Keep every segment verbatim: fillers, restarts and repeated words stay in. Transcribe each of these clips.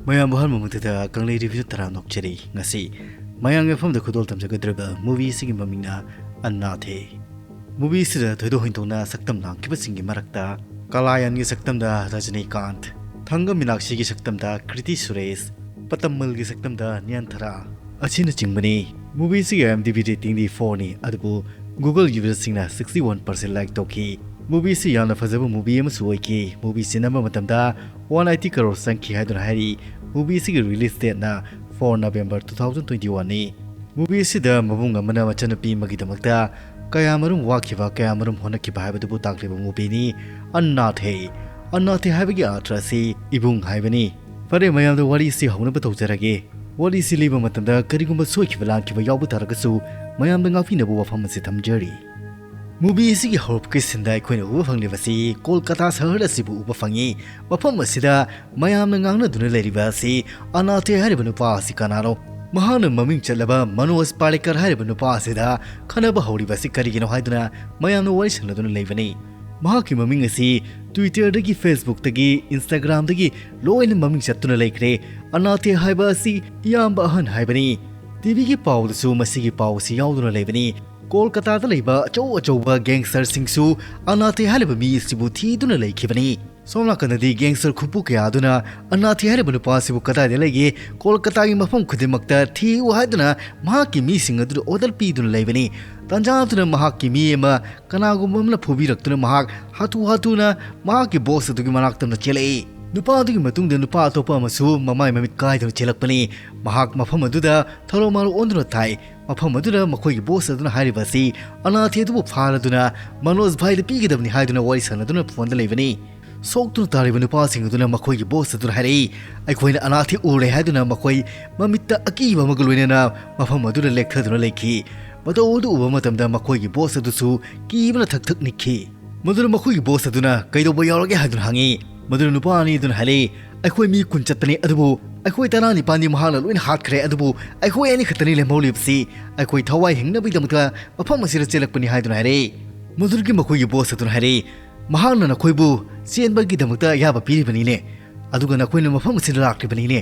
ꯃꯌꯥꯝꯕꯨ ꯑꯍꯥꯟꯕ ꯃꯛꯇꯗ ꯀꯪꯂꯩ ꯔꯤꯚ꯭ꯌꯨ ꯇꯔꯥ ꯅꯣꯛꯆꯔꯤ꯫ ꯉꯁꯤ ꯃꯌꯥꯝꯒꯤ ꯃꯐꯝꯗ ꯈꯨꯗꯣꯜ ꯇꯝꯖꯒꯗꯧꯔꯤꯕ movie ꯑꯁꯤꯒꯤ ꯃꯃꯤꯡꯅ ꯑꯅꯥꯊꯦ꯫ Movie ꯑꯁꯤꯗ ꯊꯣꯏꯗꯣꯛ ꯍꯦꯟꯗꯣꯛꯅ ꯁꯛꯇꯝ ꯂꯥꯡꯈꯤꯕꯁꯤꯡꯒꯤ ꯃꯔꯛꯇ ꯀꯂꯥꯌꯥꯟꯒꯤ ꯁꯛꯇꯝꯗ ꯔꯖꯅꯤꯀꯥꯟꯊ, ꯊꯪꯒ ꯃꯤꯅꯥꯛꯁꯤꯒꯤ ꯁꯛꯇꯝꯗ ꯀ꯭ꯔꯤꯇꯤ ꯁꯨꯔꯦꯁ, ꯄꯇꯝꯃꯜꯒꯤ ꯁꯛꯇꯝꯗ ꯅꯌꯟꯊꯔꯥ ꯑꯁꯤꯅꯆꯤꯡꯕꯅꯤ꯫ Movie ꯑꯁꯤꯒꯤ IMDb rating ꯗꯤ four ꯅꯤ, ꯑꯗꯨꯕꯨ Google user ꯁꯤꯡꯅ sixty one percent like ꯇꯧꯈꯤ꯫ Movie ꯑꯁꯤ ꯌꯥꯝꯅ ꯐꯖꯕ movie ꯑꯃꯁꯨ ꯑꯣꯏꯈꯤ꯫ Movie ꯑꯁꯤ ꯅꯝꯕ ꯃꯇꯝꯗ one eighty crore ꯆꯪꯈꯤ ꯍꯥꯏꯗꯨꯅ ꯍꯥꯏꯔꯤ꯫ Movie ꯑꯁꯤꯒꯤ release date ꯅ four November two thousand twenty one ꯅꯤ꯫ Movie ꯑꯁꯤꯗ ꯃꯕꯨꯡ ꯑꯃꯅ ꯃꯆꯟꯅꯨꯄꯤ ꯑꯃꯒꯤꯗꯃꯛꯇ ꯀꯌꯥꯃꯔꯨꯝ ꯋꯥꯈꯤꯕ, ꯀꯌꯥꯃꯔꯨꯝ ꯍꯣꯠꯅꯈꯤꯕ ꯍꯥꯏꯕꯗꯨꯕꯨ ꯇꯥꯛꯂꯤꯕ movie ꯅꯤ ꯑꯅꯥꯊꯦ꯫ ꯑꯅꯥꯊꯦ ꯍꯥꯏꯕꯒꯤ ꯑꯔꯊ ꯑꯁꯤ ꯏꯕꯨꯡ ꯍꯥꯏꯕꯅꯤ꯫ ꯐꯔꯦ, ꯃꯌꯥꯝꯗ ꯋꯥꯔꯤ ꯑꯁꯤ ꯍꯧꯅꯕ ꯇꯧꯖꯔꯒꯦ꯫ ꯋꯥꯔꯤ ꯑꯁꯤ ꯂꯤꯕ ꯃꯇꯝꯗ ꯀꯔꯤꯒꯨꯝꯕ ꯁꯣꯏꯈꯤꯕ ꯂꯥꯟꯈꯤꯕ ꯌꯥꯎꯕ ꯇꯥꯔꯒꯁꯨ ꯃꯌꯥꯝꯗ ꯉꯥꯛꯄꯤꯅꯕ ꯋꯥꯐꯝ ꯑꯁꯤ ꯊꯝꯖꯔꯤ꯫ Movie ꯑꯁꯤꯒꯤ ꯍꯧꯔꯛꯄꯒꯤ scene ꯗ ꯑꯩꯈꯣꯏꯅ ꯎꯕ ꯐꯪꯂꯤꯕꯁꯤ ꯀꯣꯜꯀꯇꯥ ꯁꯍꯔ ꯑꯁꯤꯕꯨ ꯎꯕ ꯐꯪꯉꯤ꯫ ꯃꯐꯝ ꯑꯁꯤꯗ ꯃꯌꯥꯝꯅ ꯉꯥꯡꯅꯗꯨꯅ ꯂꯩꯔꯤꯕ ꯑꯁꯤ ꯑꯅꯥꯊꯦ ꯍꯥꯏꯔꯤꯕ ꯅꯨꯄꯥ ꯑꯁꯤ ꯀꯅꯥꯅꯣ? ꯃꯍꯥꯛꯅ ꯃꯃꯤꯡ ꯆꯠꯂꯕ ꯃꯅꯣꯖ ꯄꯥꯂꯦꯀꯔ ꯍꯥꯏꯔꯤꯕ ꯅꯨꯄꯥ ꯑꯁꯤꯗ ꯈꯟꯅꯕ ꯍꯧꯔꯤꯕ ꯑꯁꯤ ꯀꯔꯤꯒꯤꯅꯣ ꯍꯥꯏꯗꯨꯅ ꯃꯌꯥꯝꯅ ꯋꯥꯔꯤ ꯁꯥꯟꯅꯗꯨꯅ ꯂꯩꯕꯅꯤ꯫ ꯃꯍꯥꯛꯀꯤ ꯃꯃꯤꯡ ꯑꯁꯤ Twitter ꯗꯒꯤ, Facebook ꯇꯒꯤ, Instagram ꯗꯒꯤ ꯂꯣꯏꯅ ꯃꯃꯤꯡ ꯆꯠꯇꯨꯅ ꯂꯩꯈ꯭ꯔꯦ꯫ ꯑꯅꯥꯊꯦ ꯍꯥꯏꯕ ꯑꯁꯤ ꯏꯌꯥꯝꯕ ꯑꯍꯟ ꯍꯥꯏꯕꯅꯤ꯫ TV ꯒꯤ ꯄꯥꯎꯗꯁꯨ ꯃꯁꯤꯒꯤ ꯄꯥꯎ ꯑꯁꯤ ꯌꯥꯎꯗꯨꯅ ꯂꯩꯕꯅꯤ꯫ ꯀꯣꯜꯀꯇꯥꯗ ꯂꯩꯕ ꯑꯆꯧ ꯑꯆꯧꯕ gangster ꯁꯤꯡꯁꯨ ꯑꯅꯥꯊꯦ ꯍꯥꯏꯔꯤꯕ ꯃꯤ ꯑꯁꯤꯕꯨ ꯊꯤꯗꯨꯅ ꯂꯩꯈꯤꯕꯅꯤ꯫ ꯁꯣꯝ ꯅꯥꯀꯟꯗꯗꯤ gangster ꯈꯨꯄꯨ ꯀꯌꯥ ꯑꯗꯨꯅ ꯑꯅꯥꯊꯦ ꯍꯥꯏꯔꯤꯕ ꯅꯨꯄꯥ ꯑꯁꯤꯕꯨ ꯀꯗꯥꯏꯗ ꯂꯩꯒꯦ, ꯀꯣꯜꯀꯇꯥꯒꯤ ꯃꯐꯝ ꯈꯨꯗꯤꯡꯃꯛꯇ ꯊꯤꯌꯨ ꯍꯥꯏꯗꯨꯅ ꯃꯍꯥꯛꯀꯤ ꯃꯤꯁꯤꯡ ꯑꯗꯨꯗ order ꯄꯤꯗꯨꯅ ꯂꯩꯕꯅꯤ꯫ ꯇꯥꯟꯖꯥ ꯑꯗꯨꯅ ꯃꯍꯥꯛꯀꯤ ꯃꯤ ꯑꯃ ꯀꯅꯥꯒꯨꯝꯕ ꯑꯃꯅ ꯐꯨꯕꯤꯔꯛꯇꯨꯅ ꯃꯍꯥꯛ ꯍꯥꯊꯨ ꯍꯥꯊꯨꯅ ꯃꯍꯥꯛꯀꯤ boss ꯑꯗꯨꯒꯤ ꯃꯅꯥꯛꯇ ꯑꯃ ꯆꯦꯜꯂꯛꯏ꯫ ꯅꯨꯄꯥ ꯑꯗꯨꯒꯤ ꯃꯇꯨꯡꯗ ꯅꯨꯄꯥ ꯑꯇꯣꯞꯄ ꯑꯃꯁꯨ ꯃꯃꯥꯏ ꯃꯃꯤꯠ ꯀꯥꯏꯗꯨꯅ ꯆꯦꯜꯂꯛꯄꯅꯤ꯫ ꯃꯍꯥꯛ ꯃꯐꯝ ꯑꯗꯨꯗ ꯊꯔꯣ ꯃꯥꯔꯣ ꯑꯣꯟꯗꯨꯅ ꯊꯥꯏ꯫ ꯃꯐꯝ ꯑꯗꯨꯗ ꯃꯈꯣꯏꯒꯤ boss ꯑꯗꯨꯅ ꯍꯥꯏꯔꯤꯕ ꯑꯁꯤ ꯑꯅꯥꯊꯦ ꯑꯗꯨꯕꯨ ꯐꯥꯔꯗꯨꯅ ꯃꯅꯣꯖ ꯚꯥꯏꯗ ꯄꯤꯒꯗꯕꯅꯤ ꯍꯥꯏꯗꯨꯅ ꯋꯥꯔꯤ ꯁꯥꯟꯅꯗꯨꯅ phone ꯗ ꯂꯩꯕꯅꯤ꯫ ꯁꯣꯛꯇꯨꯅ ꯇꯥꯔꯤꯕ ꯅꯨꯄꯥꯁꯤꯡ ꯑꯗꯨꯅ ꯃꯈꯣꯏꯒꯤ boss ꯑꯗꯨꯗ ꯍꯥꯏꯔꯛꯏ, "ꯑꯩꯈꯣꯏꯅ ꯑꯅꯥꯊꯦ ꯎꯔꯦ" ꯍꯥꯏꯗꯨꯅ ꯃꯈꯣꯏ ꯃꯃꯤꯠꯇ ꯑꯀꯤꯕ ꯑꯃꯒ ꯂꯣꯏꯅꯅ ꯃꯐꯝ ꯑꯗꯨꯗ ꯂꯦꯛꯊꯗꯨꯅ ꯂꯩꯈꯤ꯫ ꯃꯇꯧ ꯑꯗꯨ ꯎꯕ ꯃꯇꯝꯗ ꯃꯈꯣꯏꯒꯤ boss ꯑꯗꯨꯁꯨ ꯀꯤꯕꯅ ꯊꯛ ꯊꯛ ꯅꯤꯛꯈꯤ꯫ ꯃꯗꯨꯅ ꯃꯈꯣꯏꯒꯤ boss ꯑꯗꯨꯅ "ꯀꯩꯗꯧꯕ ꯌꯥꯎꯔꯒꯦ?" ꯍꯥꯏꯗꯨꯅ ꯍꯪꯉꯤ꯫ ꯃꯗꯨꯅ ꯅꯨꯄꯥ ꯑꯅꯤ ꯑꯗꯨꯅ ꯍꯥꯏꯔꯛꯏ, "ꯑꯩꯈꯣꯏ ꯃꯤ ꯀꯨꯟ ꯆꯠꯄꯅꯤ, ꯑꯗꯨꯕꯨ ꯑꯩꯈꯣꯏ ꯇꯔꯥꯅꯤꯄꯥꯟꯗꯤ ꯃꯍꯥꯛꯅ ꯂꯣꯏꯅ ꯍꯥꯠꯈ꯭ꯔꯦ, ꯑꯗꯨꯕꯨ ꯑꯩꯈꯣꯏ ꯑꯅꯤ ꯈꯛꯇꯅꯤ ꯂꯦꯝꯍꯧꯔꯤꯕꯁꯤ꯫ ꯑꯩꯈꯣꯏ ꯊꯋꯥꯏ ꯍꯤꯡꯅꯕꯒꯤꯗꯃꯛꯇ ꯃꯐꯝ ꯑꯁꯤꯗ ꯆꯦꯜꯂꯛꯄꯅꯤ" ꯍꯥꯏꯗꯨꯅ ꯍꯥꯏꯔꯛꯏ꯫ ꯃꯗꯨꯗꯒꯤ ꯃꯈꯣꯏꯒꯤ boss ꯑꯗꯨꯅ ꯍꯥꯏꯔꯛꯏ, "ꯃꯍꯥꯛꯅ ꯅꯈꯣꯏꯕꯨ ꯆꯦꯟꯕꯒꯤꯗꯃꯛꯇ ꯑꯌꯥꯕ ꯄꯤꯔꯤꯕꯅꯤꯅꯦ, ꯑꯗꯨꯒ ꯅꯈꯣꯏꯅ ꯃꯐꯝ ꯑꯁꯤꯗ ꯂꯥꯛꯂꯤꯕꯅꯤꯅꯦ?"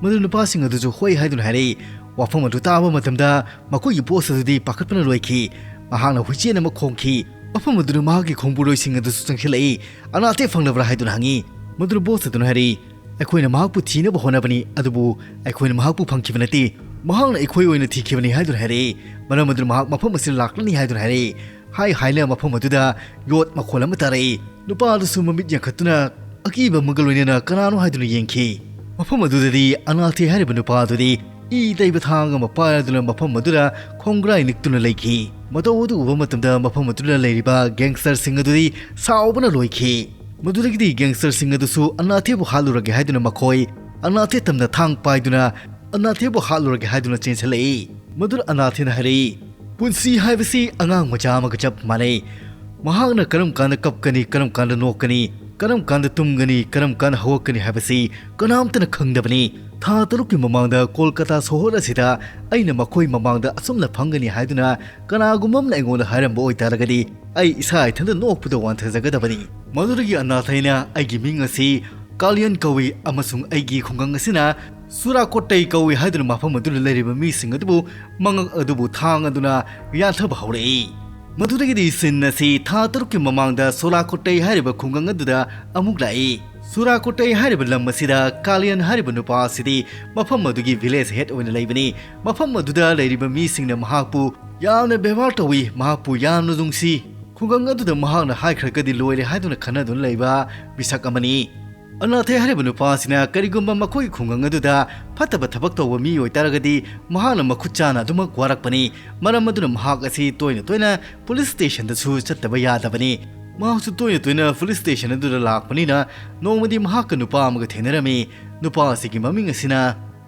ꯃꯗꯨ ꯅꯨꯄꯥꯁꯤꯡ ꯑꯗꯨꯁꯨ ꯍꯣꯏ ꯍꯥꯏꯗꯨꯅ ꯍꯥꯏꯔꯛꯏ꯫ ꯋꯥꯐꯝ ꯑꯗꯨ ꯇꯥꯕ ꯃꯇꯝꯗ ꯃꯈꯣꯏꯒꯤ ꯕꯣꯁ ꯑꯗꯨꯗꯤ ꯄꯥꯈꯠꯄꯅ ꯂꯣꯏꯈꯤ꯫ ꯃꯍꯥꯛꯅ ꯍꯨꯏꯆꯦꯟ ꯑꯃ ꯈꯣꯡꯈꯤ꯫ ꯃꯐꯝ ꯑꯗꯨꯗ ꯃꯍꯥꯛꯀꯤ ꯈꯣꯡꯕꯨꯔꯣꯏꯁꯤꯡ ꯑꯗꯨꯁꯨ ꯆꯪꯁꯤꯜꯂꯛꯏ꯫ "ꯑꯅꯥꯊꯦ ꯐꯪꯂꯕ꯭ꯔꯥ?" ꯍꯥꯏꯗꯨꯅ ꯍꯪꯉꯤ꯫ ꯃꯗꯨꯗ ꯕꯣꯁ ꯑꯗꯨꯅ ꯍꯥꯏꯔꯛꯏ, "ꯑꯩꯈꯣꯏꯅ ꯃꯍꯥꯛꯄꯨ ꯊꯤꯅꯕ ꯍꯣꯠꯅꯕꯅꯤ, ꯑꯗꯨꯕꯨ ꯑꯩꯈꯣꯏꯅ ꯃꯍꯥꯛꯄꯨ ꯐꯪꯈꯤꯕ ꯅꯠꯇꯦ꯫ ꯃꯍꯥꯛꯅ ꯑꯩꯈꯣꯏ ꯑꯣꯏꯅ ꯊꯤꯈꯤꯕꯅꯤ" ꯍꯥꯏꯗꯨꯅ ꯍꯥꯏꯔꯛꯏ꯫ ꯃꯔꯝ ꯑꯗꯨꯅ ꯃꯍꯥꯛ ꯃꯐꯝ ꯑꯁꯤꯗ ꯂꯥꯛꯂꯅꯤ ꯍꯥꯏꯗꯨꯅ ꯍꯥꯏꯔꯛꯏ꯫ ꯍꯥꯏ ꯍꯥꯏꯅ ꯃꯐꯝ ꯑꯗꯨꯗ ꯌꯣꯠ ꯃꯈꯣꯜ ꯑꯃ ꯇꯥꯔꯛꯏ꯫ ꯅꯨꯄꯥ ꯑꯗꯨꯁꯨ ꯃꯃꯤꯠ ꯌꯥꯡꯈꯠꯇꯨꯅ ꯑꯀꯤꯕ ꯑꯃꯒ ꯂꯣꯏꯅꯅ ꯀꯅꯥꯅꯣ ꯍꯥꯏꯗꯨꯅ ꯌꯦꯡꯈꯤ꯫ ꯃꯐꯝ ꯑꯗꯨꯗꯗꯤ ꯑꯅꯥꯊꯦ ꯍꯥꯏꯔꯤꯕ ꯅꯨꯄꯥ ꯑꯗꯨꯗꯤ ꯏ ꯇꯩꯕ ꯊꯥꯡ ꯑꯃ ꯄꯥꯏꯔꯗꯨꯅ ꯃꯐꯝ ꯑꯗꯨꯗ ꯈꯣꯡꯒ꯭ꯔꯥꯏ ꯅꯤꯛꯇꯨꯅ ꯂꯩꯈꯤ꯫ ꯃꯇꯧ ꯑꯗꯨ ꯎꯕ ꯃꯇꯝꯗ ꯃꯐꯝ ꯑꯗꯨꯗ ꯂꯩꯔꯤꯕ ꯒꯦꯡꯁꯇꯔꯁꯤꯡ ꯑꯗꯨꯗꯤ ꯁꯥꯎꯕꯅ ꯂꯣꯏꯈꯤ꯫ ꯃꯗꯨꯗꯒꯤꯗꯤ ꯒꯦꯡꯁꯇꯔꯁꯤꯡ ꯑꯗꯨꯁꯨ ꯑꯅꯥꯊꯦꯕꯨ ꯍꯥꯠꯂꯨꯔꯒꯦ ꯍꯥꯏꯗꯨꯅ ꯃꯈꯣꯏ ꯑꯅꯥꯊꯦ ꯇꯝꯅ ꯊꯥꯡ ꯄꯥꯏꯗꯨꯅ ꯑꯅꯥꯊꯦꯕꯨ ꯍꯥꯠꯂꯨꯔꯒꯦ ꯍꯥꯏꯗꯨꯅ ꯆꯦꯟꯁꯤꯜꯂꯛꯏ꯫ ꯃꯗꯨꯗ ꯑꯅꯥꯊꯦꯅ ꯍꯥꯏꯔꯛꯏ, "ꯄꯨꯟꯁꯤ ꯍꯥꯏꯕꯁꯤ ꯑꯉꯥꯡ ꯃꯆꯥ ꯑꯃꯒ ꯆꯞ ꯃꯥꯟꯅꯩ꯫ ꯃꯍꯥꯛꯅ ꯀꯔꯝ ꯀꯥꯟꯗ ꯀꯞꯀꯅꯤ, ꯀꯔꯝ ꯀꯥꯟꯗ ꯅꯣꯛꯀꯅꯤ, ꯀꯔꯝ ꯀꯥꯟꯗ ꯇꯨꯝꯒꯅꯤ, ꯀꯔꯝ ꯀꯥꯟꯗ ꯍꯧꯒꯠꯀꯅꯤ ꯍꯥꯏꯕꯁꯤ ꯀꯅꯥꯝꯇꯅ ꯈꯪꯗꯕꯅꯤ꯫ ꯊꯥ ꯇꯔꯨꯛꯀꯤ ꯃꯃꯥꯡꯗ ꯀꯣꯜꯀꯇꯥ ꯁꯣꯍꯣꯔ ꯑꯁꯤꯗ ꯑꯩꯅ ꯃꯈꯣꯏ ꯃꯃꯥꯡꯗ ꯑꯁꯨꯝꯅ ꯐꯪꯒꯅꯤ ꯍꯥꯏꯗꯨꯅ ꯀꯅꯥꯒꯨꯝꯕ ꯑꯃꯅ ꯑꯩꯉꯣꯟꯗ ꯍꯥꯏꯔꯝꯕ ꯑꯣꯏꯇꯥꯔꯒꯗꯤ ꯑꯩ ꯏꯁꯥ ꯏꯊꯟꯇ ꯅꯣꯛꯄꯗ ꯋꯥꯟꯊꯖꯒꯗꯕꯅꯤ꯫" ꯃꯗꯨꯗꯒꯤ ꯑꯅꯥꯊꯩꯅ ꯑꯩꯒꯤ ꯃꯤꯡ ꯑꯁꯤ ꯀꯥꯂꯤꯌꯟ ꯀꯧꯏ ꯑꯃꯁꯨꯡ ꯑꯩꯒꯤ ꯈꯨꯡꯒꯪ ꯑꯁꯤꯅ ꯁꯨꯔꯥꯀꯣꯇꯩ ꯀꯧꯏ ꯍꯥꯏꯗꯨꯅ ꯃꯐꯝ ꯑꯗꯨꯗ ꯂꯩꯔꯤꯕ ꯃꯤꯁꯤꯡ ꯑꯗꯨꯕꯨ ꯃꯉꯛ ꯑꯗꯨꯕꯨ ꯊꯥꯡ ꯑꯗꯨꯅ ꯌꯥꯟꯊꯕ ꯍꯧꯔꯛꯏ꯫ ꯃꯗꯨꯗꯒꯤꯗꯤ ꯁꯤꯟ ꯑꯁꯤ ꯊꯥ ꯇꯔꯨꯛꯀꯤ ꯃꯃꯥꯡꯗ ꯁꯨꯔꯥꯀꯣꯇꯩ ꯍꯥꯏꯔꯤꯕ ꯈꯨꯡꯒꯪ ꯑꯗꯨꯗ ꯑꯃꯨꯛ ꯂꯥꯛꯏ꯫ ꯁꯨꯔꯥꯀꯣꯇꯩ ꯍꯥꯏꯔꯤꯕ ꯂꯝ ꯑꯁꯤꯗ ꯀꯥꯂꯤꯌꯟ ꯍꯥꯏꯔꯤꯕ ꯅꯨꯄꯥ ꯑꯁꯤꯗꯤ ꯃꯐꯝ ꯑꯗꯨꯒꯤ ꯚꯤꯂꯦꯖ ꯍꯦꯗ ꯑꯣꯏꯅ ꯂꯩꯕꯅꯤ꯫ ꯃꯐꯝ ꯑꯗꯨꯗ ꯂꯩꯔꯤꯕ ꯃꯤꯁꯤꯡꯅ ꯃꯍꯥꯛꯄꯨ ꯌꯥꯝꯅ ꯕꯦꯕꯥꯔ ꯇꯧꯏ, ꯃꯍꯥꯛꯄꯨ ꯌꯥꯝꯅ ꯅꯨꯡꯁꯤ꯫ ꯈꯨꯡꯒꯪ ꯑꯗꯨꯗ ꯃꯍꯥꯛꯅ ꯍꯥꯏꯈ꯭ꯔꯒꯗꯤ ꯂꯣꯏꯔꯦ ꯍꯥꯏꯗꯨꯅ ꯈꯟꯅꯗꯨꯅ ꯂꯩꯕ ꯃꯤꯁꯛ ꯑꯃꯅꯤ꯫ ꯑꯅꯥꯊꯦ ꯍꯥꯏꯔꯤꯕ ꯅꯨꯄꯥ ꯑꯁꯤꯅ ꯀꯔꯤꯒꯨꯝꯕ ꯃꯈꯣꯏꯒꯤ ꯈꯨꯡꯒꯪ ꯑꯗꯨꯗ ꯐꯠꯇꯕ ꯊꯕꯛ ꯇꯧꯕ ꯃꯤ ꯑꯣꯏꯇꯥꯔꯒꯗꯤ ꯃꯍꯥꯛꯅ ꯃꯈꯨꯠ ꯆꯥꯅ ꯑꯗꯨꯃꯛ ꯋꯥꯔꯛꯄꯅꯤ꯫ ꯃꯔꯝ ꯑꯗꯨꯅ ꯃꯍꯥꯛ ꯑꯁꯤ ꯇꯣꯏꯅ ꯇꯣꯏꯅ ꯄꯨꯂꯤꯁ ꯁ꯭ꯇꯦꯁꯟꯗꯁꯨ ꯆꯠꯇꯕ ꯌꯥꯗꯕꯅꯤ꯫ ꯃꯍꯥꯛꯁꯨ ꯇꯣꯏꯅ ꯇꯣꯏꯅ ꯄꯨꯂꯤꯁ ꯁ꯭ꯇꯦꯁꯟ ꯑꯗꯨꯗ ꯂꯥꯛꯄꯅꯤꯅ ꯅꯣꯡꯃꯗꯤ ꯃꯍꯥꯛꯀ ꯅꯨꯄꯥ ꯑꯃꯒ ꯊꯦꯡꯅꯔꯝꯃꯤ꯫ ꯅꯨꯄꯥ ꯑꯁꯤꯒꯤ ꯃꯃꯤꯡ ꯑꯁꯤꯅ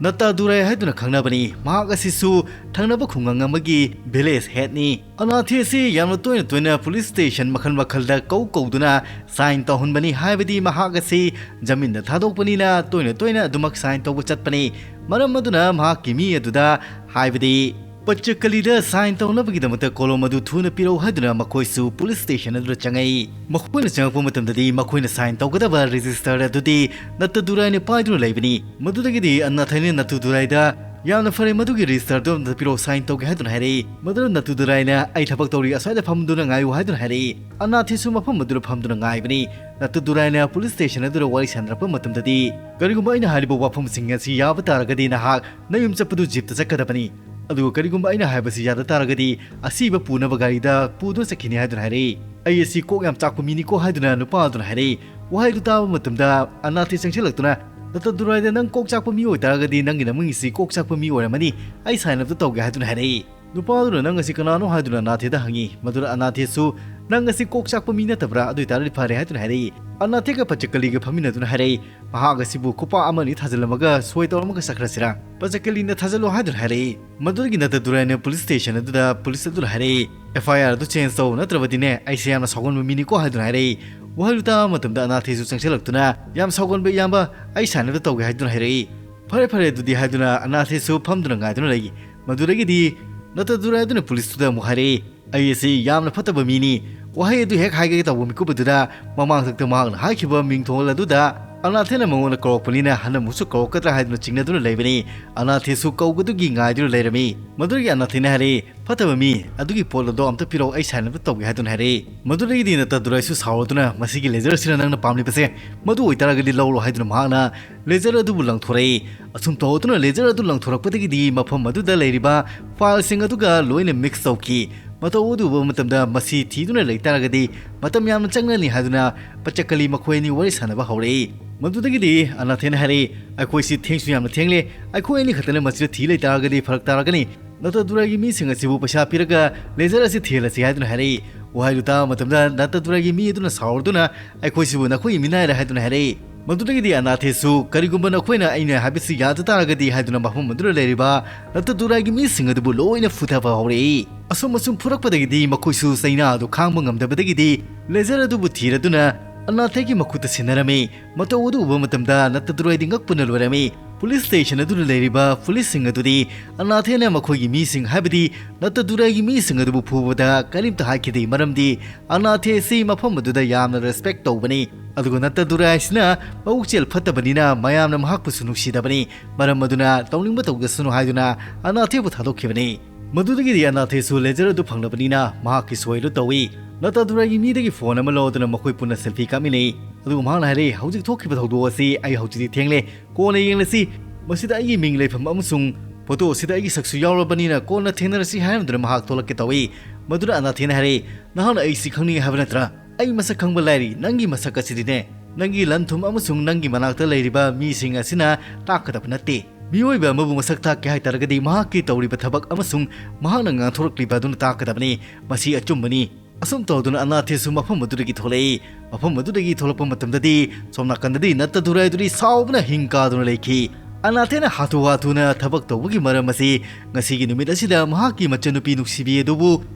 ꯅꯠꯇꯥꯗꯨꯔꯥꯏ ꯍꯥꯏꯗꯨꯅ ꯈꯪꯅꯕꯅꯤ꯫ ꯃꯍꯥꯛ ꯑꯁꯤꯁꯨ ꯊꯪꯅꯕ ꯈꯨꯡꯒꯪ ꯑꯃꯒꯤ ꯚꯤꯂꯦꯖ ꯍꯦꯗꯅꯤ꯫ ꯑꯅꯥꯊꯦ ꯑꯁꯤ ꯌꯥꯝꯅ ꯇꯣꯏꯅ ꯇꯣꯏꯅ ꯄꯨꯂꯤꯁ ꯁ꯭ꯇꯦꯁꯟ ꯃꯈꯜ ꯃꯈꯜꯗ ꯀꯧ ꯀꯧꯗꯨꯅ ꯁꯥꯏꯟ ꯇꯧꯍꯟꯕꯅꯤ, ꯍꯥꯏꯕꯗꯤ ꯃꯍꯥꯛ ꯑꯁꯤ ꯖꯃꯤꯟꯗ ꯊꯥꯗꯣꯛꯄꯅꯤꯅ ꯇꯣꯏꯅ ꯇꯣꯏꯅ ꯑꯗꯨꯃꯛ ꯁꯥꯏꯟ ꯇꯧꯕ ꯆꯠꯄꯅꯤ꯫ ꯃꯔꯝ ꯑꯗꯨꯅ ꯃꯍꯥꯛꯀꯤ ꯃꯤ ꯑꯗꯨꯗ, ꯍꯥꯏꯕꯗꯤ ꯄꯆꯀꯂꯤꯗ ꯁꯥꯏꯟ ꯇꯧꯅꯕꯒꯤꯗꯃꯛꯇ ꯀꯣꯂꯣꯝ ꯑꯗꯨ ꯊꯨꯅ ꯄꯤꯔꯛꯎ ꯍꯥꯏꯗꯨꯅ ꯃꯈꯣꯏꯁꯨ ꯄꯨꯂꯤꯁ ꯁ꯭ꯇꯦꯁꯟ ꯑꯗꯨꯗ ꯆꯪꯉꯛꯏ꯫ ꯃꯈꯣꯏꯅ ꯆꯪꯉꯛꯄ ꯃꯇꯝꯗꯗꯤ ꯃꯈꯣꯏꯅ ꯁꯥꯏꯟ ꯇꯧꯒꯗꯕ ꯔꯦꯖꯤꯁꯇꯔ ꯑꯗꯨꯗꯤ ꯅꯠꯇꯗꯨꯔꯥꯏꯅ ꯄꯥꯏꯗꯨꯅ ꯂꯩꯕꯅꯤ꯫ ꯃꯗꯨꯗꯒꯤꯗꯤ ꯑꯅꯥꯊꯩꯅ ꯅꯠꯇꯗꯨꯔꯥꯏꯗ, "ꯌꯥꯝꯅ ꯐꯔꯦ, ꯃꯗꯨꯒꯤ ꯔꯦꯖꯤꯁꯇꯔꯗꯨ ꯑꯝꯇ ꯄꯤꯔꯛꯎ, ꯁꯥꯏꯟ ꯇꯧꯒꯦ" ꯍꯥꯏꯗꯨꯅ ꯍꯥꯏꯔꯛꯏ꯫ ꯃꯗꯨꯗ ꯅꯠꯇꯗꯨꯔꯥꯏꯅ, "ꯑꯩ ꯊꯕꯛ ꯇꯧꯔꯤ, ꯑꯁ꯭ꯋꯥꯏꯗ ꯐꯝꯗꯨꯅ ꯉꯥꯏꯌꯨ" ꯍꯥꯏꯗꯨꯅ ꯍꯥꯏꯔꯛꯏ꯫ ꯑꯅꯥꯊꯩꯁꯨ ꯃꯐꯝ ꯑꯗꯨꯗ ꯐꯝꯗꯨꯅ ꯉꯥꯏꯕꯅꯤ꯫ ꯅꯠꯇꯗꯨꯔꯥꯏꯅ ꯄꯨꯂꯤꯁ ꯁ꯭ꯇꯦꯁꯟ ꯑꯗꯨꯗ ꯋꯥꯔꯤ ꯁꯥꯟꯅꯔꯛꯄ ꯃꯇꯝꯗꯗꯤ, "ꯀꯔꯤꯒꯨꯝꯕ ꯑꯩꯅ ꯍꯥꯏꯔꯤꯕ ꯋꯥꯐꯝꯁꯤꯡ ꯑꯁꯤ ꯌꯥꯕ ꯇꯥꯔꯒꯗꯤ ꯅꯍꯥꯛ ꯅꯌꯨꯝ ꯆꯠꯄꯗꯨ ꯖꯤꯞꯇ ꯆꯠꯀꯗꯕꯅꯤ꯫ ꯑꯗꯨꯒ ꯀꯔꯤꯒꯨꯝꯕ ꯑꯩꯅ ꯍꯥꯏꯕꯁꯤ ꯌꯥꯗ ꯇꯥꯔꯒꯗꯤ ꯑꯁꯤꯕ ꯄꯨꯅꯕ ꯒꯥꯔꯤꯗ ꯄꯨꯗꯨꯅ ꯆꯠꯈꯤꯅꯤ" ꯍꯥꯏꯗꯨꯅ ꯍꯥꯏꯔꯛꯏ꯫ "ꯑꯩ ꯑꯁꯤ ꯀꯣꯛ ꯌꯥꯝ ꯆꯥꯛꯄ ꯃꯤꯅꯤꯀꯣ" ꯍꯥꯏꯗꯨꯅ ꯅꯨꯄꯥ ꯑꯗꯨꯅ ꯍꯥꯏꯔꯛꯏ꯫ ꯋꯥꯍꯩꯗꯨ ꯇꯥꯕ ꯃꯇꯝꯗ ꯑꯅꯥꯊꯤ ꯆꯪꯁꯤꯜꯂꯛꯇꯨꯅ, "ꯅꯠꯇꯗꯨꯔꯥꯏꯗ, ꯅꯪ ꯀꯣꯛ ꯆꯥꯛꯄ ꯃꯤ ꯑꯣꯏꯇꯥꯔꯒꯗꯤ ꯅꯪꯒꯤ ꯅꯃꯤꯡ ꯑꯁꯤ ꯀꯣꯛ ꯆꯥꯛꯄ ꯃꯤ ꯑꯣꯏꯔꯝꯃꯅꯤ, ꯑꯩ ꯁꯥꯏꯟ ꯑꯞꯇ ꯇꯧꯒꯦ" ꯍꯥꯏꯗꯨꯅ ꯍꯥꯏꯔꯛꯏ꯫ ꯅꯨꯄꯥ ꯑꯗꯨꯅ "ꯅꯪ ꯑꯁꯤ ꯀꯅꯥꯅꯣ?" ꯍꯥꯏꯗꯨꯅ ꯑꯅꯥꯊꯦꯗ ꯍꯪꯉꯤ꯫ ꯃꯗꯨꯗ ꯑꯅꯥꯊꯦꯁꯨ "ꯅꯪ ꯑꯁꯤ ꯀꯣꯛ ꯆꯥꯛꯄ ꯃꯤ ꯅꯠꯇꯕ꯭ꯔꯥ? ꯑꯗꯨ ꯑꯣꯏꯇꯥꯔꯗꯤ ꯐꯔꯦ" ꯍꯥꯏꯗꯨꯅ ꯍꯥꯏꯔꯛꯏ꯫ ꯑꯅꯥꯊꯦꯒ ꯄꯆꯀꯂꯤꯒ ꯐꯝꯃꯤꯟꯅꯗꯨꯅ ꯍꯥꯏꯔꯛꯏ, "ꯃꯍꯥꯛ ꯑꯁꯤꯕꯨ ꯈꯨꯄꯥꯛ ꯑꯃ ꯑꯅꯤ ꯊꯥꯖꯤꯜꯂꯝꯃꯒ ꯁꯣꯏ ꯇꯧꯔꯝꯃꯒ ꯆꯠꯈ꯭ꯔꯁꯤꯔꯥ? ꯄꯆꯀꯂꯤꯅ ꯊꯥꯖꯤꯜꯂꯣ" ꯍꯥꯏꯗꯨꯅ ꯍꯥꯏꯔꯛꯏ꯫ ꯃꯗꯨꯗꯒꯤ ꯅꯠꯇꯗꯨꯔꯥꯏꯅ ꯄꯨꯂꯤꯁ ꯁ꯭ꯇꯦꯁꯟ ꯑꯗꯨꯗ ꯄꯨꯂꯤꯁ ꯑꯗꯨꯅ ꯍꯥꯏꯔꯛꯏ, "ꯑꯦꯐ ꯑꯥꯏ ꯑꯥꯔ ꯑꯗꯨ ꯆꯦꯟꯖ ꯇꯧ, ꯅꯠꯇ꯭ꯔꯕꯗꯤꯅꯦ ꯑꯩꯁꯦ ꯌꯥꯝꯅ ꯁꯥꯎꯒꯟꯕ ꯃꯤꯅꯤꯀꯣ" ꯍꯥꯏꯗꯨꯅ ꯍꯥꯏꯔꯛꯏ꯫ ꯋꯥꯍꯩꯗꯨ ꯇꯥꯕ ꯃꯇꯝꯗ ꯑꯅꯥꯊꯦꯁꯨ ꯆꯪꯁꯤꯜꯂꯛꯇꯨꯅ, "ꯌꯥꯝ ꯁꯥꯎꯒꯟꯕ ꯏꯌꯥꯝꯕ, ꯑꯩ ꯁꯥꯏꯟ ꯑꯞꯇ ꯇꯧꯒꯦ" ꯍꯥꯏꯗꯨꯅ ꯍꯥꯏꯔꯛꯏ꯫ "ꯐꯔꯦ ꯐꯔꯦ ꯑꯗꯨꯗꯤ" ꯍꯥꯏꯗꯨꯅ ꯑꯅꯥꯊꯦꯁꯨ ꯐꯝꯗꯨꯅ ꯉꯥꯏꯗꯨꯅ ꯂꯩ꯫ ꯃꯗꯨꯗꯒꯤꯗꯤ ꯅꯠꯇꯗꯨꯔꯥꯏ ꯑꯗꯨꯅ ꯄꯨꯂꯤꯁꯇꯨꯗ ꯑꯃꯨꯛ ꯍꯥꯏꯔꯛꯏ, "ꯑꯩ ꯑꯁꯤ ꯌꯥꯝꯅ ꯐꯠꯇꯕ ꯃꯤꯅꯤ, ꯋꯥꯍꯩ ꯑꯗꯨ ꯍꯦꯛ ꯍꯥꯏꯒꯦ ꯇꯧꯕ ꯃꯤꯀꯨꯞ ꯑꯗꯨꯗ ꯃꯃꯥꯡꯊꯛꯇ ꯃꯍꯥꯛꯅ ꯍꯥꯏꯈꯤꯕ ꯃꯤꯡꯊꯣꯜ ꯑꯗꯨꯗ ꯑꯅꯥꯊꯦꯅ ꯃꯉꯣꯟꯗ ꯀꯧꯔꯛꯄꯅꯤꯅ ꯍꯟꯅ ꯑꯃꯨꯛꯁꯨ ꯀꯧꯔꯛꯀꯗ꯭ꯔꯥ ꯍꯥꯏꯗꯨꯅ ꯆꯤꯡꯅꯗꯨꯅ ꯂꯩꯕꯅꯤ꯫ ꯑꯅꯥꯊꯦꯁꯨ ꯀꯧꯒꯗꯨꯒꯤ ꯉꯥꯏꯗꯨꯅ ꯂꯩꯔꯝꯃꯤ"꯫ ꯃꯗꯨꯗꯒꯤ ꯑꯅꯥꯊꯦꯅ ꯍꯥꯏꯔꯛꯏ, "ꯐꯠꯇꯕ ꯃꯤ, ꯑꯗꯨꯒꯤ ꯄꯣꯠ ꯑꯗꯣ ꯑꯝꯇ ꯄꯤꯔꯛꯑꯣ, ꯑꯩ ꯁꯥꯏꯟ ꯑꯝꯇ ꯇꯧꯒꯦ" ꯍꯥꯏꯗꯨꯅ ꯍꯥꯏꯔꯛꯏ꯫ ꯃꯗꯨꯗꯒꯤꯗꯤ ꯅꯠꯇꯗꯨꯔꯥꯏꯁꯨ ꯁꯥꯎꯔꯗꯨꯅ, "ꯃꯁꯤꯒꯤ ꯂꯦꯖꯔ ꯑꯁꯤꯅ ꯅꯪꯅ ꯄꯥꯝꯂꯤꯕꯁꯦ, ꯃꯗꯨ ꯑꯣꯏꯇꯥꯔꯒꯗꯤ ꯂꯧꯔꯣ" ꯍꯥꯏꯗꯨꯅ ꯃꯍꯥꯛꯅ ꯂꯦꯖꯔ ꯑꯗꯨꯕꯨ ꯂꯪꯊꯣꯔꯛꯏ꯫ ꯑꯁꯨꯝ ꯇꯧꯗꯨꯅ ꯂꯦꯖꯔ ꯑꯗꯨ ꯂꯪꯊꯣꯔꯛꯄꯗꯒꯤꯗꯤ ꯃꯐꯝ ꯑꯗꯨꯗ ꯂꯩꯔꯤꯕ ꯐꯥꯏꯜꯁꯤꯡ ꯑꯗꯨꯒ ꯂꯣꯏꯅ ꯃꯤꯛꯁ ꯇꯧꯈꯤ꯫ ꯃꯇꯧ ꯑꯗꯨ ꯎꯕ ꯃꯇꯝꯗ ꯃꯁꯤ ꯊꯤꯗꯨꯅ ꯂꯩꯇꯥꯔꯒꯗꯤ ꯃꯇꯝ ꯌꯥꯝꯅ ꯆꯪꯂꯅꯤ ꯍꯥꯏꯗꯨꯅ ꯄꯆꯀꯂꯤ ꯃꯈꯣꯏ ꯑꯅꯤ ꯋꯥꯔꯤ ꯁꯥꯟꯅꯕ ꯍꯧꯔꯛꯏ꯫ ꯃꯗꯨꯗꯒꯤꯗꯤ ꯑꯅꯥꯊꯦꯅ ꯍꯥꯏꯔꯛꯏ, "ꯑꯩꯈꯣꯏꯁꯤ ꯊꯦꯡꯁꯨ ꯌꯥꯝꯅ ꯊꯦꯡꯂꯦ, ꯑꯩꯈꯣꯏ ꯑꯅꯤ ꯈꯛꯇꯅ ꯃꯁꯤꯗ ꯊꯤ ꯂꯩꯇꯥꯔꯒꯗꯤ ꯐꯔꯛ ꯇꯥꯔꯛꯀꯅꯤ꯫ ꯅꯠꯇꯗꯨꯔꯥꯏꯒꯤ ꯃꯤꯁꯤꯡ ꯑꯁꯤꯕꯨ ꯄꯩꯁꯥ ꯄꯤꯔꯒ ꯂꯦꯖꯔ ꯑꯁꯤ ꯊꯤꯍꯜꯂꯁꯤ" ꯍꯥꯏꯗꯨꯅ ꯍꯥꯏꯔꯛꯏ꯫ ꯋꯥꯍꯩꯗꯨ ꯇꯥꯕ ꯃꯇꯝꯗ ꯅꯠꯇꯗꯨꯔꯥꯏꯒꯤ ꯃꯤ ꯑꯗꯨꯅ ꯁꯥꯎꯔꯗꯨꯅ, "ꯑꯩꯈꯣꯏꯁꯤꯕꯨ ꯅꯈꯣꯏꯒꯤ ꯃꯤꯅꯥꯏꯔ?" ꯍꯥꯏꯗꯨꯅ ꯍꯥꯏꯔꯛꯏ꯫ ꯃꯗꯨꯗꯒꯤꯗꯤ ꯑꯅꯥꯊꯦꯁꯨ, "ꯀꯔꯤꯒꯨꯝꯕ ꯅꯈꯣꯏꯅ ꯑꯩꯅ ꯍꯥꯏꯕꯁꯤ ꯌꯥꯗ ꯇꯥꯔꯒꯗꯤ" ꯍꯥꯏꯗꯨꯅ ꯃꯐꯝ ꯑꯗꯨꯗ ꯂꯩꯔꯤꯕ ꯅꯠꯇꯗꯨꯔꯥꯏꯒꯤ ꯃꯤꯁꯤꯡ ꯑꯗꯨꯕꯨ ꯂꯣꯏꯅ ꯐꯨꯊꯕ ꯍꯧꯔꯛꯏ꯫ ꯑꯁꯨꯝ ꯑꯁꯨꯝ ꯐꯨꯔꯛꯄꯗꯒꯤꯗꯤ ꯃꯈꯣꯏꯁꯨ ꯆꯩꯅꯥ ꯑꯗꯨ ꯈꯥꯡꯕ ꯉꯝꯗꯕꯗꯒꯤꯗꯤ ꯂꯦꯖꯔ ꯑꯗꯨꯕꯨ ꯊꯤꯔꯗꯨꯅ ꯑꯅꯥꯊꯦꯒꯤ ꯃꯈꯨꯠꯇ ꯁꯤꯟꯅꯔꯝꯃꯤ꯫ ꯃꯇꯧ ꯑꯗꯨ ꯎꯕ ꯃꯇꯝꯗ ꯅꯠꯇꯗꯨꯔꯥꯏꯗꯤ ꯉꯛꯄꯅ ꯂꯣꯏꯔꯝꯃꯤ꯫ ꯄꯨꯂꯤꯁ ꯁ꯭ꯇꯦꯁꯟ ꯑꯗꯨꯗ ꯂꯩꯔꯤꯕ ꯄꯨꯂꯤꯁꯁꯤꯡ ꯑꯗꯨꯗꯤ ꯑꯅꯥꯊꯦꯅ ꯃꯈꯣꯏꯒꯤ ꯃꯤꯁꯤꯡ, ꯍꯥꯏꯕꯗꯤ ꯅꯠꯇꯗꯨꯔꯥꯏꯒꯤ ꯃꯤꯁꯤꯡ ꯑꯗꯨꯕꯨ ꯐꯨꯕꯗ ꯀꯔꯤꯝꯇ ꯍꯥꯏꯈꯤꯗꯦ, ꯃꯔꯝꯗꯤ ꯑꯅꯥꯊꯦ ꯑꯁꯤ ꯃꯐꯝ ꯑꯗꯨꯗ ꯌꯥꯝꯅ ꯔꯦꯁꯄꯦꯛ ꯇꯧꯕꯅꯤ꯫ ꯑꯗꯨꯒ ꯅꯠꯇꯗꯨꯔꯥꯏꯁꯤꯅ ꯃꯕꯨꯛꯆꯦꯜ ꯐꯠꯇꯕꯅꯤꯅ ꯃꯌꯥꯝꯅ ꯃꯍꯥꯛꯄꯨꯁꯨ ꯅꯨꯡꯁꯤꯗꯕꯅꯤ, ꯃꯔꯝ ꯑꯗꯨꯅ ꯇꯧꯅꯤꯡꯕ ꯇꯧꯖꯁꯅꯨ ꯍꯥꯏꯗꯨꯅ ꯑꯅꯥꯊꯦꯕꯨ ꯊꯥꯗꯣꯛꯈꯤꯕꯅꯤ꯫ ꯃꯗꯨꯗꯒꯤꯗꯤ ꯑꯅꯥꯊꯦꯁꯨ ꯂꯦꯖꯔ ꯑꯗꯨ ꯐꯪꯂꯕꯅꯤꯅ ꯃꯍꯥꯛꯀꯤ ꯁꯣꯏ ꯑꯗꯨ ꯇꯧꯏ꯫ ꯅꯠꯇꯗꯨꯔꯥꯏꯒꯤ ꯃꯤꯗꯒꯤ ꯐꯣꯟ ꯑꯃ ꯂꯧꯗꯨꯅ ꯃꯈꯣꯏ ꯄꯨꯟꯅ ꯁꯦꯜꯐꯤ ꯀꯥꯞꯃꯤꯟꯅꯩ꯫ ꯑꯗꯨꯒ ꯃꯍꯥꯛꯅ ꯍꯥꯏꯔꯛꯏ, "ꯍꯧꯖꯤꯛ ꯊꯣꯛꯈꯤꯕ ꯊꯧꯗꯣꯛ ꯑꯁꯤ ꯑꯩ ꯍꯧꯖꯤꯛꯇꯤ ꯊꯦꯡꯂꯦ, ꯀꯣꯟꯅ ꯌꯦꯡꯂꯁꯤ꯫ ꯃꯁꯤꯗ ꯑꯩꯒꯤ ꯃꯤꯡ, ꯂꯩꯐꯝ ꯑꯃꯁꯨꯡ ꯐꯣꯇꯣ ꯑꯁꯤꯗ ꯑꯩꯒꯤ ꯁꯛꯁꯨ ꯌꯥꯎꯔꯕꯅꯤꯅ ꯀꯣꯟꯅ ꯊꯦꯡꯅꯔꯁꯤ" ꯍꯥꯏꯔꯝꯗꯨꯅ ꯃꯍꯥꯛ ꯊꯣꯛꯂꯛꯀꯦ ꯇꯧꯏ꯫ ꯃꯗꯨꯅ ꯑꯅꯥꯊꯦꯅ ꯍꯥꯏꯔꯛꯏ, "ꯅꯍꯥꯛꯅ ꯑꯩꯁꯤ ꯈꯪꯅꯤꯡꯉꯤ ꯍꯥꯏꯕ ꯅꯠꯇ꯭ꯔꯥ? ꯑꯩ ꯃꯁꯛ ꯈꯪꯕ ꯂꯥꯏꯔꯤ, ꯅꯪꯒꯤ ꯃꯁꯛ ꯑꯁꯤꯗꯤꯅꯦ, ꯅꯪꯒꯤ ꯂꯟ-ꯊꯨꯝ ꯑꯃꯁꯨꯡ ꯅꯪꯒꯤ ꯃꯅꯥꯛꯇ ꯂꯩꯔꯤꯕ ꯃꯤꯁꯤꯡ ꯑꯁꯤꯅ ꯇꯥꯛꯀꯗꯕ ꯅꯠꯇꯦ꯫ ꯃꯤꯑꯣꯏꯕ ꯑꯃꯕꯨ ꯃꯁꯛ ꯇꯥꯛꯀꯦ ꯍꯥꯏ ꯇꯥꯔꯒꯗꯤ ꯃꯍꯥꯛꯀꯤ ꯇꯧꯔꯤꯕ ꯊꯕꯛ ꯑꯃꯁꯨꯡ ꯃꯍꯥꯛꯅ ꯉꯥꯡꯊꯣꯔꯛꯂꯤꯕ ꯑꯗꯨꯅ ꯇꯥꯛꯀꯗꯕꯅꯤ꯫ ꯃꯁꯤ ꯑꯆꯨꯝꯕꯅꯤ꯫" ꯑꯁꯨꯝ ꯇꯧꯗꯨꯅ ꯑꯅꯥꯊꯦꯁꯨ ꯃꯐꯝ ꯑꯗꯨꯗꯒꯤ ꯊꯣꯛꯂꯛꯏ꯫ ꯃꯐꯝ ꯑꯗꯨꯗꯒꯤ ꯊꯣꯛꯂꯛꯄ ꯃꯇꯝꯗꯗꯤ ꯁꯣꯝ ꯅꯥꯀꯟꯗꯗꯤ ꯅꯠꯇꯗꯨꯔꯥꯏꯗꯨꯔꯤ ꯁꯥꯎꯕꯅ ꯍꯤꯡ ꯀꯥꯗꯨꯅ ꯂꯩꯈꯤ꯫ ꯑꯅꯥꯊꯦꯅ ꯍꯥꯊꯨ ꯍꯥꯊꯨꯅ ꯊꯕꯛ ꯇꯧꯕꯒꯤ ꯃꯔꯝ ꯑꯁꯤ ꯉꯁꯤꯒꯤ ꯅꯨꯃꯤꯠ ꯑꯁꯤꯗ ꯃꯍꯥꯛꯀꯤ ꯃꯆꯟꯅꯨꯄꯤ ꯅꯨꯡꯁꯤꯕꯤ ꯑꯗꯨꯕꯨ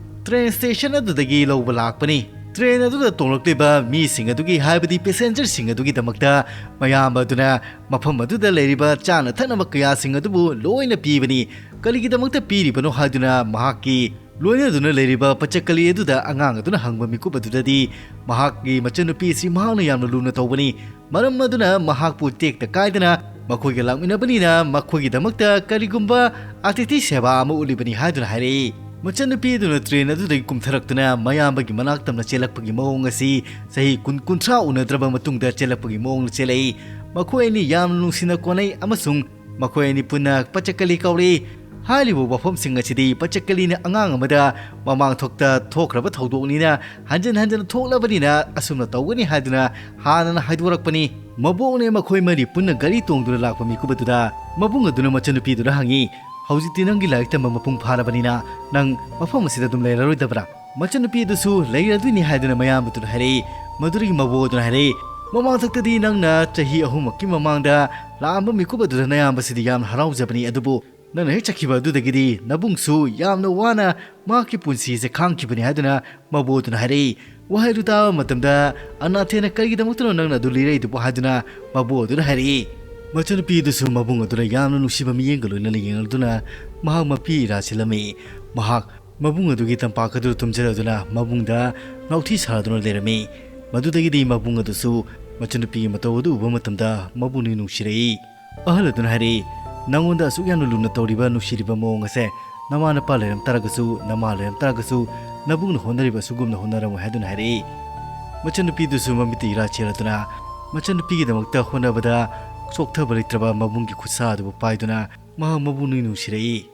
ꯇ꯭ꯔꯦꯟ ꯁ꯭ꯇꯦꯁꯟ ꯑꯗꯨꯗꯒꯤ ꯂꯧꯕ ꯂꯥꯛꯄꯅꯤ꯫ ꯇ꯭ꯔꯦꯟ ꯑꯗꯨꯗ ꯇꯣꯡꯂꯛꯂꯤꯕ ꯃꯤꯁꯤꯡ ꯑꯗꯨꯒꯤ, ꯍꯥꯏꯕꯗꯤ ꯄꯦꯁꯦꯟꯖꯔꯁꯤꯡ ꯑꯗꯨꯒꯤꯗꯃꯛꯇ ꯃꯌꯥꯝꯕ ꯑꯗꯨꯅ ꯃꯐꯝ ꯑꯗꯨꯗ ꯂꯩꯔꯤꯕ ꯆꯥꯅ ꯊꯛꯅꯕ ꯀꯌꯥꯁꯤꯡ ꯑꯗꯨꯕꯨ ꯂꯣꯏꯅ ꯄꯤꯕꯅꯤ꯫ ꯀꯔꯤꯒꯤꯗꯃꯛꯇ ꯄꯤꯔꯤꯕꯅꯣ ꯍꯥꯏꯗꯨꯅ ꯃꯍꯥꯛꯀꯤ ꯂꯣꯏꯅꯗꯨꯅ ꯂꯩꯔꯤꯕ ꯄꯆꯀꯂꯤ ꯑꯗꯨꯗ ꯑꯉꯥꯡ ꯑꯗꯨꯅ ꯍꯪꯕ ꯃꯤꯀꯨꯞ ꯑꯗꯨꯗꯗꯤ ꯃꯍꯥꯛꯀꯤ ꯃꯆꯟꯅꯨꯄꯤ ꯑꯁꯤ ꯃꯍꯥꯛꯅ ꯌꯥꯝꯅ ꯂꯨꯅ ꯇꯧꯕꯅꯤ꯫ ꯃꯔꯝ ꯑꯗꯨꯅ ꯃꯍꯥꯛꯄꯨ ꯇꯦꯛꯇ ꯀꯥꯏꯗꯅ ꯃꯈꯣꯏꯒ ꯂꯥꯛꯃꯤꯟꯅꯕꯅꯤꯅ ꯃꯈꯣꯏꯒꯤꯗꯃꯛꯇ ꯀꯔꯤꯒꯨꯝꯕ ꯑꯇꯤꯊꯤ ꯁꯦꯕꯥ ꯑꯃ ꯎꯠꯂꯤꯕꯅꯤ ꯍꯥꯏꯗꯨꯅ ꯍꯥꯏꯔꯛꯏ꯫ ꯃꯆꯟꯅꯨꯄꯤ ꯑꯗꯨꯅ ꯇ꯭ꯔꯦꯟ ꯑꯗꯨꯗꯒꯤ ꯀꯨꯝꯊꯔꯛꯇꯨꯅ ꯃꯌꯥꯝꯕꯒꯤ ꯃꯅꯥꯛ ꯇꯝꯅ ꯆꯦꯜꯂꯛꯄꯒꯤ ꯃꯑꯣꯡ ꯑꯁꯤ ꯆꯍꯤ ꯀꯨꯟ, ꯀꯨꯟꯊ꯭ꯔꯥ ꯎꯅꯗ꯭ꯔꯕ ꯃꯇꯨꯡꯗ ꯆꯦꯜꯂꯛꯄꯒꯤ ꯃꯑꯣꯡꯗ ꯆꯦꯜꯂꯛꯏ꯫ ꯃꯈꯣꯏ ꯑꯅꯤ ꯌꯥꯝꯅ ꯅꯨꯡꯁꯤꯅ ꯀꯣꯟꯅꯩ ꯑꯃꯁꯨꯡ ꯃꯈꯣꯏ ꯑꯅꯤ ꯄꯨꯟꯅ ꯄꯆꯀꯂꯤ ꯀꯧꯔꯛꯏ꯫ ꯍꯥꯏꯔꯤꯕ ꯋꯥꯐꯝꯁꯤꯡ ꯑꯁꯤꯗꯤ ꯄꯆꯀꯂꯤꯅ ꯑꯉꯥꯡ ꯑꯃꯗ ꯃꯃꯥꯡ ꯊꯣꯛꯇ ꯊꯣꯛꯈ꯭ꯔꯕ ꯊꯧꯗꯣꯛꯅꯤꯅ ꯍꯟꯖꯤꯟ ꯍꯟꯖꯤꯟ ꯊꯣꯛꯂꯕꯅꯤꯅ ꯑꯁꯨꯝꯅ ꯇꯧꯒꯅꯤ ꯍꯥꯏꯗꯨꯅ ꯍꯥꯟꯅꯅ ꯍꯥꯏꯗꯣꯔꯛꯄꯅꯤ꯫ ꯃꯕꯣꯛꯅꯦ ꯃꯈꯣꯏ ꯃꯔꯤ ꯄꯨꯟꯅ ꯒꯥꯔꯤ ꯇꯣꯡꯗꯨꯅ ꯂꯥꯛꯄ ꯃꯤꯀꯨꯞ ꯑꯗꯨꯗ ꯃꯕꯨꯡ ꯑꯗꯨꯅ ꯃꯆꯟꯅꯨꯄꯤꯗꯨꯗ ꯍꯪꯉꯤ, "ꯍꯧꯖꯤꯛꯇꯤ ꯅꯪꯒꯤ ꯂꯥꯏꯔꯤꯛ ꯇꯝꯕ ꯃꯄꯨꯡ ꯐꯥꯔꯕꯅꯤꯅ ꯅꯪ ꯃꯐꯝ ꯑꯁꯤꯗ ꯑꯗꯨꯝ ꯂꯩꯔꯔꯣꯏꯗꯕ꯭ꯔꯥ?" ꯃꯆꯟꯅꯨꯄꯤ ꯑꯗꯨꯁꯨ ꯂꯩꯔꯗꯣꯏꯅꯤ ꯍꯥꯏꯗꯨꯅ ꯃꯌꯥꯝꯕꯗꯨꯗ ꯍꯥꯏꯔꯛꯏ꯫ ꯃꯗꯨꯗꯒꯤ ꯃꯕꯣꯛ ꯑꯗꯨꯅ ꯍꯥꯏꯔꯛꯏ, "ꯃꯃꯥꯡꯊꯛꯇꯗꯤ ꯅꯪꯅ ꯆꯍꯤ ꯑꯍꯨꯝꯃꯛꯀꯤ ꯃꯃꯥꯡꯗ ꯂꯥꯛꯑꯝꯕ ꯃꯤꯀꯨꯞ ꯑꯗꯨꯗ ꯅꯌꯥꯝꯕꯁꯤꯗꯤ ꯌꯥꯝꯅ ꯍꯔꯥꯎꯖꯕꯅꯤ, ꯑꯗꯨꯕꯨ ꯅꯪꯅ ꯍꯦꯛ ꯆꯠꯈꯤꯕ ꯑꯗꯨꯗꯒꯤꯗꯤ ꯅꯕꯨꯡꯁꯨ ꯌꯥꯝꯅ ꯋꯥꯅ ꯃꯍꯥꯛꯀꯤ ꯄꯨꯟꯁꯤꯁꯦ ꯈꯥꯡꯈꯤꯕꯅꯤ" ꯍꯥꯏꯗꯨꯅ ꯃꯕꯣꯛ ꯑꯗꯨꯅ ꯍꯥꯏꯔꯛꯏ꯫ ꯋꯥꯍꯩ ꯑꯗꯨ ꯇꯥꯕ ꯃꯇꯝꯗ ꯑꯅꯥꯊꯦꯅ "ꯀꯔꯤꯒꯤꯗꯃꯛꯇꯅꯣ ꯅꯪꯅ ꯑꯗꯨ ꯂꯤꯔꯛꯏꯗꯨꯕꯨ?" ꯍꯥꯏꯗꯨꯅ ꯃꯕꯣꯛ ꯑꯗꯨꯅ ꯍꯥꯏꯔꯛꯏ꯫ ꯃꯆꯟꯅꯨꯄꯤ ꯑꯗꯨꯁꯨ ꯃꯕꯨꯡ ꯑꯗꯨꯅ ꯌꯥꯝꯅ ꯅꯨꯡꯁꯤꯕ ꯃꯤꯠꯌꯦꯡꯒ ꯂꯣꯏꯅꯅ ꯌꯦꯡꯂꯗꯨꯅ ꯃꯍꯥꯛ ꯃꯄꯤ ꯏꯔꯥ ꯁꯤꯜꯂꯝꯃꯤ꯫ ꯃꯍꯥꯛ ꯃꯕꯨꯡ ꯑꯗꯨꯒꯤ ꯇꯝꯄꯥꯛ ꯑꯗꯨꯗ ꯇꯨꯝꯖꯔꯗꯨꯅ ꯃꯕꯨꯡꯗ ꯉꯥꯎꯊꯤ ꯁꯥꯔꯗꯨꯅ ꯂꯩꯔꯝꯃꯤ꯫ ꯃꯗꯨꯗꯒꯤꯗꯤ ꯃꯕꯨꯡ ꯑꯗꯨꯁꯨ ꯃꯆꯟꯅꯨꯄꯤꯒꯤ ꯃꯇꯧ ꯑꯗꯨ ꯎꯕ ꯃꯇꯝꯗ ꯃꯕꯨꯡꯅꯤ ꯅꯨꯡꯁꯤꯔꯛꯏ꯫ ꯑꯍꯜ ꯑꯗꯨꯅ ꯍꯥꯏꯔꯛꯏ, "ꯅꯉꯣꯟꯗ ꯑꯁꯨꯛ ꯌꯥꯝꯅ ꯂꯨꯅ ꯇꯧꯔꯤꯕ, ꯅꯨꯡꯁꯤꯔꯤꯕ ꯃꯑꯣꯡ ꯑꯁꯦ ꯅꯃꯥ ꯅꯄꯥ ꯂꯩꯔꯝ ꯇꯥꯔꯒꯁꯨ, ꯅꯃꯥ ꯂꯩꯔꯝ ꯇꯥꯔꯒꯁꯨ, ꯅꯕꯨꯡꯅ ꯍꯣꯠꯅꯔꯤꯕ ꯑꯁꯨꯒꯨꯝꯅ ꯍꯣꯠꯅꯔꯝꯃꯣꯏ" ꯍꯥꯏꯗꯨꯅ ꯍꯥꯏꯔꯛꯏ꯫ ꯃꯆꯟꯅꯨꯄꯤꯗꯨꯁꯨ ꯃꯃꯤꯠꯇ ꯏꯔꯥ ꯆꯦꯜꯂꯗꯨꯅ ꯃꯆꯟꯅꯨꯄꯤꯒꯤꯗꯃꯛꯇ ꯍꯣꯠꯅꯕꯗ ꯆꯣꯛꯊꯕ ꯂꯩꯇ꯭ꯔꯕ ꯃꯕꯨꯡꯒꯤ ꯈꯨꯠꯁꯥ ꯑꯗꯨꯕꯨ ꯄꯥꯏꯗꯨꯅ ꯃꯍꯥꯛ ꯃꯕꯨꯡꯅꯤ ꯅꯨꯡꯁꯤꯔꯛꯏ꯫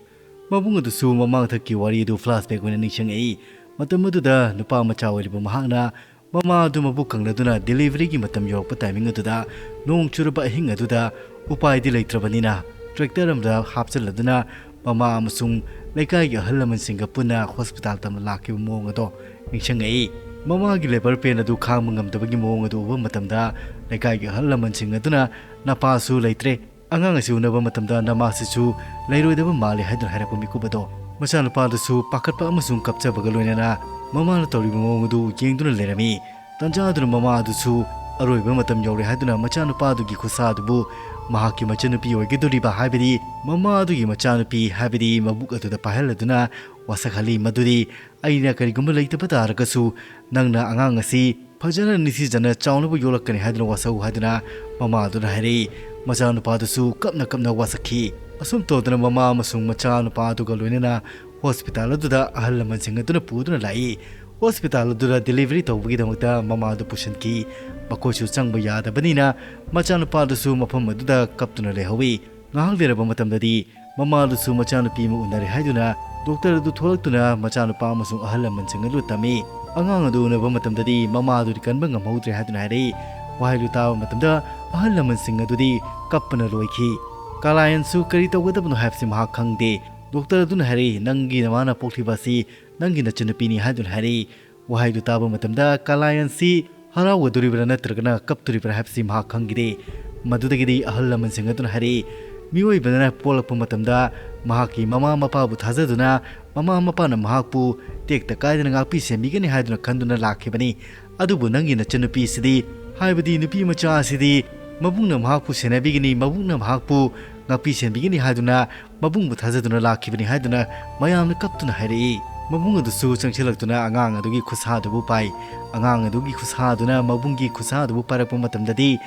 ꯃꯕꯨꯡ ꯑꯗꯨꯁꯨ ꯃꯃꯥꯡꯊꯛꯀꯤ ꯋꯥꯔꯤ ꯑꯗꯨ flashback ꯑꯣꯏꯅ ꯅꯤꯡꯁꯤꯡꯉꯛꯏ꯫ ꯃꯇꯝ ꯑꯗꯨꯗ ꯅꯨꯄꯥ ꯃꯆꯥ ꯑꯣꯏꯔꯤꯕ ꯃꯍꯥꯛꯅ ꯃꯃꯥ ꯑꯗꯨ ꯃꯕꯨꯛ ꯀꯪꯂꯗꯨꯅ deliveryꯒꯤ ꯃꯇꯝ ꯌꯧꯔꯛꯄ timing ꯑꯗꯨꯗ ꯅꯣꯡ ꯆꯨꯔꯕ ꯑꯍꯤꯡ ꯑꯗꯨꯗ ꯎꯄꯥꯏꯗꯤ ꯂꯩꯇ꯭ꯔꯕꯅꯤꯅ tractor ꯑꯃꯗ ꯍꯥꯞꯆꯤꯜꯂꯗꯨꯅ ꯃꯃꯥ ꯑꯃꯁꯨꯡ ꯂꯩꯀꯥꯏꯒꯤ ꯑꯍꯜ ꯂꯃꯟꯁꯤꯡꯒ ꯄꯨꯟꯅ hospital ꯇꯝꯅ ꯂꯥꯛꯈꯤꯕ ꯃꯑꯣꯡ ꯑꯗꯣ ꯅꯤꯡꯁꯤꯡꯉꯛꯏ꯫ ꯃꯃꯥꯒꯤ labour pain ꯑꯗꯨ ꯈꯥꯡꯕ ꯉꯝꯗꯕꯒꯤ ꯃꯑꯣꯡ ꯑꯗꯨ ꯎꯕ ꯃꯇꯝꯗ ꯂꯩꯀꯥꯏꯒꯤ ꯑꯍꯜ ꯂꯃꯟꯁꯤꯡ ꯑꯗꯨꯅ "ꯅꯄꯥꯁꯨ ꯂꯩꯇ꯭ꯔꯦ, ꯑꯉꯥꯡ ꯑꯁꯤ ꯎꯅꯕ ꯃꯇꯝꯗ ꯅꯃꯥꯁꯤꯁꯨ ꯂꯩꯔꯣꯏꯗꯕ ꯃꯥꯜꯂꯤ" ꯍꯥꯏꯗꯨꯅ ꯍꯥꯏꯔꯛꯄ ꯃꯤꯀꯨꯞ ꯑꯗꯣ ꯃꯆꯥꯅꯨꯄꯥꯗꯨꯁꯨ ꯄꯥꯈꯠꯄ ꯑꯃꯁꯨꯡ ꯀꯞꯆꯕꯒ ꯂꯣꯏꯅꯅ ꯃꯃꯥꯅ ꯇꯧꯔꯤꯕ ꯃꯑꯣꯡ ꯑꯗꯨ ꯌꯦꯡꯗꯨꯅ ꯂꯩꯔꯝꯃꯤ꯫ ꯇꯟꯖꯥ ꯑꯗꯨꯅ ꯃꯃꯥ ꯑꯗꯨꯁꯨ ꯑꯔꯣꯏꯕ ꯃꯇꯝ ꯌꯧꯔꯦ ꯍꯥꯏꯗꯨꯅ ꯃꯆꯥꯅꯨꯄꯥ ꯑꯗꯨꯒꯤ ꯈꯨꯠꯁꯥ ꯑꯗꯨꯕꯨ ꯃꯍꯥꯛꯀꯤ ꯃꯆꯟꯅꯨꯄꯤ ꯑꯣꯏꯒꯗꯧꯔꯤꯕ, ꯍꯥꯏꯕꯗꯤ ꯃꯃꯥ ꯑꯗꯨꯒꯤ ꯃꯆꯥꯅꯨꯄꯤ, ꯍꯥꯏꯕꯗꯤ ꯃꯕꯨꯛ ꯑꯗꯨꯗ ꯄꯥꯏꯍꯜꯂꯗꯨꯅ ꯋꯥꯁꯛꯍꯜꯂꯤ꯫ ꯃꯗꯨꯗꯤ, "ꯑꯩꯅ ꯀꯔꯤꯒꯨꯝꯕ ꯂꯩꯇꯕ ꯇꯥꯔꯒꯁꯨ ꯅꯪꯅ ꯑꯉꯥꯡ ꯑꯁꯤ ꯐꯖꯅ ꯅꯤꯡꯊꯤꯖꯅ ꯆꯥꯎꯅꯕ ꯌꯣꯛꯂꯛꯀꯅꯤ ꯍꯥꯏꯗꯨꯅ ꯋꯥꯁꯛꯎ" ꯍꯥꯏꯗꯨꯅ ꯃꯃꯥ ꯑꯗꯨꯅ ꯍꯥꯏꯔꯛꯏ꯫ ꯃꯆꯥꯅꯨꯄꯥꯗꯨꯁꯨ ꯀꯞꯅ ꯀꯞꯅ ꯋꯥꯁꯛꯈꯤ꯫ ꯑꯁꯨꯝ ꯇꯧꯗꯅ ꯃꯃꯥ ꯑꯃꯁꯨꯡ ꯃꯆꯥꯅꯨꯄꯥ ꯑꯗꯨꯒ ꯂꯣꯏꯅꯅ hospital ꯑꯗꯨꯗ ꯑꯍꯜ ꯂꯃꯟꯁꯤꯡ ꯑꯗꯨꯅ ꯄꯨꯗꯨꯅ ꯂꯥꯛꯏ꯫ Hospital ꯑꯗꯨꯗ delivery ꯇꯧꯕꯒꯤꯗꯃꯛꯇ ꯃꯃꯥꯗꯨ ꯄꯨꯁꯤꯟꯈꯤ꯫ ꯃꯈꯣꯏꯁꯨ ꯆꯪꯕ ꯌꯥꯗꯕꯅꯤꯅ ꯃꯆꯥꯅꯨꯄꯥꯗꯨꯁꯨ ꯃꯐꯝ ꯑꯗꯨꯗ ꯀꯞꯇꯨꯅ ꯂꯩꯍꯧꯏ꯫ ꯉꯥꯏꯍꯥꯛ ꯂꯩꯔꯕ ꯃꯇꯝꯗꯗꯤ ꯃꯃꯥꯗꯨꯁꯨ ꯃꯆꯥꯅꯨꯄꯤ ꯑꯃ ꯎꯅꯔꯦ ꯍꯥꯏꯗꯨꯅ doctor ꯑꯗꯨ ꯊꯣꯛꯂꯛꯇꯨꯅ ꯃꯆꯥꯅꯨꯄꯥ ꯑꯃꯁꯨꯡ ꯑꯍꯜ ꯂꯃꯟꯁꯤꯡ ꯑꯗꯨ ꯇꯝꯃꯤ꯫ ꯑꯉꯥꯡ ꯑꯗꯨ ꯎꯅꯕ ꯃꯇꯝꯗꯗꯤ ꯃꯃꯥ ꯑꯗꯨꯗꯤ ꯀꯟꯕ ꯉꯝꯍꯧꯗ꯭ꯔꯦ ꯍꯥꯏꯗꯨꯅ ꯍꯥꯏꯔꯛꯏ꯫ ꯋꯥꯍꯩꯗꯨ ꯇꯥꯕ ꯃꯇꯝꯗ ꯑꯍꯜ ꯂꯃꯟꯁꯤꯡ ꯑꯗꯨꯗꯤ ꯀꯞꯄꯅ ꯂꯣꯏꯈꯤ꯫ ꯀꯥꯂꯥꯌꯟꯁꯨ ꯀꯔꯤ ꯇꯧꯒꯗꯕꯅꯣ ꯍꯥꯏꯕꯁꯤ ꯃꯍꯥꯛ ꯈꯪꯗꯦ꯫ Doctor ꯑꯗꯨꯅ ꯍꯥꯏꯔꯛꯏ, "ꯅꯪꯒꯤ ꯅꯃꯥꯅ ꯄꯣꯛꯂꯤꯕ ꯑꯁꯤ ꯅꯪꯒꯤ ꯅꯆꯟꯅꯨꯄꯤꯅꯤ" ꯍꯥꯏꯗꯨꯅ ꯍꯥꯏꯔꯛꯏ꯫ ꯋꯥꯍꯩꯗꯨ ꯇꯥꯕ ꯃꯇꯝꯗ ꯀꯥꯂꯥꯌꯟꯁꯤ ꯍꯔꯥꯎꯒꯗꯧꯔꯤꯕ꯭ꯔꯥ ꯅꯠꯇ꯭ꯔꯒꯅ ꯀꯞꯇꯣꯔꯤꯕ꯭ꯔꯥ ꯍꯥꯏꯕꯁꯤ ꯃꯍꯥꯛ ꯈꯪꯈꯤꯗꯦ꯫ ꯃꯗꯨꯗꯒꯤꯗꯤ ꯑꯍꯜ ꯂꯃꯟꯁꯤꯡ ꯑꯗꯨꯅ ꯍꯥꯏꯔꯛꯏ, ꯃꯤꯑꯣꯏꯕꯅ ꯄꯣꯛꯂꯛꯄ ꯃꯇꯝꯗ ꯃꯍꯥꯛꯀꯤ ꯃꯃꯥ ꯃꯄꯥꯕꯨ ꯊꯥꯖꯗꯨꯅ ꯃꯃꯥ ꯃꯄꯥꯅ ꯃꯍꯥꯛꯄꯨ ꯇꯦꯛꯇ ꯀꯥꯏꯗꯅ ꯉꯥꯛꯄꯤ ꯁꯦꯟꯕꯤꯒꯅꯤ ꯍꯥꯏꯗꯨꯅ ꯈꯟꯗꯨꯅ ꯂꯥꯛꯈꯤꯕꯅꯤ꯫ ꯑꯗꯨꯕꯨ ꯅꯪꯒꯤ ꯅꯆꯟꯅꯨꯄꯤ ꯑꯁꯤꯗꯤ, ꯍꯥꯏꯕꯗꯤ ꯅꯨꯄꯤ ꯃꯆꯥ ꯑꯁꯤꯗꯤ ꯃꯕꯨꯡꯅ ꯃꯍꯥꯛꯄꯨ ꯁꯦꯟꯅꯕꯤꯒꯅꯤ, ꯃꯕꯨꯡꯅ ꯃꯍꯥꯛꯄꯨ ꯉꯥꯛꯄꯤ ꯁꯦꯟꯕꯤꯒꯅꯤ ꯍꯥꯏꯗꯨꯅ ꯃꯕꯨꯡꯕꯨ ꯊꯥꯖꯗꯨꯅ ꯂꯥꯛꯈꯤꯕꯅꯤ ꯍꯥꯏꯗꯨꯅ ꯃꯌꯥꯝꯅ ꯀꯞꯇꯨꯅ ꯍꯥꯏꯔꯛꯏ꯫ ꯃꯕꯨꯡ ꯑꯗꯨꯁꯨ ꯆꯪꯁꯤꯜꯂꯛꯇꯨꯅ ꯑꯉꯥꯡ ꯑꯗꯨꯒꯤ ꯈꯨꯠꯁꯥ ꯑꯗꯨꯕꯨ ꯄꯥꯏ꯫ ꯑꯉꯥꯡ ꯑꯗꯨꯒꯤ ꯈꯨꯠꯁꯥ ꯑꯗꯨꯅ ꯃꯕꯨꯡꯒꯤ ꯈꯨꯠꯁꯥ ꯑꯗꯨꯕꯨ ꯄꯥꯏꯔꯛꯄ ꯃꯇꯝꯗꯗꯤ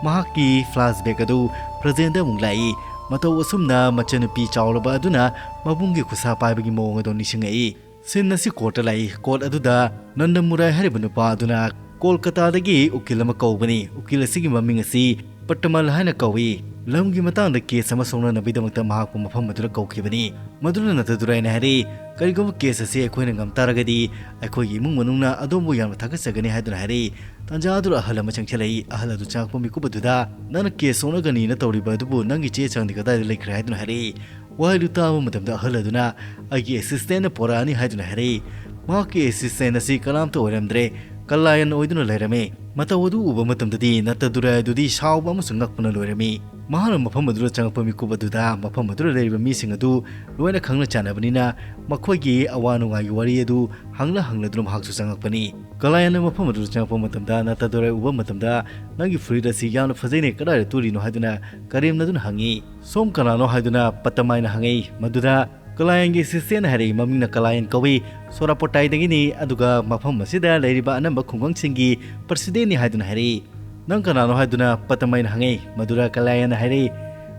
ꯃꯍꯥꯛꯀꯤ flashback ꯑꯗꯨ presentꯗ ꯑꯃꯨꯛ ꯂꯥꯛꯏ꯫ ꯃꯇꯧ ꯑꯁꯨꯝꯅ ꯃꯆꯟꯅꯨꯄꯤ ꯆꯥꯎꯔꯕ ꯑꯗꯨꯅ ꯃꯕꯨꯡꯒꯤ ꯈꯨꯠꯁꯥ ꯄꯥꯏꯕꯒꯤ ꯃꯑꯣꯡ ꯑꯗꯨ ꯅꯤꯡꯁꯤꯡꯉꯛꯏ꯫ Scene ꯑꯁꯤ courtꯇ ꯂꯥꯛꯏ꯫ Court ꯑꯗꯨꯗ ꯅꯟꯗꯃꯨꯔꯥꯏ ꯍꯥꯏꯔꯤꯕ ꯅꯨꯄꯥ ꯑꯗꯨꯅ ꯀꯣꯜꯀꯇꯥꯗꯒꯤ ꯎꯀꯤꯜ ꯑꯃ ꯀꯧꯕꯅꯤ꯫ ꯎꯀꯤꯜ ꯑꯁꯤꯒꯤ ꯃꯃꯤꯡ ꯑꯁꯤ ꯄꯇꯃꯜ ꯍꯥꯏꯅ ꯀꯧꯏ꯫ ꯂꯝꯒꯤ ꯃꯇꯥꯡꯗ case ꯑꯃ ꯁꯣꯛꯅꯅꯕꯒꯤꯗꯃꯛꯇ ꯃꯍꯥꯛꯄꯨ ꯃꯐꯝ ꯑꯗꯨꯗ ꯀꯧꯈꯤꯕꯅꯤ꯫ ꯃꯗꯨꯅ ꯅꯇꯗꯨꯔꯥꯏꯅ ꯍꯥꯏꯔꯤ, "ꯀꯔꯤꯒꯨꯝꯕ case ꯑꯁꯤ ꯑꯩꯈꯣꯏꯅ ꯉꯝ ꯇꯥꯔꯒꯗꯤ ꯑꯩꯈꯣꯏꯒꯤ ꯏꯃꯨꯡ ꯃꯅꯨꯡꯅ ꯑꯗꯣꯝꯕꯨ ꯌꯥꯝꯅ ꯊꯥꯒꯠꯆꯒꯅꯤ" ꯍꯥꯏꯗꯨꯅ ꯍꯥꯏꯔꯤ꯫ ꯇꯥꯟꯖꯥ ꯑꯗꯨꯗ ꯑꯍꯜ ꯑꯃ ꯆꯪꯁꯤꯜꯂꯛꯏ꯫ ꯑꯍꯜ ꯑꯗꯨ ꯆꯪꯉꯛꯄ ꯃꯤꯀꯨꯞ ꯑꯗꯨꯗ, "ꯅꯪꯅ case ꯁꯣꯛꯅꯒꯅꯤꯅ ꯇꯧꯔꯤꯕ ꯑꯗꯨꯕꯨ ꯅꯪꯒꯤ ꯆꯦ ꯆꯥꯡꯗꯤ ꯀꯗꯥꯏꯗ ꯂꯩꯈ꯭ꯔꯦ?" ꯍꯥꯏꯗꯨꯅ ꯍꯥꯏꯔꯛꯏ꯫ ꯋꯥꯍꯩꯗꯨ ꯇꯥꯕ ꯃꯇꯝꯗ ꯑꯍꯜ ꯑꯗꯨꯅ, "ꯑꯩꯒꯤ assistantꯅ ꯄꯣꯔꯛꯑꯅꯤ" ꯍꯥꯏꯗꯨꯅ ꯍꯥꯏꯔꯛꯏ꯫ ꯃꯍꯥꯛꯀꯤ assistant ꯑꯁꯤ ꯀꯅꯥꯝꯇ ꯑꯣꯏꯔꯝꯗ꯭ꯔꯦ, ꯀꯂꯥꯌꯟ ꯑꯣꯏꯗꯨꯅ ꯂꯩꯔꯝꯃꯤ꯫ ꯃꯇꯧ ꯑꯗꯨ ꯎꯕ ꯃꯇꯝꯗꯗꯤ ꯅꯠꯇꯗꯨꯔꯥꯏ ꯑꯗꯨꯗꯤ ꯁꯥꯎꯕ ꯑꯃꯁꯨꯡ ꯉꯛꯄꯅ ꯂꯣꯏꯔꯝꯃꯤ꯫ ꯃꯍꯥꯛꯅ ꯃꯐꯝ ꯑꯗꯨꯗ ꯆꯪꯉꯛꯄ ꯃꯤꯀꯨꯞ ꯑꯗꯨꯗ ꯃꯐꯝ ꯑꯗꯨꯗ ꯂꯩꯔꯤꯕ ꯃꯤꯁꯤꯡ ꯑꯗꯨ ꯂꯣꯏꯅ ꯈꯪꯅ ꯆꯥꯟꯅꯕꯅꯤꯅ ꯃꯈꯣꯏꯒꯤ ꯑꯋꯥ ꯅꯨꯡꯉꯥꯏꯒꯤ ꯋꯥꯔꯤ ꯑꯗꯨ ꯍꯪꯂ ꯍꯪꯂꯗꯨꯅ ꯃꯍꯥꯛꯁꯨ ꯆꯪꯉꯛꯄꯅꯤ꯫ ꯀꯂꯥꯌꯟꯅ ꯃꯐꯝ ꯑꯗꯨꯗ ꯆꯪꯉꯛꯄ ꯃꯇꯝꯗ ꯅꯠꯇꯗꯨꯔꯥꯏ ꯎꯕ ꯃꯇꯝꯗ, "ꯅꯪꯒꯤ ꯐꯨꯔꯤꯠ ꯑꯁꯤ ꯌꯥꯝꯅ ꯐꯖꯩꯅꯦ, ꯀꯗꯥꯏꯗ ꯇꯨꯔꯤꯅꯣ?" ꯍꯥꯏꯗꯨꯅ ꯀꯔꯦꯝꯅꯗꯨꯅ ꯍꯪꯉꯤ꯫ "ꯁꯣꯝ ꯀꯅꯥꯅꯣ?" ꯍꯥꯏꯗꯨꯅ ꯄꯇꯃꯥꯏꯅ ꯍꯪꯉꯛꯏ꯫ ꯃꯗꯨꯗ ꯀꯂꯥꯌꯟꯒꯤ assistantꯅ ꯍꯥꯏꯔꯛꯏ, "ꯃꯃꯤꯡꯅ ꯀꯂꯥꯌꯟ ꯀꯧꯏ, ꯁꯣꯔꯥꯄꯣꯇꯥꯏꯗꯒꯤꯅꯤ, ꯑꯗꯨꯒ ꯃꯐꯝ ꯑꯁꯤꯗ ꯂꯩꯔꯤꯕ ꯑꯅꯝꯕ ꯈꯨꯡꯒꯪꯁꯤꯡꯒꯤ presidentꯅꯤ" ꯍꯥꯏꯗꯨꯅ ꯍꯥꯏꯔꯛꯏ꯫ "ꯅꯪ ꯀꯅꯥꯅꯣ?" ꯍꯥꯏꯗꯨꯅ ꯄꯇꯃꯥꯏꯅ ꯍꯪꯉꯛꯏ꯫ ꯃꯗꯨꯗ ꯀꯂꯥꯌꯟꯅ ꯍꯥꯏꯔꯛꯏ,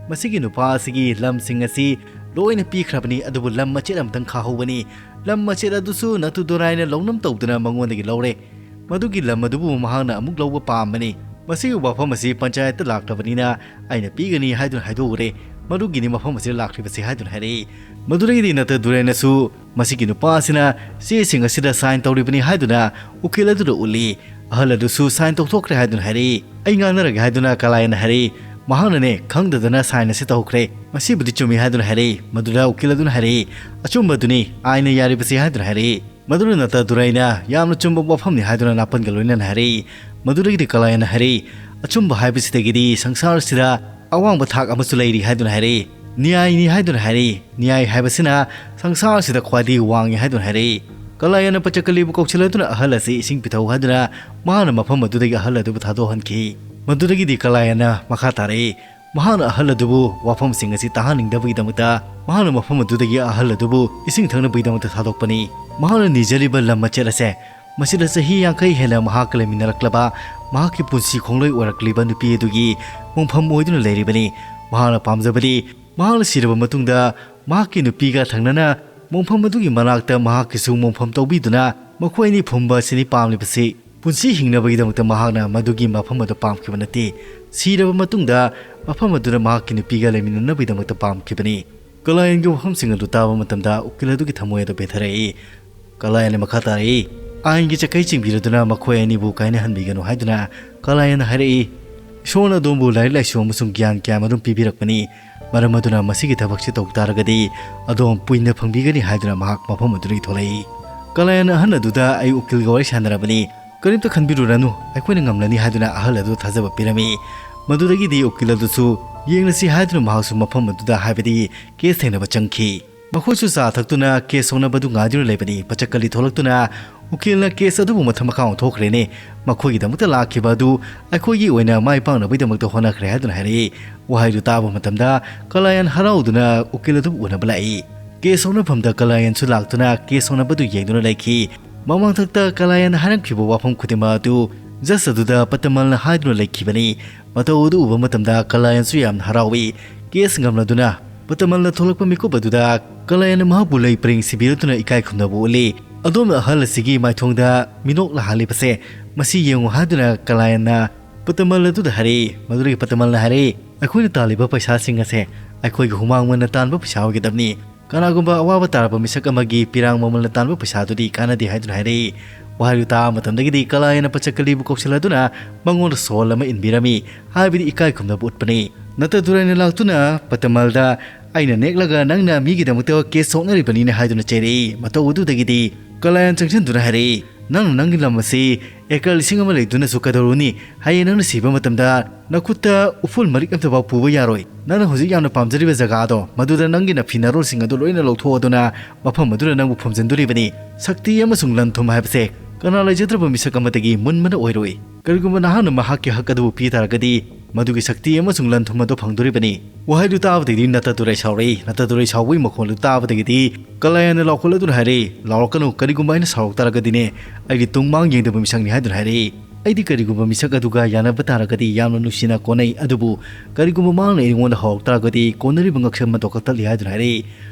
"ꯃꯁꯤꯒꯤ ꯅꯨꯄꯥ ꯑꯁꯤꯒꯤ ꯂꯝꯁꯤꯡ ꯑꯁꯤ ꯂꯣꯏꯅ ꯄꯤꯈ꯭ꯔꯕꯅꯤ, ꯑꯗꯨꯕꯨ ꯂꯝ ꯃꯆꯦꯠ ꯑꯃꯇꯪ ꯈꯥꯍꯧꯕꯅꯤ꯫ ꯂꯝ ꯃꯆꯦꯠ ꯑꯗꯨꯁꯨ ꯅꯠꯇꯨꯗꯣꯔꯥꯏꯅ ꯂꯧꯅꯝ ꯇꯧꯗꯨꯅ ꯃꯉꯣꯟꯗꯒꯤ ꯂꯧꯔꯦ꯫ ꯃꯗꯨꯒꯤ ꯂꯝ ꯑꯗꯨꯕꯨ ꯃꯍꯥꯛꯅ ꯑꯃꯨꯛ ꯂꯧꯕ ꯄꯥꯝꯕꯅꯤ꯫ ꯃꯁꯤꯒꯤ ꯋꯥꯐꯝ ꯑꯁꯤ ꯄꯟꯆꯥꯌꯠꯇ ꯂꯥꯛꯇꯕꯅꯤꯅ ꯑꯩꯅ ꯄꯤꯒꯅꯤ" ꯍꯥꯏꯗꯨꯅ ꯍꯥꯏꯗꯣꯛꯎꯔꯦ꯫ "ꯃꯗꯨꯒꯤꯅꯤ ꯃꯐꯝ ꯑꯁꯤꯗ ꯂꯥꯛꯂꯤꯕꯁꯤ" ꯍꯥꯏꯗꯨꯅ ꯍꯥꯏꯔꯛꯏ꯫ ꯃꯗꯨꯗꯒꯤꯗꯤ ꯅꯠꯇꯗꯨꯔꯥꯏꯅꯁꯨ ꯃꯁꯤꯒꯤ ꯅꯨꯄꯥ ꯑꯁꯤꯅ ꯆꯦꯁꯤꯡ ꯑꯁꯤꯗ sign ꯇꯧꯔꯤꯕꯅꯤ ꯍꯥꯏꯗꯨꯅ ꯎꯀꯤꯜ ꯑꯗꯨꯗ ꯎꯠꯂꯤ꯫ ꯑꯍꯜ ꯑꯗꯨꯁꯨ sign ꯇꯧꯊꯣꯛꯈ꯭ꯔꯦ ꯍꯥꯏꯗꯨꯅ ꯍꯥꯏꯔꯛꯏ꯫ "ꯑꯩ ꯉꯥꯡꯅꯔꯒꯦ" ꯍꯥꯏꯗꯨꯅ ꯀꯂꯥꯌꯟꯅ ꯍꯥꯏꯔꯛꯏ꯫ ꯃꯍꯥꯛꯅꯅꯦ ꯈꯪꯗꯗꯅ sign ꯑꯁꯤ ꯇꯧꯈ꯭ꯔꯦ꯫ "ꯃꯁꯤꯕꯨꯗꯤ ꯆꯨꯝꯃꯤ" ꯍꯥꯏꯗꯨꯅ ꯍꯥꯏꯔꯛꯏ꯫ ꯃꯗꯨꯗ ꯎꯀꯤꯜ ꯑꯗꯨꯅ ꯍꯥꯏꯔꯛꯏ, "ꯑꯆꯨꯝꯕꯗꯨꯅꯤ, ꯑꯥꯏꯟꯅ ꯌꯥꯔꯤꯕꯁꯤ" ꯍꯥꯏꯗꯨꯅ ꯍꯥꯏꯔꯛꯏ꯫ ꯃꯗꯨꯅ ꯅꯠꯇꯗꯨꯔꯥꯏꯅ "ꯌꯥꯝꯅ ꯆꯨꯝꯕ ꯋꯥꯐꯝꯅꯤ" ꯍꯥꯏꯗꯨꯅ ꯅꯥꯄꯟꯒ ꯂꯣꯏꯅꯅ ꯍꯥꯏꯔꯛꯏ꯫ ꯃꯗꯨꯗꯒꯤꯗꯤ ꯀꯂꯥꯌꯟꯅ ꯍꯥꯏꯔꯛꯏ, "ꯑꯆꯨꯝꯕ ꯍꯥꯏꯕꯁꯤꯗꯒꯤꯗꯤ ꯁꯪꯁꯥꯔꯁꯤꯗ ꯑꯋꯥꯡꯕ ꯊꯥꯛ ꯑꯃꯁꯨ ꯂꯩꯔꯤ" ꯍꯥꯏꯗꯨꯅ ꯍꯥꯏꯔꯛꯏ꯫ "ꯅ꯭ꯌꯥꯏꯅꯤ" ꯍꯥꯏꯗꯨꯅ ꯍꯥꯏꯔꯛꯏ꯫ "ꯅ꯭ꯌꯥꯏ ꯍꯥꯏꯕꯁꯤꯅ ꯁꯪꯁꯥꯔꯁꯤꯗ ꯈ꯭ꯋꯥꯏꯗꯒꯤ ꯋꯥꯡꯉꯤ" ꯍꯥꯏꯗꯨꯅ ꯍꯥꯏꯔꯛꯏ꯫ ꯀꯂꯥꯌꯟꯅ ꯄꯆꯀꯂꯤꯕꯨ ꯀꯧꯁꯤꯜꯂꯗꯨꯅ ꯑꯍꯜ ꯑꯁꯤ ꯏꯁꯤꯡ ꯄꯤꯊꯧ ꯍꯥꯏꯗꯨꯅ ꯃꯍꯥꯛꯅ ꯃꯐꯝ ꯑꯗꯨꯗꯒꯤ ꯑꯍꯜ ꯑꯗꯨꯕꯨ ꯊꯥꯗꯣꯛꯍꯟꯈꯤ꯫ ꯃꯗꯨꯗꯒꯤꯗꯤ ꯀꯂꯥꯌꯥꯟꯅ ꯃꯈꯥ ꯇꯥꯔꯛꯏ꯫ ꯃꯍꯥꯛꯅ ꯑꯍꯜ ꯑꯗꯨꯕꯨ ꯋꯥꯐꯝꯁꯤꯡ ꯑꯁꯤ ꯇꯥꯍꯟꯅꯤꯡꯗꯕꯒꯤꯗꯃꯛꯇ ꯃꯍꯥꯛꯅ ꯃꯐꯝ ꯑꯗꯨꯗꯒꯤ ꯑꯍꯜ ꯑꯗꯨꯕꯨ ꯏꯁꯤꯡ ꯊꯛꯅꯕꯒꯤꯗꯃꯛꯇ ꯊꯥꯗꯣꯛꯄꯅꯤ꯫ ꯃꯍꯥꯛꯅ ꯅꯤꯖꯔꯤꯕ ꯂꯝ ꯃꯆꯦꯠ ꯑꯁꯦ ꯃꯁꯤꯗ ꯆꯍꯤ ꯌꯥꯡꯈꯩ ꯍꯦꯟꯅ ꯃꯍꯥꯛꯀ ꯂꯩꯃꯤꯟꯅꯔꯛꯂꯕ, ꯃꯍꯥꯛꯀꯤ ꯄꯨꯟꯁꯤ ꯈꯣꯡꯂꯣꯏ ꯑꯣꯏꯔꯛꯂꯤꯕ ꯅꯨꯄꯤ ꯑꯗꯨꯒꯤ ꯃꯣꯡꯐꯝ ꯑꯣꯏꯗꯨꯅ ꯂꯩꯔꯤꯕꯅꯤ꯫ ꯃꯍꯥꯛꯅ ꯄꯥꯝꯖꯕꯗꯤ ꯃꯍꯥꯛꯅ ꯁꯤꯔꯕ ꯃꯇꯨꯡꯗ ꯃꯍꯥꯛꯀꯤ ꯅꯨꯄꯤꯒ ꯊꯪꯅꯅ ꯃꯣꯡꯐꯝ ꯑꯗꯨꯒꯤ ꯃꯅꯥꯛꯇ ꯃꯍꯥꯛꯀꯤꯁꯨ ꯃꯣꯡꯐꯝ ꯇꯧꯕꯤꯗꯨꯅ ꯃꯈꯣꯏ ꯑꯅꯤ ꯐꯨꯝꯕ ꯑꯁꯤꯅꯤ ꯄꯥꯝꯂꯤꯕꯁꯤ꯫ ꯄꯨꯟꯁꯤ ꯍꯤꯡꯅꯕꯒꯤꯗꯃꯛꯇ ꯃꯍꯥꯛꯅ ꯃꯗꯨꯒꯤ ꯃꯐꯝ ꯑꯗꯨ ꯄꯥꯝꯈꯤꯕ ꯅꯠꯇꯦ꯫ ꯁꯤꯔꯕ ꯃꯇꯨꯡꯗ ꯃꯐꯝ ꯑꯗꯨꯗ ꯃꯍꯥꯛꯀꯤ ꯅꯨꯄꯤꯒ ꯂꯩꯃꯤꯟꯅꯅꯕꯒꯤꯗꯃꯛꯇ ꯄꯥꯝꯈꯤꯕꯅꯤ꯫ ꯀꯂꯥꯌꯟꯒꯤ ꯋꯥꯐꯝꯁꯤꯡ ꯑꯗꯨ ꯇꯥꯕ ꯃꯇꯝꯗ ꯎꯀꯤꯜ ꯑꯗꯨꯒꯤ ꯊꯃꯣꯏ ꯑꯗꯨ ꯄꯦꯟꯊꯔꯛꯏ꯫ ꯀꯂꯥꯌꯟꯅ ꯃꯈꯥ ꯇꯥꯔꯛꯏ, "ꯑꯥꯏꯟꯒꯤ ꯆꯩꯀꯩ ꯆꯤꯡꯕꯤꯔꯗꯨꯅ ꯃꯈꯣꯏ ꯑꯅꯤꯕꯨ ꯀꯥꯏꯅꯍꯟꯕꯤꯒꯅꯨ" ꯍꯥꯏꯗꯨꯅ ꯀꯂꯥꯌꯟꯅ ꯍꯥꯏꯔꯛꯏ꯫ "ꯏꯁꯣꯔꯅ ꯑꯗꯣꯝꯕꯨ ꯂꯥꯏꯔꯤꯛ ꯂꯥꯏꯁꯨ ꯑꯃꯁꯨꯡ ꯒ꯭ꯌꯥꯟ ꯀꯌꯥ ꯑꯗꯨꯝ ꯄꯤꯕꯤꯔꯛꯄꯅꯤ꯫ ꯃꯔꯝ ꯑꯗꯨꯅ ꯃꯁꯤꯒꯤ ꯊꯕꯛꯁꯤ ꯇꯧ ꯇꯥꯔꯒꯗꯤ ꯑꯗꯣꯝ ꯄꯨꯏꯅ ꯐꯪꯕꯤꯒꯅꯤ" ꯍꯥꯏꯗꯨꯅ ꯃꯍꯥꯛ ꯃꯐꯝ ꯑꯗꯨꯗꯒꯤ ꯊꯣꯛꯂꯛꯏ꯫ ꯀꯂꯥꯌꯟꯅ ꯑꯍꯜ ꯑꯗꯨꯗ, "ꯑꯩ ꯎꯀꯤꯜꯒ ꯋꯥꯔꯤ ꯁꯥꯟꯅꯔꯕꯅꯤ, ꯀꯔꯤꯝꯇ ꯈꯟꯕꯤꯔꯨꯔꯅꯨ, ꯑꯩꯈꯣꯏꯅ ꯉꯝꯂꯅꯤ" ꯍꯥꯏꯗꯨꯅ ꯑꯍꯜ ꯑꯗꯨ ꯊꯥꯖꯕ ꯄꯤꯔꯝꯃꯤ꯫ ꯃꯗꯨꯗꯒꯤꯗꯤ ꯎꯀꯤꯜ ꯑꯗꯨꯁꯨ ꯌꯦꯡꯂꯁꯤ ꯍꯥꯏꯗꯨꯅ ꯃꯍꯥꯛꯁꯨ ꯃꯐꯝ ꯑꯗꯨꯗ, ꯍꯥꯏꯕꯗꯤ ꯀꯦꯁ ꯊꯦꯡꯅꯕ ꯆꯪꯈꯤ꯫ ꯃꯈꯣꯏꯁꯨ ꯆꯥ ꯊꯛꯇꯨꯅ ꯀꯦꯁ ꯁꯣꯛꯅꯕꯗꯨ ꯉꯥꯏꯗꯨꯅ ꯂꯩꯕꯅꯤ꯫ ꯄꯆꯛꯀꯂꯤ ꯊꯣꯛꯂꯛꯇꯨꯅ, "ꯎꯀꯤꯜꯅ ꯀꯦꯁ ꯑꯗꯨꯕꯨ ꯃꯊꯛ ꯃꯈꯥ ꯑꯣꯟꯊꯣꯛꯈ꯭ꯔꯦꯅꯦ꯫ ꯃꯈꯣꯏꯒꯤꯗꯃꯛꯇ ꯂꯥꯛꯈꯤꯕ ꯑꯗꯨ ꯑꯩꯈꯣꯏꯒꯤ ꯑꯣꯏꯅ ꯃꯥꯏ ꯄꯥꯛꯅꯕꯒꯤꯗꯃꯛꯇ ꯍꯣꯠꯅꯈ꯭ꯔꯦ" ꯍꯥꯏꯗꯨꯅ ꯍꯥꯏꯔꯛꯏ꯫ ꯋꯥꯍꯩꯗꯨ ꯇꯥꯕ ꯃꯇꯝꯗ ꯀꯂꯥꯌꯟ ꯍꯔꯥꯎꯗꯨꯅ ꯎꯀꯤꯜ ꯑꯗꯨꯕꯨ ꯎꯅꯕ ꯂꯥꯛꯏ꯫ ꯀꯦꯁ ꯁꯣꯛꯅꯐꯝꯗ ꯀꯂꯥꯌꯟꯁꯨ ꯂꯥꯛꯇꯨꯅ ꯀꯦꯁ ꯁꯣꯛꯅꯕꯗꯨ ꯌꯦꯡꯗꯨꯅ ꯂꯩꯈꯤ꯫ ꯃꯃꯥꯡꯊꯛꯇ ꯀꯂꯥꯌꯟꯅ ꯍꯥꯏꯔꯝꯈꯤꯕ ꯋꯥꯐꯝ ꯈꯨꯗꯤꯡꯃꯛ ꯑꯗꯨ ꯖꯁ ꯑꯗꯨꯗ ꯄꯇꯃꯜꯅ ꯍꯥꯏꯗꯨꯅ ꯂꯩꯈꯤꯕꯅꯤ꯫ ꯃꯇꯧ ꯑꯗꯨ ꯎꯕ ꯃꯇꯝꯗ ꯀꯂꯥꯌꯟꯁꯨ ꯌꯥꯝꯅ ꯍꯔꯥꯎꯏ꯫ ꯀꯦꯁ ꯉꯝꯂꯗꯨꯅ ꯄꯇꯃꯜꯅ ꯊꯣꯛꯂꯛꯄ ꯃꯤꯀꯨꯞ ꯑꯗꯨꯗ ꯀꯂꯥꯌꯟꯅ ꯃꯍꯥꯛꯄꯨ ꯂꯩ ꯄꯔꯦꯡ ꯁꯤꯕꯤꯔꯗꯨꯅ ꯏꯀꯥꯏ ꯈꯨꯝꯅꯕ ꯎꯠꯂꯤ꯫ ꯑꯗꯣꯝꯅ ꯑꯍꯜ ꯑꯁꯤꯒꯤ ꯃꯥꯏꯊꯣꯡꯗ ꯃꯤꯅꯣꯛ ꯂꯥꯍꯜꯂꯤꯕꯁꯦ, ꯃꯁꯤ ꯌꯦꯡꯉꯨ ꯍꯥꯏꯗꯨꯅ ꯀꯂꯥꯌꯟꯅ ꯄꯇꯃꯜ ꯑꯗꯨꯗ ꯍꯥꯏꯔꯛꯏ꯫ ꯃꯗꯨꯗꯒꯤ ꯄꯇꯃꯜꯅ ꯍꯥꯏꯔꯛꯏ, "ꯑꯩꯈꯣꯏꯅ ꯇꯥꯜꯂꯤꯕ ꯄꯩꯁꯥꯁꯤꯡ ꯑꯁꯦ ꯑꯩꯈꯣꯏꯒꯤ ꯍꯨꯃꯥꯡ ꯃꯟꯅ ꯇꯥꯟꯕ ꯄꯩꯁꯥ ꯑꯣꯏꯒꯗꯕꯅꯤ꯫ ꯀꯅꯥꯒꯨꯝꯕ ꯑꯋꯥꯕ ꯇꯥꯔꯕ ꯃꯤꯁꯛ ꯑꯃꯒꯤ ꯄꯤꯔꯥꯡ ꯃꯃꯜꯅ ꯇꯥꯟꯕ ꯄꯩꯁꯥꯗꯨꯗꯤ ꯀꯥꯟꯅꯗꯦ" ꯍꯥꯏꯗꯨꯅ ꯍꯥꯏꯔꯛꯏ꯫ ꯋꯥꯍꯩꯗꯨ ꯇꯥꯕ ꯃꯇꯝꯗꯒꯤꯗꯤ ꯀꯂꯥꯌꯟꯅ ꯄꯆꯀꯂꯤꯕꯨ ꯀꯧꯁꯤꯜꯂꯗꯨꯅ ꯃꯉꯣꯟꯗ ꯁꯣꯜ ꯑꯃ ꯏꯟꯕꯤꯔꯝꯃꯤ, ꯍꯥꯏꯕꯗꯤ ꯏꯀꯥꯏ ꯈꯨꯝꯅꯕ ꯎꯠꯄꯅꯤ꯫ ꯅꯠꯇꯗꯨꯔꯥꯏꯅ ꯂꯥꯛꯇꯨꯅ ꯄꯇꯃꯜꯗ, "ꯑꯩꯅ ꯅꯦꯛꯂꯒ ꯅꯪꯅ ꯃꯤꯒꯤꯗꯃꯛꯇ ꯀꯦꯁ ꯁꯣꯛꯅꯔꯤꯕꯅꯤꯅ" ꯍꯥꯏꯗꯨꯅ ꯆꯩꯔꯛꯏ꯫ ꯃꯇꯧ ꯑꯗꯨꯗꯒꯤꯗꯤ ꯀꯂꯥꯌꯟ ꯆꯪꯁꯤꯟꯗꯨꯅ ꯍꯥꯏꯔꯛꯏ, "ꯅꯪꯅ ꯅꯪꯒꯤ ꯂꯝ ꯑꯁꯤ ꯑꯦꯀꯔ ꯂꯤꯁꯤꯡ ꯑꯃ ꯂꯩꯗꯨꯅꯁꯨ ꯀꯩꯗꯧꯔꯨꯅꯤ? ꯍꯌꯦꯡ ꯅꯪꯅ ꯁꯤꯕ ꯃꯇꯝꯗ ꯅꯈꯨꯠꯇ ꯎꯐꯨꯜ ꯃꯔꯤꯛ ꯑꯝꯇꯐꯥꯎ ꯄꯨꯕ ꯌꯥꯔꯣꯏ꯫ ꯅꯪꯅ ꯍꯧꯖꯤꯛ ꯌꯥꯝꯅ ꯄꯥꯝꯖꯔꯤꯕ ꯖꯒꯥꯗꯣ, ꯃꯗꯨꯗ ꯅꯪꯒꯤ ꯅꯐꯤ ꯅꯔꯣꯜꯁꯤꯡ ꯑꯗꯨ ꯂꯣꯏꯅ ꯂꯧꯊꯣꯛꯑꯗꯨꯅ ꯃꯐꯝ ꯑꯗꯨꯗ ꯅꯪꯕꯨ ꯐꯨꯝꯖꯤꯟꯗꯣꯔꯤꯕꯅꯤ꯫ ꯁꯛꯇꯤ ꯑꯃꯁꯨꯡ ꯂꯟ ꯊꯨꯝ ꯍꯥꯏꯕꯁꯦ ꯀꯅꯥ ꯂꯩꯖꯗ꯭ꯔꯕ ꯃꯤꯁꯛ ꯑꯃꯗꯒꯤ ꯃꯨꯟꯕꯅ ꯑꯣꯏꯔꯣꯏ꯫ ꯀꯔꯤꯒꯨꯝꯕ ꯅꯍꯥꯛꯅ ꯃꯍꯥꯛꯀꯤ ꯍꯛ ꯑꯗꯨꯕꯨ ꯄꯤ ꯇꯥꯔꯒꯗꯤ, ꯃꯗꯨꯒꯤ ꯁꯛꯇꯤ ꯑꯃꯁꯨꯡ ꯂꯟ ꯊꯨꯝ ꯑꯗꯨ ꯐꯪꯗꯣꯔꯤꯕꯅꯤ꯫ ꯋꯥꯍꯩꯗꯨ ꯇꯥꯕꯗꯒꯤꯗꯤ ꯅꯇꯗꯨꯔꯩ ꯁꯥꯎꯔꯛꯏ꯫ ꯅꯇꯗꯨꯔꯩ ꯁꯥꯎꯕꯒꯤ ꯃꯈꯣꯜꯗꯨ ꯇꯥꯕꯗꯒꯤꯗꯤ ꯀꯂꯥꯌꯥꯟꯅ ꯂꯥꯎꯈꯠꯂꯗꯨꯅ ꯍꯥꯏꯔꯛꯏ, "ꯂꯥꯎꯔꯛꯀꯅꯨ, ꯀꯔꯤꯒꯨꯝꯕ ꯑꯩꯅ ꯁꯥꯎꯔꯛ ꯇꯥꯔꯒꯗꯤꯅꯦ, ꯑꯩꯗꯤ ꯇꯨꯡ ꯃꯥꯡ ꯌꯦꯡꯗꯕ ꯃꯤꯁꯛꯅꯤ" ꯍꯥꯏꯗꯨꯅ ꯍꯥꯏꯔꯛꯏ꯫ "ꯑꯩꯗꯤ ꯀꯔꯤꯒꯨꯝꯕ ꯃꯤꯁꯛ ꯑꯗꯨꯒ ꯌꯥꯅꯕ ꯇꯥꯔꯒꯗꯤ ꯌꯥꯝꯅ ꯅꯨꯡꯁꯤꯅ ꯀꯣꯟꯅꯩ, ꯑꯗꯨꯕꯨ ꯀꯔꯤꯒꯨꯝꯕ ꯃꯍꯥꯛꯅ ꯑꯩꯉꯣꯟꯗ ꯍꯧꯔꯛ ꯇꯥꯔꯒꯗꯤ ꯀꯣꯟꯅꯔꯤꯕ ꯉꯛꯁꯝ ꯑꯗꯣ ꯀꯛꯊꯠꯂꯤ" ꯍꯥꯏꯗꯨꯅ ꯍꯥꯏꯔꯛꯏ꯫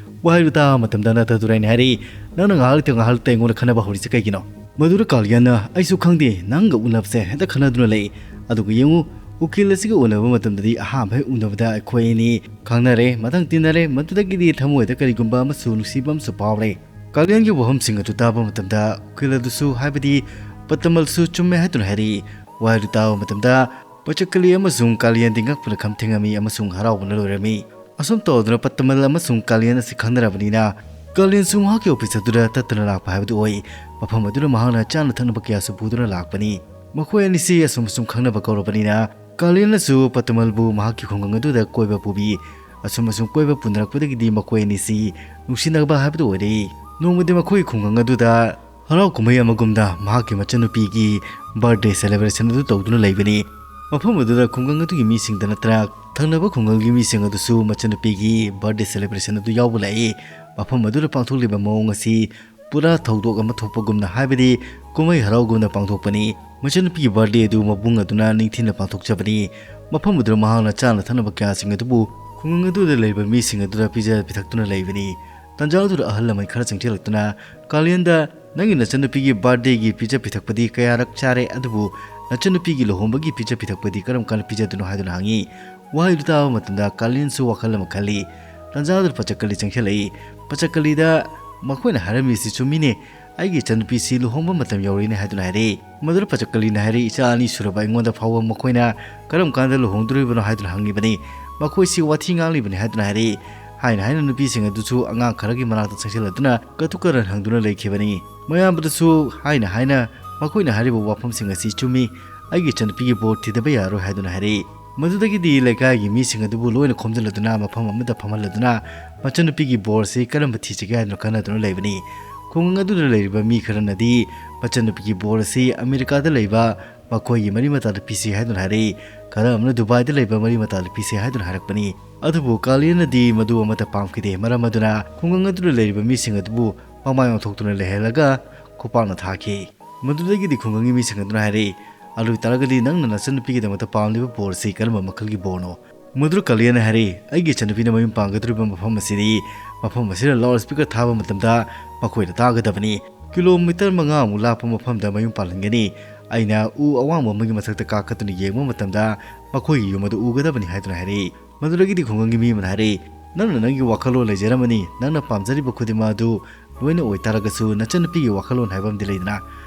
ꯋꯥꯍꯩꯗꯨ ꯇꯥꯕ ꯃꯇꯝꯗ ꯅꯇꯗꯨꯔꯩꯅ ꯍꯥꯏꯔꯛꯏ, "ꯅꯪꯅ ꯉꯥꯏꯍꯥꯛ ꯂꯩꯇ ꯉꯥꯏꯍꯥꯛ ꯂꯩꯇ ꯑꯩꯉꯣꯟꯗ ꯈꯟꯅꯕ ꯍꯧꯔꯤꯁꯦ ꯀꯩꯒꯤꯅꯣ?" ꯃꯗꯨꯗ ꯀꯥꯂꯤꯌꯥꯟꯅ, "ꯑꯩꯁꯨ ꯈꯪꯗꯦ, ꯅꯪꯒ ꯎꯅꯕꯁꯦ ꯍꯦꯛꯇ ꯈꯟꯅꯗꯨꯅ ꯂꯩ꯫ ꯑꯗꯨꯒ ꯌꯦꯡꯉꯨ, ꯎꯀꯤꯜ ꯑꯁꯤꯒ ꯎꯅꯕ ꯃꯇꯝꯗꯗꯤ ꯑꯍꯥꯟꯕ ꯍꯦꯛ ꯎꯅꯕꯗ ꯑꯩꯈꯣꯏ ꯑꯅꯤ ꯈꯪꯅꯔꯦ, ꯃꯊꯪ ꯇꯤꯟꯅꯔꯦ, ꯃꯗꯨꯗꯒꯤꯗꯤ ꯊꯃꯣꯏꯗ ꯀꯔꯤꯒꯨꯝꯕ ꯑꯃꯁꯨ ꯅꯨꯡꯁꯤꯕ ꯑꯃꯁꯨ ꯐꯥꯎꯔꯦ"꯫ ꯀꯥꯂꯤꯌꯥꯟꯒꯤ ꯋꯥꯐꯝꯁꯤꯡ ꯑꯗꯨ ꯇꯥꯕ ꯃꯇꯝꯗ ꯎꯀꯤꯜ ꯑꯗꯨꯁꯨ, ꯍꯥꯏꯕꯗꯤ ꯄꯇꯃꯜꯁꯨ ꯆꯨꯝꯃꯦ ꯍꯥꯏꯗꯨꯅ ꯍꯥꯏꯔꯛꯏ꯫ ꯋꯥꯍꯩꯗꯨ ꯇꯥꯕ ꯃꯇꯝꯗ ꯄꯆꯛꯀꯂꯤ ꯑꯃꯁꯨꯡ ꯀꯥꯂꯤꯌꯥꯟꯗꯤ ꯉꯛꯄꯅ ꯈꯝ ꯊꯦꯡꯉꯝꯃꯤ ꯑꯃꯁꯨꯡ ꯍꯔꯥꯎꯕꯅ ꯂꯣꯏꯔꯝꯃꯤ꯫ ꯑꯁꯨꯝ ꯇꯧꯗꯨꯅ ꯄꯇꯃꯜ ꯑꯃꯁꯨꯡ ꯀꯥꯂꯤꯌꯥꯟ ꯑꯁꯤ ꯈꯪꯅꯔꯕꯅꯤꯅ, ꯀꯥꯂꯤꯌꯥꯟꯁꯨ ꯃꯍꯥꯛꯀꯤ ꯑꯣꯐꯤꯁ ꯑꯗꯨꯗ ꯇꯠꯇꯅ ꯂꯥꯛꯄ ꯍꯥꯏꯕꯗꯨ ꯑꯣꯏ꯫ ꯃꯐꯝ ꯑꯗꯨꯗ ꯃꯍꯥꯛꯅ ꯆꯥꯅ ꯊꯛꯅꯕ ꯀꯌꯥꯁꯨ ꯄꯨꯗꯨꯅ ꯂꯥꯛꯄꯅꯤ꯫ ꯃꯈꯣꯏ ꯑꯅꯤꯁꯤ ꯑꯁꯨꯝ ꯑꯁꯨꯝ ꯈꯪꯅꯕ ꯀꯧꯔꯕꯅꯤꯅ, ꯀꯥꯂꯤꯌꯥꯟꯅꯁꯨ ꯄꯇꯃꯜꯕꯨ ꯃꯍꯥꯛꯀꯤ ꯈꯨꯡꯒꯪ ꯑꯗꯨꯗ ꯀꯣꯏꯕ ꯄꯨꯕꯤ꯫ ꯑꯁꯨꯝ ꯑꯁꯨꯝ ꯀꯣꯏꯕ ꯄꯨꯅꯔꯛꯄꯗꯒꯤꯗꯤ ꯃꯈꯣꯏ ꯑꯅꯤꯁꯤ ꯅꯨꯡꯁꯤꯅꯕ ꯍꯥꯏꯕꯗꯨ ꯑꯣꯏꯔꯛꯏ꯫ ꯅꯣꯡꯃꯗꯤ ꯃꯈꯣꯏꯒꯤ ꯈꯨꯡꯒꯪ ꯑꯗꯨꯗ ꯍꯔꯥꯎ ꯀꯨꯝꯍꯩ ꯑꯃꯒꯨꯝꯗ ꯃꯍꯥꯛꯀꯤ ꯃꯆꯟꯅꯨꯄꯤꯒꯤ ꯕꯥꯔꯊꯗꯦ ꯁꯦꯂꯦꯕ꯭ꯔꯦꯁꯟ ꯑꯗꯨ ꯇꯧꯗꯨꯅ ꯂꯩꯕꯅꯤ꯫ ꯃꯐꯝ ꯑꯗꯨꯗ ꯈꯨꯡꯒꯪ ꯑꯗꯨꯒꯤ ꯃꯤꯁꯤꯡꯗ ꯅꯠꯇꯅ ꯊꯪꯅꯕ ꯈꯨꯡꯒꯪꯒꯤ ꯃꯤꯁꯤꯡ ꯑꯗꯨꯁꯨ ꯃꯆꯟꯅꯨꯄꯤꯒꯤ ꯕꯥꯔꯊꯗꯦ ꯁꯦꯂꯦꯕ꯭ꯔꯦꯁꯟ ꯑꯗꯨ ꯌꯥꯎꯕ ꯂꯥꯛꯏ꯫ ꯃꯐꯝ ꯑꯗꯨꯗ ꯄꯥꯡꯊꯣꯛꯂꯤꯕ ꯃꯑꯣꯡ ꯑꯁꯤ ꯄꯨꯔꯥ ꯊꯧꯗꯣꯛ ꯑꯃ ꯊꯣꯛꯄꯒꯨꯝꯅ, ꯍꯥꯏꯕꯗꯤ ꯀꯨꯝꯍꯩ ꯍꯔꯥꯎꯒꯨꯝꯅ ꯄꯥꯡꯊꯣꯛꯄꯅꯤ꯫ ꯃꯆꯟꯅꯨꯄꯤꯒꯤ ꯕꯥꯔꯊꯗꯦ ꯑꯗꯨ ꯃꯕꯨꯡ ꯑꯗꯨꯅ ꯅꯤꯡꯊꯤꯅ ꯄꯥꯡꯊꯣꯛꯆꯕꯅꯤ꯫ ꯃꯐꯝ ꯑꯗꯨꯗ ꯃꯍꯥꯛꯅ ꯆꯥꯅ ꯊꯛꯅꯕ ꯀꯌꯥꯁꯤꯡ ꯑꯗꯨꯕꯨ ꯈꯨꯡꯒꯪ ꯑꯗꯨꯗ ꯂꯩꯕ ꯃꯤꯁꯤꯡ ꯑꯗꯨꯗ ꯄꯤꯖ ꯄꯤꯊꯛꯇꯨꯅ ꯂꯩꯕꯅꯤ꯫ ꯇꯟꯖꯥ ꯑꯗꯨꯗ ꯑꯍꯜ ꯂꯃꯟ ꯈꯔ ꯆꯪꯁꯤꯜꯂꯛꯇꯨꯅ, "ꯀꯥꯂꯤꯌꯟꯗ, ꯅꯪꯒꯤ ꯅꯆꯟꯅꯨꯄꯤꯒꯤ ꯕꯥꯔꯊꯗꯦꯒꯤ ꯄꯤꯖ ꯄꯤꯊꯛꯄꯗꯤ ꯀꯌꯥꯔꯛ ꯆꯥꯔꯦ, ꯑꯗꯨꯕꯨ ꯅꯆꯟꯅꯨꯄꯤꯒꯤ ꯂꯨꯍꯣꯡꯕꯒꯤ ꯄꯤꯖ ꯄꯤꯊꯛꯄꯗꯤ ꯀꯔꯝ ꯀꯥꯟꯗ ꯄꯤꯖꯗꯣꯏꯅꯣ?" ꯍꯥꯏꯗꯨꯅ ꯍꯪꯉꯤ꯫ ꯋꯥꯍꯩꯗꯨ ꯇꯥꯕ ꯃꯇꯝꯗ ꯀꯥꯂꯤꯌꯟꯁꯨ ꯋꯥꯈꯜ ꯑꯃ ꯈꯜꯂꯤ꯫ ꯇꯟꯖꯥ ꯑꯗꯨꯗ ꯄꯆꯛꯀꯂꯤ ꯆꯪꯁꯤꯜꯂꯛꯏ꯫ ꯄꯆꯛꯀꯂꯤꯗ, "ꯃꯈꯣꯏꯅ ꯍꯥꯏꯔꯝꯃꯤꯁꯤ ꯆꯨꯝꯃꯤꯅꯦ꯫ ꯑꯩꯒꯤ ꯏꯆꯟꯅꯨꯄꯤꯁꯤ ꯂꯨꯍꯣꯡꯕ ꯃꯇꯝ ꯌꯧꯔꯦꯅꯦ" ꯍꯥꯏꯗꯨꯅ ꯍꯥꯏꯔꯛꯏ꯫ ꯃꯗꯨꯗ ꯄꯆꯛꯀꯂꯤꯅ ꯍꯥꯏꯔꯛꯏ, "ꯏꯆꯥ ꯑꯅꯤ ꯁꯨꯔꯕ ꯑꯩꯉꯣꯟꯗ ꯐꯥꯎꯕ ꯃꯈꯣꯏꯅ ꯀꯔꯝ ꯀꯥꯟꯗ ꯂꯨꯍꯣꯡꯗꯣꯔꯤꯕꯅꯣ ꯍꯥꯏꯗꯨꯅ ꯍꯪꯉꯤꯕꯅꯤ꯫ ꯃꯈꯣꯏꯁꯤ ꯋꯥꯊꯤ ꯉꯥꯡꯂꯤꯕꯅꯤ" ꯍꯥꯏꯗꯨꯅ ꯍꯥꯏꯔꯛꯏ꯫ ꯍꯥꯏꯅ ꯍꯥꯏꯅ ꯅꯨꯄꯤꯁꯤꯡ ꯑꯗꯨꯁꯨ ꯑꯉꯥꯡ ꯈꯔꯒꯤ ꯃꯅꯥꯛꯇ ꯆꯪꯁꯤꯜꯂꯗꯨꯅ ꯀꯇꯨ ꯀꯔꯟ ꯍꯪꯗꯨꯅ ꯂꯩꯈꯤꯕꯅꯤ꯫ ꯃꯌꯥꯝꯕꯗꯁꯨ ꯍꯥꯏꯅ ꯍꯥꯏꯅ ꯃꯈꯣꯏꯅ ꯍꯥꯏꯔꯤꯕ ꯋꯥꯐꯝꯁꯤꯡ ꯑꯁꯤ ꯆꯨꯝꯃꯤ, ꯑꯩꯒꯤ ꯏꯆꯟꯅꯨꯄꯤꯒꯤ ꯕꯣꯔ ꯊꯤꯗꯕ ꯌꯥꯔꯣꯏ ꯍꯥꯏꯗꯨꯅ ꯍꯥꯏꯔꯛꯏ꯫ ꯃꯗꯨꯗꯒꯤꯗꯤ ꯂꯩꯀꯥꯏꯒꯤ ꯃꯤꯁꯤꯡ ꯑꯗꯨꯕꯨ ꯂꯣꯏꯅ ꯈꯣꯝꯖꯤꯜꯂꯗꯨꯅ ꯃꯐꯝ ꯑꯃꯗ ꯐꯝꯍꯜꯂꯗꯨꯅ ꯃꯆꯟꯅꯨꯄꯤꯒꯤ ꯕꯣꯔꯁꯤ ꯀꯔꯝꯕ ꯊꯤꯁꯤꯒꯦ ꯍꯥꯏꯗꯨꯅ ꯈꯟꯅꯗꯨꯅ ꯂꯩꯕꯅꯤ꯫ ꯈꯨꯡꯒꯪ ꯑꯗꯨꯗ ꯂꯩꯔꯤꯕ ꯃꯤ ꯈꯔꯅꯗꯤ ꯃꯆꯟꯅꯨꯄꯤꯒꯤ ꯕꯣꯔ ꯑꯁꯤ ꯑꯃꯦꯔꯤꯀꯥꯗ ꯂꯩꯕ ꯃꯈꯣꯏꯒꯤ ꯃꯔꯤ ꯃꯇꯥꯗ ꯄꯤꯁꯤ ꯍꯥꯏꯗꯨꯅ ꯍꯥꯏꯔꯛꯏ꯫ ꯈꯔ ꯑꯃꯅ ꯗꯨꯕꯥꯏꯗ ꯂꯩꯕ ꯃꯔꯤ ꯃꯇꯥꯗ ꯄꯤꯁꯤ ꯍꯥꯏꯗꯨꯅ ꯍꯥꯏꯔꯛꯄꯅꯤ꯫ ꯑꯗꯨꯕꯨ ꯀꯥꯂꯤꯌꯟꯅꯗꯤ ꯃꯗꯨ ꯑꯃꯠꯇ ꯄꯥꯝꯈꯤꯗꯦ꯫ ꯃꯔꯝ ꯑꯗꯨꯅ ꯈꯨꯡꯒꯪ ꯑꯗꯨꯗ ꯂꯩꯔꯤꯕ ꯃꯤꯁꯤꯡ ꯑꯗꯨꯕꯨ ꯃꯃꯥꯏ ꯑꯣꯟꯊꯣꯛꯇꯨꯅ ꯂꯩꯍꯜꯂꯒ ꯈꯨꯄꯥꯛꯅ ꯊꯥꯈꯤ꯫ ꯃꯗꯨꯗꯒꯤꯗꯤ ꯈꯨꯡꯒꯪꯒꯤ ꯃꯤꯁꯤꯡ ꯑꯗꯨꯅ ꯍꯥꯏꯔꯛꯏ, "ꯑꯗꯨ ꯑꯣꯏꯇꯥꯔꯒꯗꯤ ꯅꯪꯅ ꯅꯆꯟꯅꯨꯄꯤꯒꯤꯗꯃꯛꯇ ꯄꯥꯝꯂꯤꯕ ꯕꯣꯔꯁꯤ ꯀꯔꯝꯕ ꯃꯈꯜꯒꯤ ꯕꯣꯔꯅꯣ?" ꯃꯗꯨꯗ ꯀꯥꯂꯤꯌꯟꯅ ꯍꯥꯏꯔꯛꯏ, "ꯑꯩꯒꯤ ꯏꯆꯟꯅꯨꯄꯤꯅ ꯃꯌꯨꯝ ꯄꯥꯟꯒꯗꯧꯔꯤꯕ ꯃꯐꯝ ꯑꯁꯤꯗꯤ ꯃꯐꯝ ꯑꯁꯤꯗ ꯂꯥꯎꯗ ꯁ꯭ꯄꯤꯀꯔ ꯊꯥꯕ ꯃꯇꯝꯗ ꯃꯈꯣꯏꯗ ꯇꯥꯒꯗꯕꯅꯤ꯫ ꯀꯤꯂꯣꯃꯤꯇꯔ ꯃꯉꯥꯃꯨꯛ ꯂꯥꯞꯄ ꯃꯐꯝꯗ ꯃꯌꯨꯝ ꯄꯥꯜꯍꯟꯒꯅꯤ꯫ ꯑꯩꯅ ꯎ ꯑꯋꯥꯡꯕ ꯑꯃꯒꯤ ꯃꯊꯛꯇ ꯀꯥꯈꯠꯇꯨꯅ ꯌꯦꯡꯕ ꯃꯇꯝꯗ ꯃꯈꯣꯏꯒꯤ ꯌꯨꯝ ꯑꯗꯨ ꯎꯒꯗꯕꯅꯤ" ꯍꯥꯏꯗꯨꯅ ꯍꯥꯏꯔꯛꯏ꯫ ꯃꯗꯨꯗꯒꯤꯗꯤ ꯈꯨꯡꯒꯪꯒꯤ ꯃꯤ ꯑꯃꯅ ꯍꯥꯏꯔꯛꯏ, "ꯅꯪꯅ ꯅꯪꯒꯤ ꯋꯥꯈꯜꯂꯣꯟ ꯂꯩꯖꯔꯝꯃꯅꯤ, ꯅꯪꯅ ꯄꯥꯝꯖꯔꯤꯕ ꯈꯨꯗꯤꯡꯃꯛ ꯑꯗꯨ ꯂꯣꯏꯅ ꯑꯣꯏꯇꯥꯔꯒꯁꯨ ꯅꯆꯟꯅꯨꯄꯤꯒꯤ ꯋꯥꯈꯜꯂꯣꯟ ꯍꯥꯏꯕ ꯑꯃꯗꯤ ꯂꯩꯗꯅ?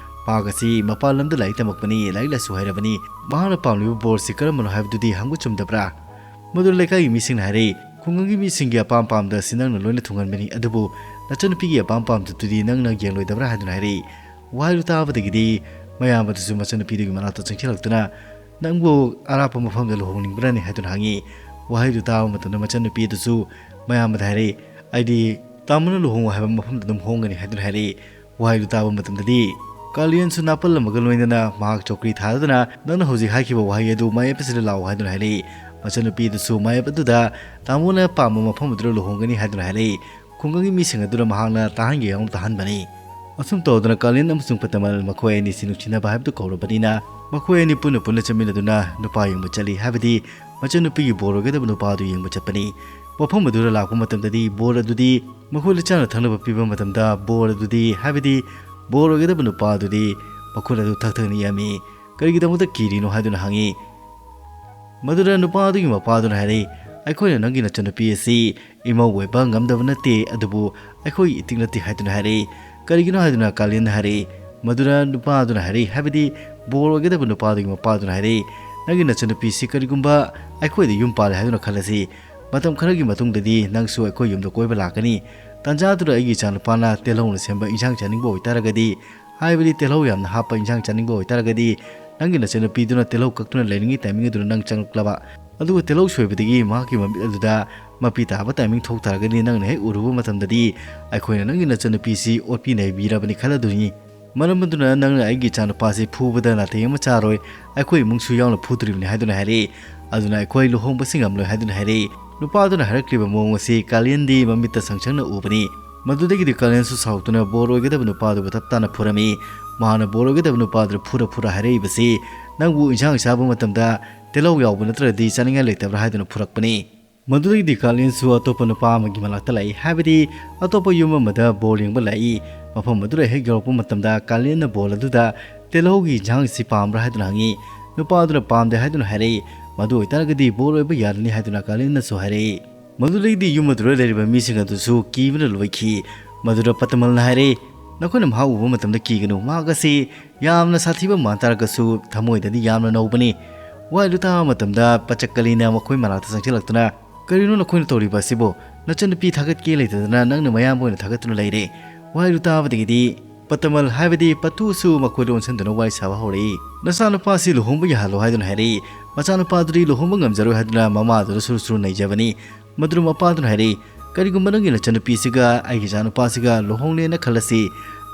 ꯃꯍꯥꯛ ꯑꯁꯤ ꯃꯄꯥꯟ ꯂꯝꯗ ꯂꯥꯏꯔꯤꯛ ꯇꯝꯃꯛꯄꯅꯤ, ꯂꯥꯏꯔꯤꯛ ꯂꯥꯏꯁꯨ ꯍꯩꯔꯕꯅꯤ꯫ ꯃꯍꯥꯛꯅ ꯄꯥꯝꯂꯤꯕ ꯕꯣꯔꯁꯤ ꯀꯔꯝꯕꯅꯣ ꯍꯥꯏꯕꯗꯨꯗꯤ ꯍꯪꯕ ꯆꯨꯝꯗꯕ꯭ꯔꯥ?" ꯃꯗꯨ ꯂꯩꯀꯥꯏꯒꯤ ꯃꯤꯁꯤꯡꯅ ꯍꯥꯏꯔꯛꯏ, "ꯈꯨꯡꯒꯪꯒꯤ ꯃꯤꯁꯤꯡꯒꯤ ꯑꯄꯥꯝ ꯄꯥꯝꯗ ꯑꯁꯤ ꯅꯪꯅ ꯂꯣꯏꯅ ꯊꯨꯡꯍꯟꯕꯅꯤ, ꯑꯗꯨꯕꯨ ꯅꯆꯟꯅꯨꯄꯤꯒꯤ ꯑꯄꯥꯝ ꯄꯥꯝꯗꯗꯨꯗꯤ ꯅꯪꯅ ꯌꯦꯡꯂꯣꯏꯗꯕ꯭ꯔꯥ?" ꯍꯥꯏꯗꯨꯅ ꯍꯥꯏꯔꯛꯏ꯫ ꯋꯥꯍꯩꯗꯨ ꯇꯥꯕꯗꯒꯤꯗꯤ ꯃꯌꯥꯝ ꯑꯗꯨꯁꯨ ꯃꯆꯟꯅꯨꯄꯤꯗꯨꯒꯤ ꯃꯅꯥꯛꯇ ꯆꯪꯁꯤꯜꯂꯛꯇꯨꯅ, "ꯅꯪꯕꯨ ꯑꯔꯥꯞꯄ ꯃꯐꯝꯗ ꯂꯨꯍꯣꯡꯅꯤꯡꯕ꯭ꯔꯥꯅꯦ?" ꯍꯥꯏꯗꯨꯅ ꯍꯪꯉꯤ꯫ ꯋꯥꯍꯩꯗꯨ ꯇꯥꯕ ꯃꯇꯝꯗ ꯃꯆꯟꯅꯨꯄꯤ ꯑꯗꯨꯁꯨ ꯃꯌꯥꯝꯕꯗ ꯍꯥꯏꯔꯛꯏ, "ꯑꯩꯗꯤ ꯇꯥꯃꯣꯅ ꯂꯨꯍꯣꯡꯉꯨ ꯍꯥꯏꯕ ꯃꯐꯝꯗ ꯑꯗꯨꯝ ꯍꯣꯡꯒꯅꯤ" ꯍꯥꯏꯗꯨꯅ ꯍꯥꯏꯔꯛꯏ꯫ ꯋꯥꯍꯩꯗꯨ ꯇꯥꯕ ꯃꯇꯝꯗꯗꯤ ꯀꯥꯂꯤꯌꯟꯁꯨ ꯅꯥꯄꯜ ꯑꯃꯒ ꯂꯣꯏꯅꯅ ꯃꯍꯥꯛ ꯆꯧꯀ꯭ꯔꯤ ꯊꯥꯗꯨꯅ, "ꯅꯪꯅ ꯍꯧꯖꯤꯛ ꯍꯥꯏꯈꯤꯕ ꯋꯥꯍꯩ ꯑꯗꯨ ꯃꯥꯌꯦꯞ ꯑꯁꯤꯗ ꯂꯥꯛꯎ" ꯍꯥꯏꯗꯨꯅ ꯍꯥꯏꯔꯛꯏ꯫ ꯃꯆꯟꯅꯨꯄꯤ ꯑꯗꯨꯁꯨ ꯃꯥꯌꯦꯞ ꯑꯗꯨꯗ ꯇꯥꯃꯣꯅ ꯄꯥꯝꯕ ꯃꯐꯝ ꯑꯗꯨꯗ ꯂꯨꯍꯣꯡꯒꯅꯤ ꯍꯥꯏꯗꯨꯅ ꯍꯥꯏꯔꯛꯏ꯫ ꯈꯨꯡꯒꯪꯒꯤ ꯃꯤꯁꯤꯡ ꯑꯗꯨꯅ ꯃꯍꯥꯛꯅ ꯇꯥꯍꯟꯒꯦ ꯌꯥꯎꯅ ꯇꯥꯍꯟꯕꯅꯤ꯫ ꯑꯁꯨꯝ ꯇꯧꯗꯅ ꯀꯥꯂꯤꯟ ꯑꯃꯁꯨꯡ ꯄꯇꯃꯜ ꯃꯈꯣꯏ ꯑꯅꯤꯁꯤ ꯅꯨꯡꯁꯤꯅꯕ ꯍꯥꯏꯕꯗꯨ ꯀꯧꯔꯕꯅꯤꯅ, ꯃꯈꯣꯏ ꯑꯅꯤ ꯄꯨꯟꯅ ꯄꯨꯟꯅ ꯆꯠꯃꯤꯟꯅꯗꯨꯅ ꯅꯨꯄꯥ ꯌꯦꯡꯕ ꯆꯠꯂꯤ, ꯍꯥꯏꯕꯗꯤ ꯃꯆꯟꯅꯨꯄꯤꯒꯤ ꯕꯣꯔ ꯑꯣꯏꯒꯗꯕ ꯅꯨꯄꯥ ꯑꯗꯨ ꯌꯦꯡꯕ ꯆꯠꯄꯅꯤ꯫ ꯃꯐꯝ ꯑꯗꯨꯗ ꯂꯥꯛꯄ ꯃꯇꯝꯗꯗꯤ ꯕꯣꯔ ꯑꯗꯨꯗꯤ ꯃꯈꯣꯏꯗ ꯆꯥꯅ ꯊꯛꯅꯕ ꯄꯤꯕ ꯃꯇꯝꯗ ꯕꯣꯔ ꯑꯗꯨꯗꯤ, ꯍꯥꯏꯕꯗꯤ ꯕꯣꯔ ꯑꯣꯏꯒꯗꯕ ꯅꯨꯄꯥ ꯑꯗꯨꯗꯤ ꯃꯈꯨꯠ ꯑꯗꯨ ꯊꯛ ꯊꯛ ꯅꯤꯛꯑꯝꯃꯤ꯫ "ꯀꯔꯤꯒꯤꯗꯃꯛꯇ ꯀꯤꯔꯤꯅꯣ?" ꯍꯥꯏꯗꯨꯅ ꯍꯪꯉꯤ꯫ ꯃꯗꯨꯗ ꯅꯨꯄꯥ ꯑꯗꯨꯒꯤ ꯃꯄꯥꯗꯨꯅ ꯍꯥꯏꯔꯛꯏ, "ꯑꯩꯈꯣꯏꯅ ꯅꯪꯒꯤ ꯅꯆꯟꯅꯨꯄꯤ ꯑꯁꯤ ꯏꯃꯧ ꯑꯣꯏꯕ ꯉꯝꯗꯕ ꯅꯠꯇꯦ, ꯑꯗꯨꯕꯨ ꯑꯩꯈꯣꯏꯒꯤ ꯏꯇꯤꯛ ꯅꯠꯇꯦ" ꯍꯥꯏꯗꯨꯅ ꯍꯥꯏꯔꯛꯏ꯫ "ꯀꯔꯤꯒꯤꯅꯣ?" ꯍꯥꯏꯗꯨꯅ ꯀꯥꯂꯤꯟꯅ ꯍꯥꯏꯔꯛꯏ꯫ ꯃꯗꯨꯗ ꯅꯨꯄꯥ ꯑꯗꯨꯅ ꯍꯥꯏꯔꯛꯏ, ꯍꯥꯏꯕꯗꯤ ꯕꯣꯔ ꯑꯣꯏꯒꯗꯕ ꯅꯨꯄꯥ ꯑꯗꯨꯒꯤ ꯃꯄꯥꯗꯨꯅ ꯍꯥꯏꯔꯛꯏ, "ꯅꯪꯒꯤ ꯅꯆꯟꯅꯨꯄꯤꯁꯤ ꯀꯔꯤꯒꯨꯝꯕ ꯑꯩꯈꯣꯏꯗ ꯌꯨꯝ ꯄꯥꯜꯂꯦ ꯍꯥꯏꯗꯨꯅ ꯈꯜꯂꯁꯤ, ꯃꯇꯝ ꯈꯔꯒꯤ ꯃꯇꯨꯡꯗꯗꯤ ꯅꯪꯁꯨ ꯑꯩꯈꯣꯏ ꯌꯨꯝꯗ ꯀꯣꯏꯕ ꯂꯥꯛꯀꯅꯤ꯫ ꯇꯥꯟꯖꯥꯗꯨꯗ ꯑꯩꯒꯤ ꯏꯆꯥꯅꯨꯄꯥꯅ ꯇꯤꯜꯍꯧꯅ ꯁꯦꯝꯕ ꯏꯟꯁꯥꯡ ꯆꯥꯅꯤꯡꯕ ꯑꯣꯏꯇꯥꯔꯒꯗꯤ, ꯍꯥꯏꯕꯗꯤ ꯇꯤꯜꯍꯧ ꯌꯥꯝꯅ ꯍꯥꯞꯄ ꯏꯟꯁꯥꯡ ꯆꯥꯅꯤꯡꯕ ꯑꯣꯏꯇꯥꯔꯒꯗꯤ, ꯅꯪꯒꯤ ꯅꯆꯟꯅꯨꯄꯤꯗꯨꯅ ꯇꯤꯜꯍꯧ ꯀꯛꯇꯨꯅ ꯂꯩꯔꯤꯉꯩ ꯇꯥꯏꯃꯤꯡ ꯑꯗꯨꯗ ꯅꯪ ꯆꯪꯂꯛꯂꯕ, ꯑꯗꯨꯒ ꯇꯤꯜꯍꯧ ꯁꯣꯏꯕꯗꯒꯤ ꯃꯍꯥꯛꯀꯤ ꯃꯃꯤꯠ ꯑꯗꯨꯗ ꯃꯄꯤ ꯇꯥꯕ ꯇꯥꯏꯃꯤꯡ ꯊꯣꯛ ꯇꯥꯔꯒꯗꯤ ꯅꯪꯅ ꯍꯦꯛ ꯎꯔꯨꯕ ꯃꯇꯝꯗꯗꯤ ꯑꯩꯈꯣꯏꯅ ꯅꯪꯒꯤ ꯅꯆꯟꯅꯨꯄꯤꯁꯤ ꯑꯣꯠꯄꯤ ꯅꯩꯕꯤꯔꯕꯅꯤ ꯈꯜꯂꯗꯣꯏꯅꯤ꯫ ꯃꯔꯝ ꯑꯗꯨꯅ ꯅꯪꯅ ꯑꯩꯒꯤ ꯏꯆꯥꯅꯨꯄꯥꯁꯤ ꯐꯨꯕꯗ ꯅꯥꯇꯩ ꯑꯃ ꯆꯥꯔꯣꯏ, ꯑꯩꯈꯣꯏ ꯏꯃꯨꯡꯁꯨ ꯌꯥꯎꯅ ꯐꯨꯗꯣꯔꯤꯕꯅꯤ ꯍꯥꯏꯗꯨꯅ ꯍꯥꯏꯔꯛꯏ꯫ ꯑꯗꯨꯅ ꯑꯩꯈꯣꯏ ꯂꯨꯍꯣꯡꯕꯁꯤ ꯉꯝꯂꯣꯏ ꯍꯥꯏꯗꯨꯅ ꯍꯥꯏꯔꯛꯏ꯫ ꯅꯨꯄꯥꯗꯨꯅ ꯍꯥꯏꯔꯛꯂꯤꯕ ꯃꯑꯣꯡ ꯑꯁꯤ ꯀꯥꯂꯦꯟꯗꯤ ꯃꯃꯤꯠꯇ ꯁꯪꯁꯪꯅ ꯎꯕꯅꯤ꯫ ꯃꯗꯨꯗꯒꯤꯗꯤ ꯀꯥꯂꯦꯟꯁꯨ ꯁꯥꯎꯗꯨꯅ ꯕꯣꯔ ꯑꯣꯏꯒꯗꯕ ꯅꯨꯄꯥꯗꯨꯕꯨ ꯇꯞ ꯇꯥꯅ ꯐꯨꯔꯝꯃꯤ꯫ ꯃꯍꯥꯛꯅ ꯕꯣꯔ ꯑꯣꯏꯒꯗꯕ ꯅꯨꯄꯥꯗꯨꯗ ꯐꯨꯔ ꯐꯨꯔ ꯍꯥꯏꯔꯛꯏꯕꯁꯤ, "ꯅꯪꯕꯨ ꯏꯟꯁꯥꯡ ꯆꯥꯕ ꯃꯇꯝꯗ ꯇꯤꯜꯍꯧ ꯌꯥꯎꯕ ꯅꯠꯇ꯭ꯔꯗꯤ ꯆꯥꯅꯤꯡꯉꯥꯏ ꯂꯩꯇꯕ꯭ꯔꯥ?" ꯍꯥꯏꯗꯨꯅ ꯐꯨꯔꯛꯄꯅꯤ꯫ ꯃꯗꯨꯗꯒꯤꯗꯤ ꯀꯥꯂꯦꯟꯁꯨ ꯑꯇꯣꯞꯄ ꯅꯨꯄꯥ ꯑꯃꯒꯤ ꯃꯅꯥꯛꯇ ꯂꯥꯛꯏ, ꯍꯥꯏꯕꯗꯤ ꯑꯇꯣꯞꯄ ꯌꯨꯝ ꯑꯃꯗ ꯕꯣꯜ ꯌꯦꯡꯕ ꯂꯥꯛꯏ꯫ ꯃꯐꯝ ꯑꯗꯨꯗ ꯍꯦꯛ ꯌꯧꯔꯛꯄ ꯃꯇꯝꯗ ꯀꯥꯂꯦꯟꯅ ꯕꯣꯜ ꯑꯗꯨꯗ "ꯇꯤꯜꯍꯧꯒꯤ ꯏꯟꯁꯥꯡꯁꯤ ꯄꯥꯝꯕ꯭ꯔꯥ?" ꯍꯥꯏꯗꯨꯅ ꯍꯪꯉꯤ꯫ ꯅꯨꯄꯥ ꯑꯗꯨꯅ "ꯄꯥꯝꯗꯦ" ꯍꯥꯏꯗꯨꯅ ꯍꯥꯏꯔꯛꯏ꯫ "ꯃꯗꯨ ꯑꯣꯏꯇꯥꯔꯒꯗꯤ ꯕꯣꯜ ꯑꯣꯏꯕ ꯌꯥꯔꯅꯤ" ꯍꯥꯏꯗꯨꯅ ꯀꯥꯂꯦꯟꯅꯁꯨ ꯍꯥꯏꯔꯛꯏ꯫ ꯃꯗꯨꯗꯒꯤꯗꯤ ꯌꯨꯝ ꯑꯗꯨꯗ ꯂꯩꯔꯤꯕ ꯃꯤꯁꯤꯡ ꯑꯗꯨꯁꯨ ꯀꯤꯕꯅ ꯂꯣꯏꯈꯤ꯫ ꯃꯗꯨꯗ ꯄꯇꯃꯜꯅ ꯍꯥꯏꯔꯛꯏ, "ꯅꯈꯣꯏꯅ ꯃꯍꯥꯛ ꯎꯕ ꯃꯇꯝꯗ ꯀꯤꯒꯅꯨ꯫ ꯃꯍꯥꯛ ꯑꯁꯤ ꯌꯥꯝꯅ ꯁꯥꯊꯤꯕ ꯃꯥꯟ ꯇꯥꯔꯒꯁꯨ ꯊꯃꯣꯏꯗꯗꯤ ꯌꯥꯝꯅ ꯅꯧꯕꯅꯤ"꯫ ꯋꯥꯍꯩꯗꯨ ꯇꯥꯕ ꯃꯇꯝꯗ ꯄꯆꯛꯀꯂꯤꯅ ꯃꯈꯣꯏ ꯃꯅꯥꯛꯇ ꯆꯪꯁꯤꯜꯂꯛꯇꯨꯅ, "ꯀꯔꯤꯅꯣ ꯅꯈꯣꯏꯅ ꯇꯧꯔꯤꯕ ꯑꯁꯤꯕꯨ? ꯅꯆꯟꯅꯨꯄꯤ ꯊꯥꯒꯠꯀꯦ ꯂꯩꯇꯗꯅ ꯅꯪꯅ ꯃꯌꯥꯝꯕ ꯑꯣꯏꯅ ꯊꯥꯒꯠꯇꯨꯅ ꯂꯩꯔꯦ꯫ ꯋꯥꯍꯩꯗꯨ ꯇꯥꯕꯗꯒꯤꯗꯤ ꯄꯇꯃꯜ ꯍꯥꯏꯕꯗꯤ ꯄꯇꯨꯁꯨ ꯃꯈꯣꯏꯗ ꯑꯣꯟꯁꯤꯟꯗꯨꯅ ꯋꯥꯔꯤ ꯁꯥꯕ ꯍꯧꯔꯛꯏ꯫ "ꯅꯆꯥꯅꯨꯄꯥꯁꯤ ꯂꯨꯍꯣꯡꯕ ꯌꯥꯍꯜꯂꯣ" ꯍꯥꯏꯗꯨꯅ ꯍꯥꯏꯔꯛꯏ꯫ ꯃꯆꯥꯅꯨꯄꯥꯗꯨꯗꯤ ꯂꯨꯍꯣꯡꯕ ꯉꯝꯖꯔꯣꯏ ꯍꯥꯏꯗꯨꯅ ꯃꯃꯥꯗꯨꯗ ꯁꯨꯔꯨ ꯁꯨꯔꯨ ꯅꯩꯖꯕꯅꯤ꯫ ꯃꯗꯨꯗ ꯃꯄꯥꯗꯨꯅ ꯍꯥꯏꯔꯛꯏ, "ꯀꯔꯤꯒꯨꯝꯕ ꯅꯪꯒꯤ ꯅꯆꯟꯅꯨꯄꯤꯁꯤꯒ ꯑꯩꯒꯤ ꯏꯆꯥꯅꯨꯄꯥꯁꯤꯒ ꯂꯨꯍꯣꯡꯂꯦꯅ ꯈꯜꯂꯁꯤ,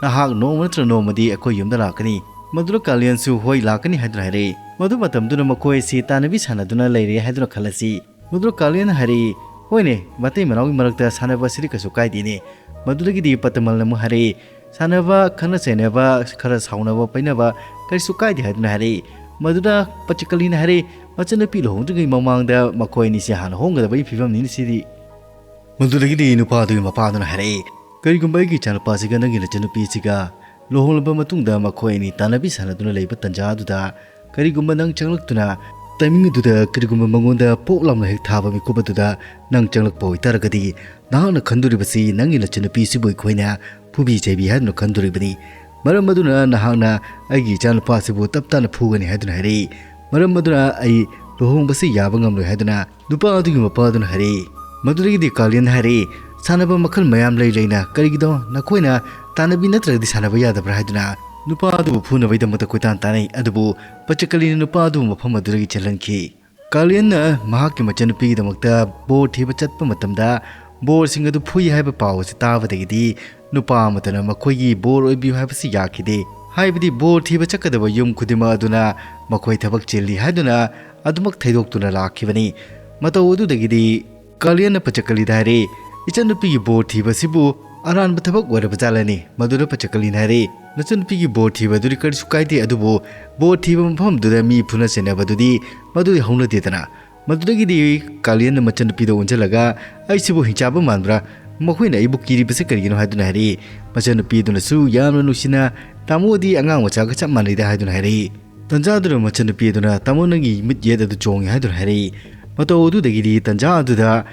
ꯅꯍꯥꯛ ꯅꯣꯡꯃ ꯅꯠꯇ꯭ꯔ ꯅꯣꯡꯃꯗꯤ ꯑꯩꯈꯣꯏ ꯌꯨꯝꯗ ꯂꯥꯛꯀꯅꯤ"꯫ ꯃꯗꯨꯗ ꯀꯥꯂꯦꯟꯁꯨ "ꯍꯣꯏ, ꯂꯥꯛꯀꯅꯤ" ꯍꯥꯏꯗꯨꯅ ꯍꯥꯏꯔꯛꯏ꯫ ꯃꯗꯨ ꯃꯇꯝꯗꯨꯅ ꯃꯈꯣꯏ ꯑꯁꯤ ꯇꯥꯟꯅꯕꯤ ꯁꯥꯟꯅꯗꯨꯅ ꯂꯩꯔꯦ ꯍꯥꯏꯗꯨꯅ ꯈꯜꯂꯁꯤ꯫ ꯃꯗꯨꯗ ꯀꯥꯂꯦꯟꯅ ꯍꯥꯏꯔꯛꯏ, "ꯍꯣꯏꯅꯦ, ꯃꯇꯩ ꯃꯅꯥꯎꯒꯤ ꯃꯔꯛꯇ ꯁꯥꯟꯅꯕ ꯑꯁꯤꯗꯤ ꯀꯩꯁꯨ ꯀꯥꯏꯗꯦꯅꯦ"꯫ ꯃꯗꯨꯗꯒꯤꯗꯤ ꯄꯇꯃꯜꯅ ꯑꯃꯨꯛ ꯍꯥꯏꯔꯛꯏ, "ꯁꯥꯟꯅꯕ, ꯈꯠꯅ ꯆꯩꯅꯕ, ꯈꯔ ꯁꯥꯎꯅꯕ ꯄꯩꯅꯕ ꯀꯔꯤꯁꯨ ꯀꯥꯏꯗꯦ" ꯍꯥꯏꯗꯨꯅ ꯍꯥꯏꯔꯛꯏ꯫ ꯃꯗꯨꯗ ꯄꯆꯀꯂꯤꯅ ꯍꯥꯏꯔꯛꯏ, "ꯃꯆꯟꯅꯨꯄꯤ ꯂꯨꯍꯣꯡꯗ꯭ꯔꯤꯉꯩ ꯃꯃꯥꯡꯗ ꯃꯈꯣꯏ ꯑꯅꯤꯁꯦ ꯍꯥꯟꯅ ꯍꯣꯡꯒꯗꯕꯒꯤ ꯐꯤꯕꯝꯅꯤꯅꯦ ꯁꯤꯗꯤ"꯫ ꯃꯗꯨꯗꯒꯤꯗꯤ ꯅꯨꯄꯥꯗꯨꯒꯤ ꯃꯄꯥꯗꯨꯅ ꯍꯥꯏꯔꯛꯏ, "ꯀꯔꯤꯒꯨꯝꯕ ꯑꯩꯒꯤ ꯏꯆꯥꯅꯨꯄꯥꯁꯤꯒ ꯅꯪꯒꯤ ꯅꯆꯟꯅꯨꯄꯤꯁꯤꯒ ꯂꯨꯍꯣꯡꯂꯕ ꯃꯇꯨꯡꯗ ꯃꯈꯣꯏ ꯑꯅꯤ ꯇꯥꯟꯅꯕꯤ ꯁꯥꯟꯅꯗꯨꯅ ꯂꯩꯕ ꯇꯟꯖꯥ ꯑꯗꯨꯗ ꯀꯔꯤꯒꯨꯝꯕ ꯅꯪ ꯆꯪꯂꯛꯇꯨꯅ, ꯇꯥꯏꯃꯤꯡ ꯑꯗꯨꯗ ꯀꯔꯤꯒꯨꯝꯕ ꯃꯉꯣꯟꯗ ꯄꯣꯛ ꯂꯥꯎꯅ ꯍꯦꯛ ꯊꯥꯕ ꯃꯤꯀꯨꯞ ꯑꯗꯨꯗ ꯅꯪ ꯆꯪꯂꯛꯄ ꯑꯣꯏꯇꯥꯔꯒꯗꯤ, ꯅꯍꯥꯛꯅ ꯈꯟꯗꯣꯔꯤꯕꯁꯤ ꯅꯪꯒꯤ ꯅꯆꯟꯅꯨꯄꯤꯁꯤꯕꯨ ꯑꯩꯈꯣꯏꯅ ꯐꯨꯕꯤ ꯆꯩꯕꯤ ꯍꯥꯏꯗꯨꯅ ꯈꯟꯗꯣꯔꯤꯕꯅꯤ꯫ ꯃꯔꯝ ꯑꯗꯨꯅ ꯅꯍꯥꯛꯅ ꯑꯩꯒꯤ ꯏꯆꯥꯅꯨꯄꯥꯁꯤꯕꯨ ꯇꯞ ꯇꯥꯅ ꯐꯨꯒꯅꯤ" ꯍꯥꯏꯗꯨꯅ ꯍꯥꯏꯔꯛꯏ꯫ ꯃꯔꯝ ꯑꯗꯨꯅ "ꯑꯩ ꯂꯨꯍꯣꯡꯕꯁꯤ ꯌꯥꯕ ꯉꯝꯂꯣꯏ" ꯍꯥꯏꯗꯨꯅ ꯅꯨꯄꯥ ꯑꯗꯨꯒꯤ ꯃꯄꯥ ꯑꯗꯨꯅ ꯍꯥꯏꯔꯛꯏ꯫ ꯃꯗꯨꯗꯒꯤꯗꯤ ꯀꯥꯂꯦꯟ ꯍꯥꯏꯔꯛꯏ, "ꯁꯥꯟꯅꯕ ꯃꯈꯜ ꯃꯌꯥꯝ ꯂꯩ ꯂꯩꯅ ꯀꯔꯤꯒꯤꯅꯣ ꯅꯈꯣꯏꯅ ꯇꯥꯟꯅꯕꯤ ꯅꯠꯇ꯭ꯔꯒꯗꯤ ꯁꯥꯟꯅꯕ ꯌꯥꯗꯕ꯭ꯔꯥ?" ꯍꯥꯏꯗꯨꯅ ꯅꯨꯄꯥ ꯑꯗꯨꯕꯨ ꯐꯨꯅꯕꯒꯤꯗꯃꯛꯇ ꯀꯣꯏꯇꯥꯟ ꯇꯥꯟꯅꯩ꯫ ꯑꯗꯨꯕꯨ ꯄꯆꯀꯂꯤꯅ ꯅꯨꯄꯥ ꯑꯗꯨꯕꯨ ꯃꯐꯝ ꯑꯗꯨꯗꯒꯤ ꯆꯦꯜꯍꯟꯈꯤ꯫ ꯀꯥꯂꯤꯌꯟꯅ ꯃꯍꯥꯛꯀꯤ ꯃꯆꯟꯅꯨꯄꯤꯒꯤꯗꯃꯛꯇ ꯕꯣꯔ ꯊꯤꯕ ꯆꯠꯄ ꯃꯇꯝꯗ ꯕꯣꯔꯁꯤꯡ ꯑꯗꯨ ꯐꯨꯏ ꯍꯥꯏꯕ ꯄꯥꯎ ꯑꯁꯤ ꯇꯥꯕꯗꯒꯤꯗꯤ ꯅꯨꯄꯥ ꯑꯃꯠꯇꯅ ꯃꯈꯣꯏꯒꯤ ꯕꯣꯔ ꯑꯣꯏꯕꯤꯌꯨ ꯍꯥꯏꯕꯁꯤ ꯌꯥꯈꯤꯗꯦ꯫ ꯍꯥꯏꯕꯗꯤ ꯕꯣꯔ ꯊꯤꯕ ꯆꯠꯀꯗꯕ ꯌꯨꯝ ꯈꯨꯗꯤꯡꯃꯛ ꯑꯗꯨꯅ ꯃꯈꯣꯏ ꯊꯕꯛ ꯆꯤꯜꯂꯤ ꯍꯥꯏꯗꯨꯅ ꯑꯗꯨꯃꯛ ꯊꯩꯗꯣꯛꯇꯨꯅ ꯂꯥꯛꯈꯤꯕꯅꯤ꯫ ꯃꯇꯧ ꯑꯗꯨꯗꯒꯤꯗꯤ ꯀꯥꯂꯤꯌꯟꯅ ꯄꯆꯀꯂꯤꯗ ꯍꯥꯏꯔꯦ, "ꯏꯆꯟꯅꯨꯄꯤꯒꯤ ꯕꯣꯔ ꯊꯤꯕꯁꯤꯕꯨ ꯑꯔꯥꯟꯕ ꯊꯕꯛ ꯑꯣꯏꯔꯕ ꯖꯥꯠꯂꯅꯤ?" ꯃꯗꯨꯗ ꯄꯆꯀꯂꯤꯅ ꯍꯥꯏꯔꯦ, "ꯅꯆꯟꯅꯨꯄꯤꯒꯤ ꯕꯣꯔ ꯊꯤꯕꯗꯨꯗꯤ ꯀꯔꯤꯁꯨ ꯀꯥꯏꯗꯦ, ꯑꯗꯨꯕꯨ ꯕꯣꯔ ꯊꯤꯕ ꯃꯐꯝꯗꯨꯗ ꯃꯤ ꯐꯨꯅ ꯆꯩꯅꯕꯗꯨꯗꯤ ꯃꯗꯨꯗꯤ ꯍꯧꯅꯗꯦꯗꯅ?" ꯃꯗꯨꯗꯒꯤꯗꯤ ꯀꯥꯂꯤꯌꯟꯅ ꯃꯆꯟꯅꯨꯄꯤꯗ ꯑꯣꯟꯁꯤꯜꯂꯒ, "ꯑꯩꯁꯤꯕꯨ ꯍꯤꯡꯆꯥꯕ ꯃꯥꯟꯕ꯭ꯔꯥ? ꯃꯈꯣꯏꯅ ꯑꯩꯕꯨ ꯀꯤꯔꯤꯕꯁꯤ ꯀꯔꯤꯒꯤꯅꯣ?" ꯍꯥꯏꯗꯨꯅ ꯍꯥꯏꯔꯛꯏ꯫ ꯃꯆꯟꯅꯨꯄꯤ ꯑꯗꯨꯅꯁꯨ ꯌꯥꯝꯅ ꯅꯨꯡꯁꯤꯅ, "ꯇꯥꯃꯣꯗꯤ ꯑꯉꯥꯡ ꯃꯆꯥꯒ ꯆꯞ ꯃꯥꯟꯅꯩꯗ" ꯍꯥꯏꯗꯨꯅ ꯍꯥꯏꯔꯛꯏ꯫ ꯇꯟꯖꯥ ꯑꯗꯨꯗ ꯃꯆꯟꯅꯨꯄꯤ ꯑꯗꯨꯅ, "ꯇꯥꯃꯣ, ꯅꯪꯒꯤ ꯃꯤꯠ ꯌꯦꯠ ꯑꯗꯨ ꯆꯣꯡꯉꯤ" ꯍꯥꯏꯗꯨꯅ ꯍꯥꯏꯔꯛꯏ꯫ ꯃꯇꯧ ꯑꯗꯨꯗꯒꯤꯗꯤ ꯇꯟꯖꯥ ꯑꯗꯨꯗ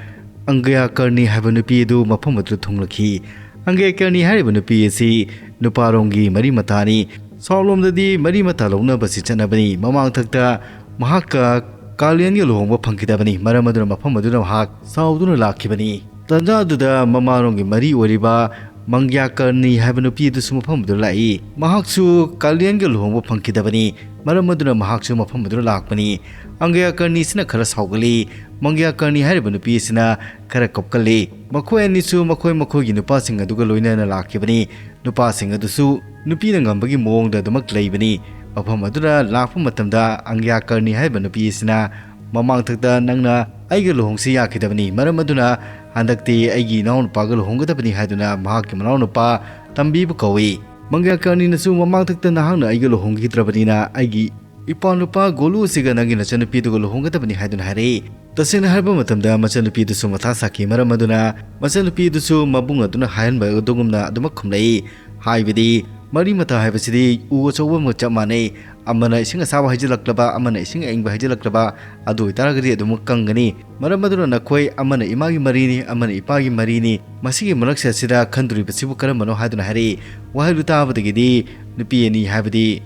ꯑꯪꯒꯌꯥꯀꯔꯅꯤ ꯍꯥꯏꯕ ꯅꯨꯄꯤ ꯑꯗꯨ ꯃꯐꯝ ꯑꯗꯨꯗ ꯊꯨꯡꯂꯛꯈꯤ꯫ ꯑꯪꯒꯌꯥꯀꯔꯅꯤ ꯍꯥꯏꯔꯤꯕ ꯅꯨꯄꯤ ꯑꯁꯤ ꯅꯨꯄꯥꯔꯣꯝꯒꯤ ꯃꯔꯤ ꯃꯇꯥꯅꯤ꯫ ꯁꯥꯎꯠꯂꯣꯝꯗꯗꯤ ꯃꯔꯤ ꯃꯇꯥ ꯂꯧꯅꯕꯁꯤ ꯆꯠꯅꯕꯅꯤ꯫ ꯃꯃꯥꯡꯊꯛꯇ ꯃꯍꯥꯛꯀ ꯀꯥꯂꯤꯌꯟꯒ ꯂꯨꯍꯣꯡꯕ ꯐꯪꯈꯤꯗꯕꯅꯤ꯫ ꯃꯔꯝ ꯑꯗꯨꯅ ꯃꯐꯝ ꯑꯗꯨꯗ ꯃꯍꯥꯛ ꯁꯥꯎꯗꯨꯅ ꯂꯥꯛꯈꯤꯕꯅꯤ꯫ ꯇꯟꯖꯥ ꯑꯗꯨꯗ ꯃꯃꯥꯔꯣꯝꯒꯤ ꯃꯔꯤ ꯑꯣꯏꯔꯤꯕ ꯃꯪꯒ꯭ꯌꯥꯀꯔꯅꯤ ꯍꯥꯏꯕ ꯅꯨꯄꯤ ꯑꯗꯨꯁꯨ ꯃꯐꯝ ꯑꯗꯨꯗ ꯂꯥꯛꯏ꯫ ꯃꯍꯥꯛꯁꯨ ꯀꯥꯂꯤꯌꯟꯒ ꯂꯨꯍꯣꯡꯕ ꯐꯪꯈꯤꯗꯕꯅꯤ꯫ ꯃꯔꯝ ꯑꯗꯨꯅ ꯃꯍꯥꯛꯁꯨ ꯃꯐꯝ ꯑꯗꯨꯗ ꯂꯥꯛꯄꯅꯤ꯫ ꯑꯪꯒ꯭ꯌꯥꯀꯔꯅꯤꯁꯤꯅ ꯈꯔ ꯁꯥꯎꯒꯜꯂꯤ꯫ ꯃꯪꯒ꯭ꯌꯥꯀꯔꯅꯤ ꯍꯥꯏꯔꯤꯕ ꯅꯨꯄꯤ ꯑꯁꯤꯅ ꯈꯔ ꯀꯞꯀꯜꯂꯤ꯫ ꯃꯈꯣꯏ ꯑꯅꯤꯁꯨ ꯃꯈꯣꯏ ꯃꯈꯣꯏꯒꯤ ꯅꯨꯄꯥꯁꯤꯡ ꯑꯗꯨꯒ ꯂꯣꯏꯅꯅ ꯂꯥꯛꯈꯤꯕꯅꯤ꯫ ꯅꯨꯄꯥꯁꯤꯡ ꯑꯗꯨꯁꯨ ꯅꯨꯄꯤꯅ ꯉꯝꯕꯒꯤ ꯃꯑꯣꯡꯗ ꯑꯗꯨꯃꯛ ꯂꯩꯕꯅꯤ꯫ ꯃꯐꯝ ꯑꯗꯨꯗ ꯂꯥꯛꯄ ꯃꯇꯝꯗ ꯑꯪꯒ꯭ꯌꯥꯀꯔꯅꯤ ꯍꯥꯏꯔꯤꯕ ꯅꯨꯄꯤ ꯑꯁꯤꯅ ꯃꯃꯥꯡꯊꯛꯇ, "ꯅꯪꯅ ꯑꯩꯒ ꯂꯨꯍꯣꯡꯁꯤ ꯌꯥꯈꯤꯗꯕꯅꯤ꯫ ꯃꯔꯝ ꯑꯗꯨꯅ ꯍꯟꯗꯛꯇꯤ ꯑꯩꯒꯤ ꯏꯅꯥꯎꯅꯨꯄꯥꯒ ꯂꯨꯍꯣꯡꯒꯗꯕꯅꯤ" ꯍꯥꯏꯗꯨꯅ ꯃꯍꯥꯛꯀꯤ ꯃꯅꯥꯎꯅꯨꯄꯥ ꯇꯝꯕꯤꯕ ꯀꯧꯏ꯫ ꯃꯪꯒ꯭ꯌꯥꯀꯔꯅꯤꯅꯁꯨ, "ꯃꯃꯥꯡꯊꯛꯇ ꯅꯍꯥꯛꯅ ꯑꯩꯒ ꯂꯨꯍꯣꯡꯈꯤꯗ꯭ꯔꯕꯅꯤꯅ ꯑꯩꯒꯤ ꯏꯄ꯭ꯋꯥ ꯅꯨꯄꯥ ꯒꯣꯂꯨ ꯑꯁꯤꯒ ꯅꯪꯒꯤ ꯅꯆꯟꯅꯨꯄꯤꯗꯨꯒ ꯂꯨꯍꯣꯡꯒꯗꯕꯅꯤ" ꯍꯥꯏꯗꯨꯅ ꯍꯥꯏꯔꯛꯏ꯫ ꯇꯁꯦꯡꯅ ꯍꯥꯏꯔꯕ ꯃꯇꯝꯗ ꯃꯆꯟꯅꯨꯄꯤꯗꯨꯁꯨ ꯃꯊꯥ ꯁꯥꯈꯤ꯫ ꯃꯔꯝ ꯑꯗꯨꯅ ꯃꯆꯟꯅꯨꯄꯤꯗꯨꯁꯨ ꯃꯕꯨꯡ ꯑꯗꯨꯅ ꯍꯥꯏꯍꯟꯕ ꯑꯗꯨꯒꯨꯝꯅ ꯑꯗꯨꯃꯛ ꯈꯨꯝꯂꯛꯏ꯫ ꯍꯥꯏꯕꯗꯤ ꯃꯔꯤ ꯃꯇꯥ ꯍꯥꯏꯕꯁꯤꯗꯤ ꯎ ꯑꯆꯧꯕ ꯑꯃꯒ ꯆꯞ ꯃꯥꯟꯅꯩ꯫ ꯑꯃꯅ ꯏꯁꯤꯡ ꯑꯁꯥꯕ ꯍꯩꯖꯤꯜꯂꯛꯂꯕ, ꯑꯃꯅ ꯏꯁꯤꯡ ꯑꯏꯪꯕ ꯍꯩꯖꯤꯜꯂꯛꯂꯕ, ꯑꯗꯨ ꯑꯣꯏꯇꯥꯔꯒꯗꯤ ꯑꯗꯨꯃꯛ ꯀꯪꯒꯅꯤ꯫ ꯃꯔꯝ ꯑꯗꯨꯅ ꯅꯈꯣꯏ ꯑꯃꯅ ꯏꯃꯥꯒꯤ ꯃꯔꯤꯅꯤ, ꯑꯃꯅ ꯏꯄꯥꯒꯤ ꯃꯔꯤꯅꯤ꯫ ꯃꯁꯤꯒꯤ ꯃꯔꯛꯁꯦ ꯑꯁꯤꯗ ꯈꯟꯗꯣꯔꯤꯕꯁꯤꯕꯨ ꯀꯔꯝꯕꯅꯣ ꯍꯥꯏꯗꯨꯅ ꯍꯥꯏꯔꯛꯏ꯫ ꯋꯥꯍꯩꯗꯨ ꯇꯥꯕꯗꯒꯤꯗꯤ ꯅꯨꯄꯤ ꯑꯅꯤ, ꯍꯥꯏꯕꯗꯤ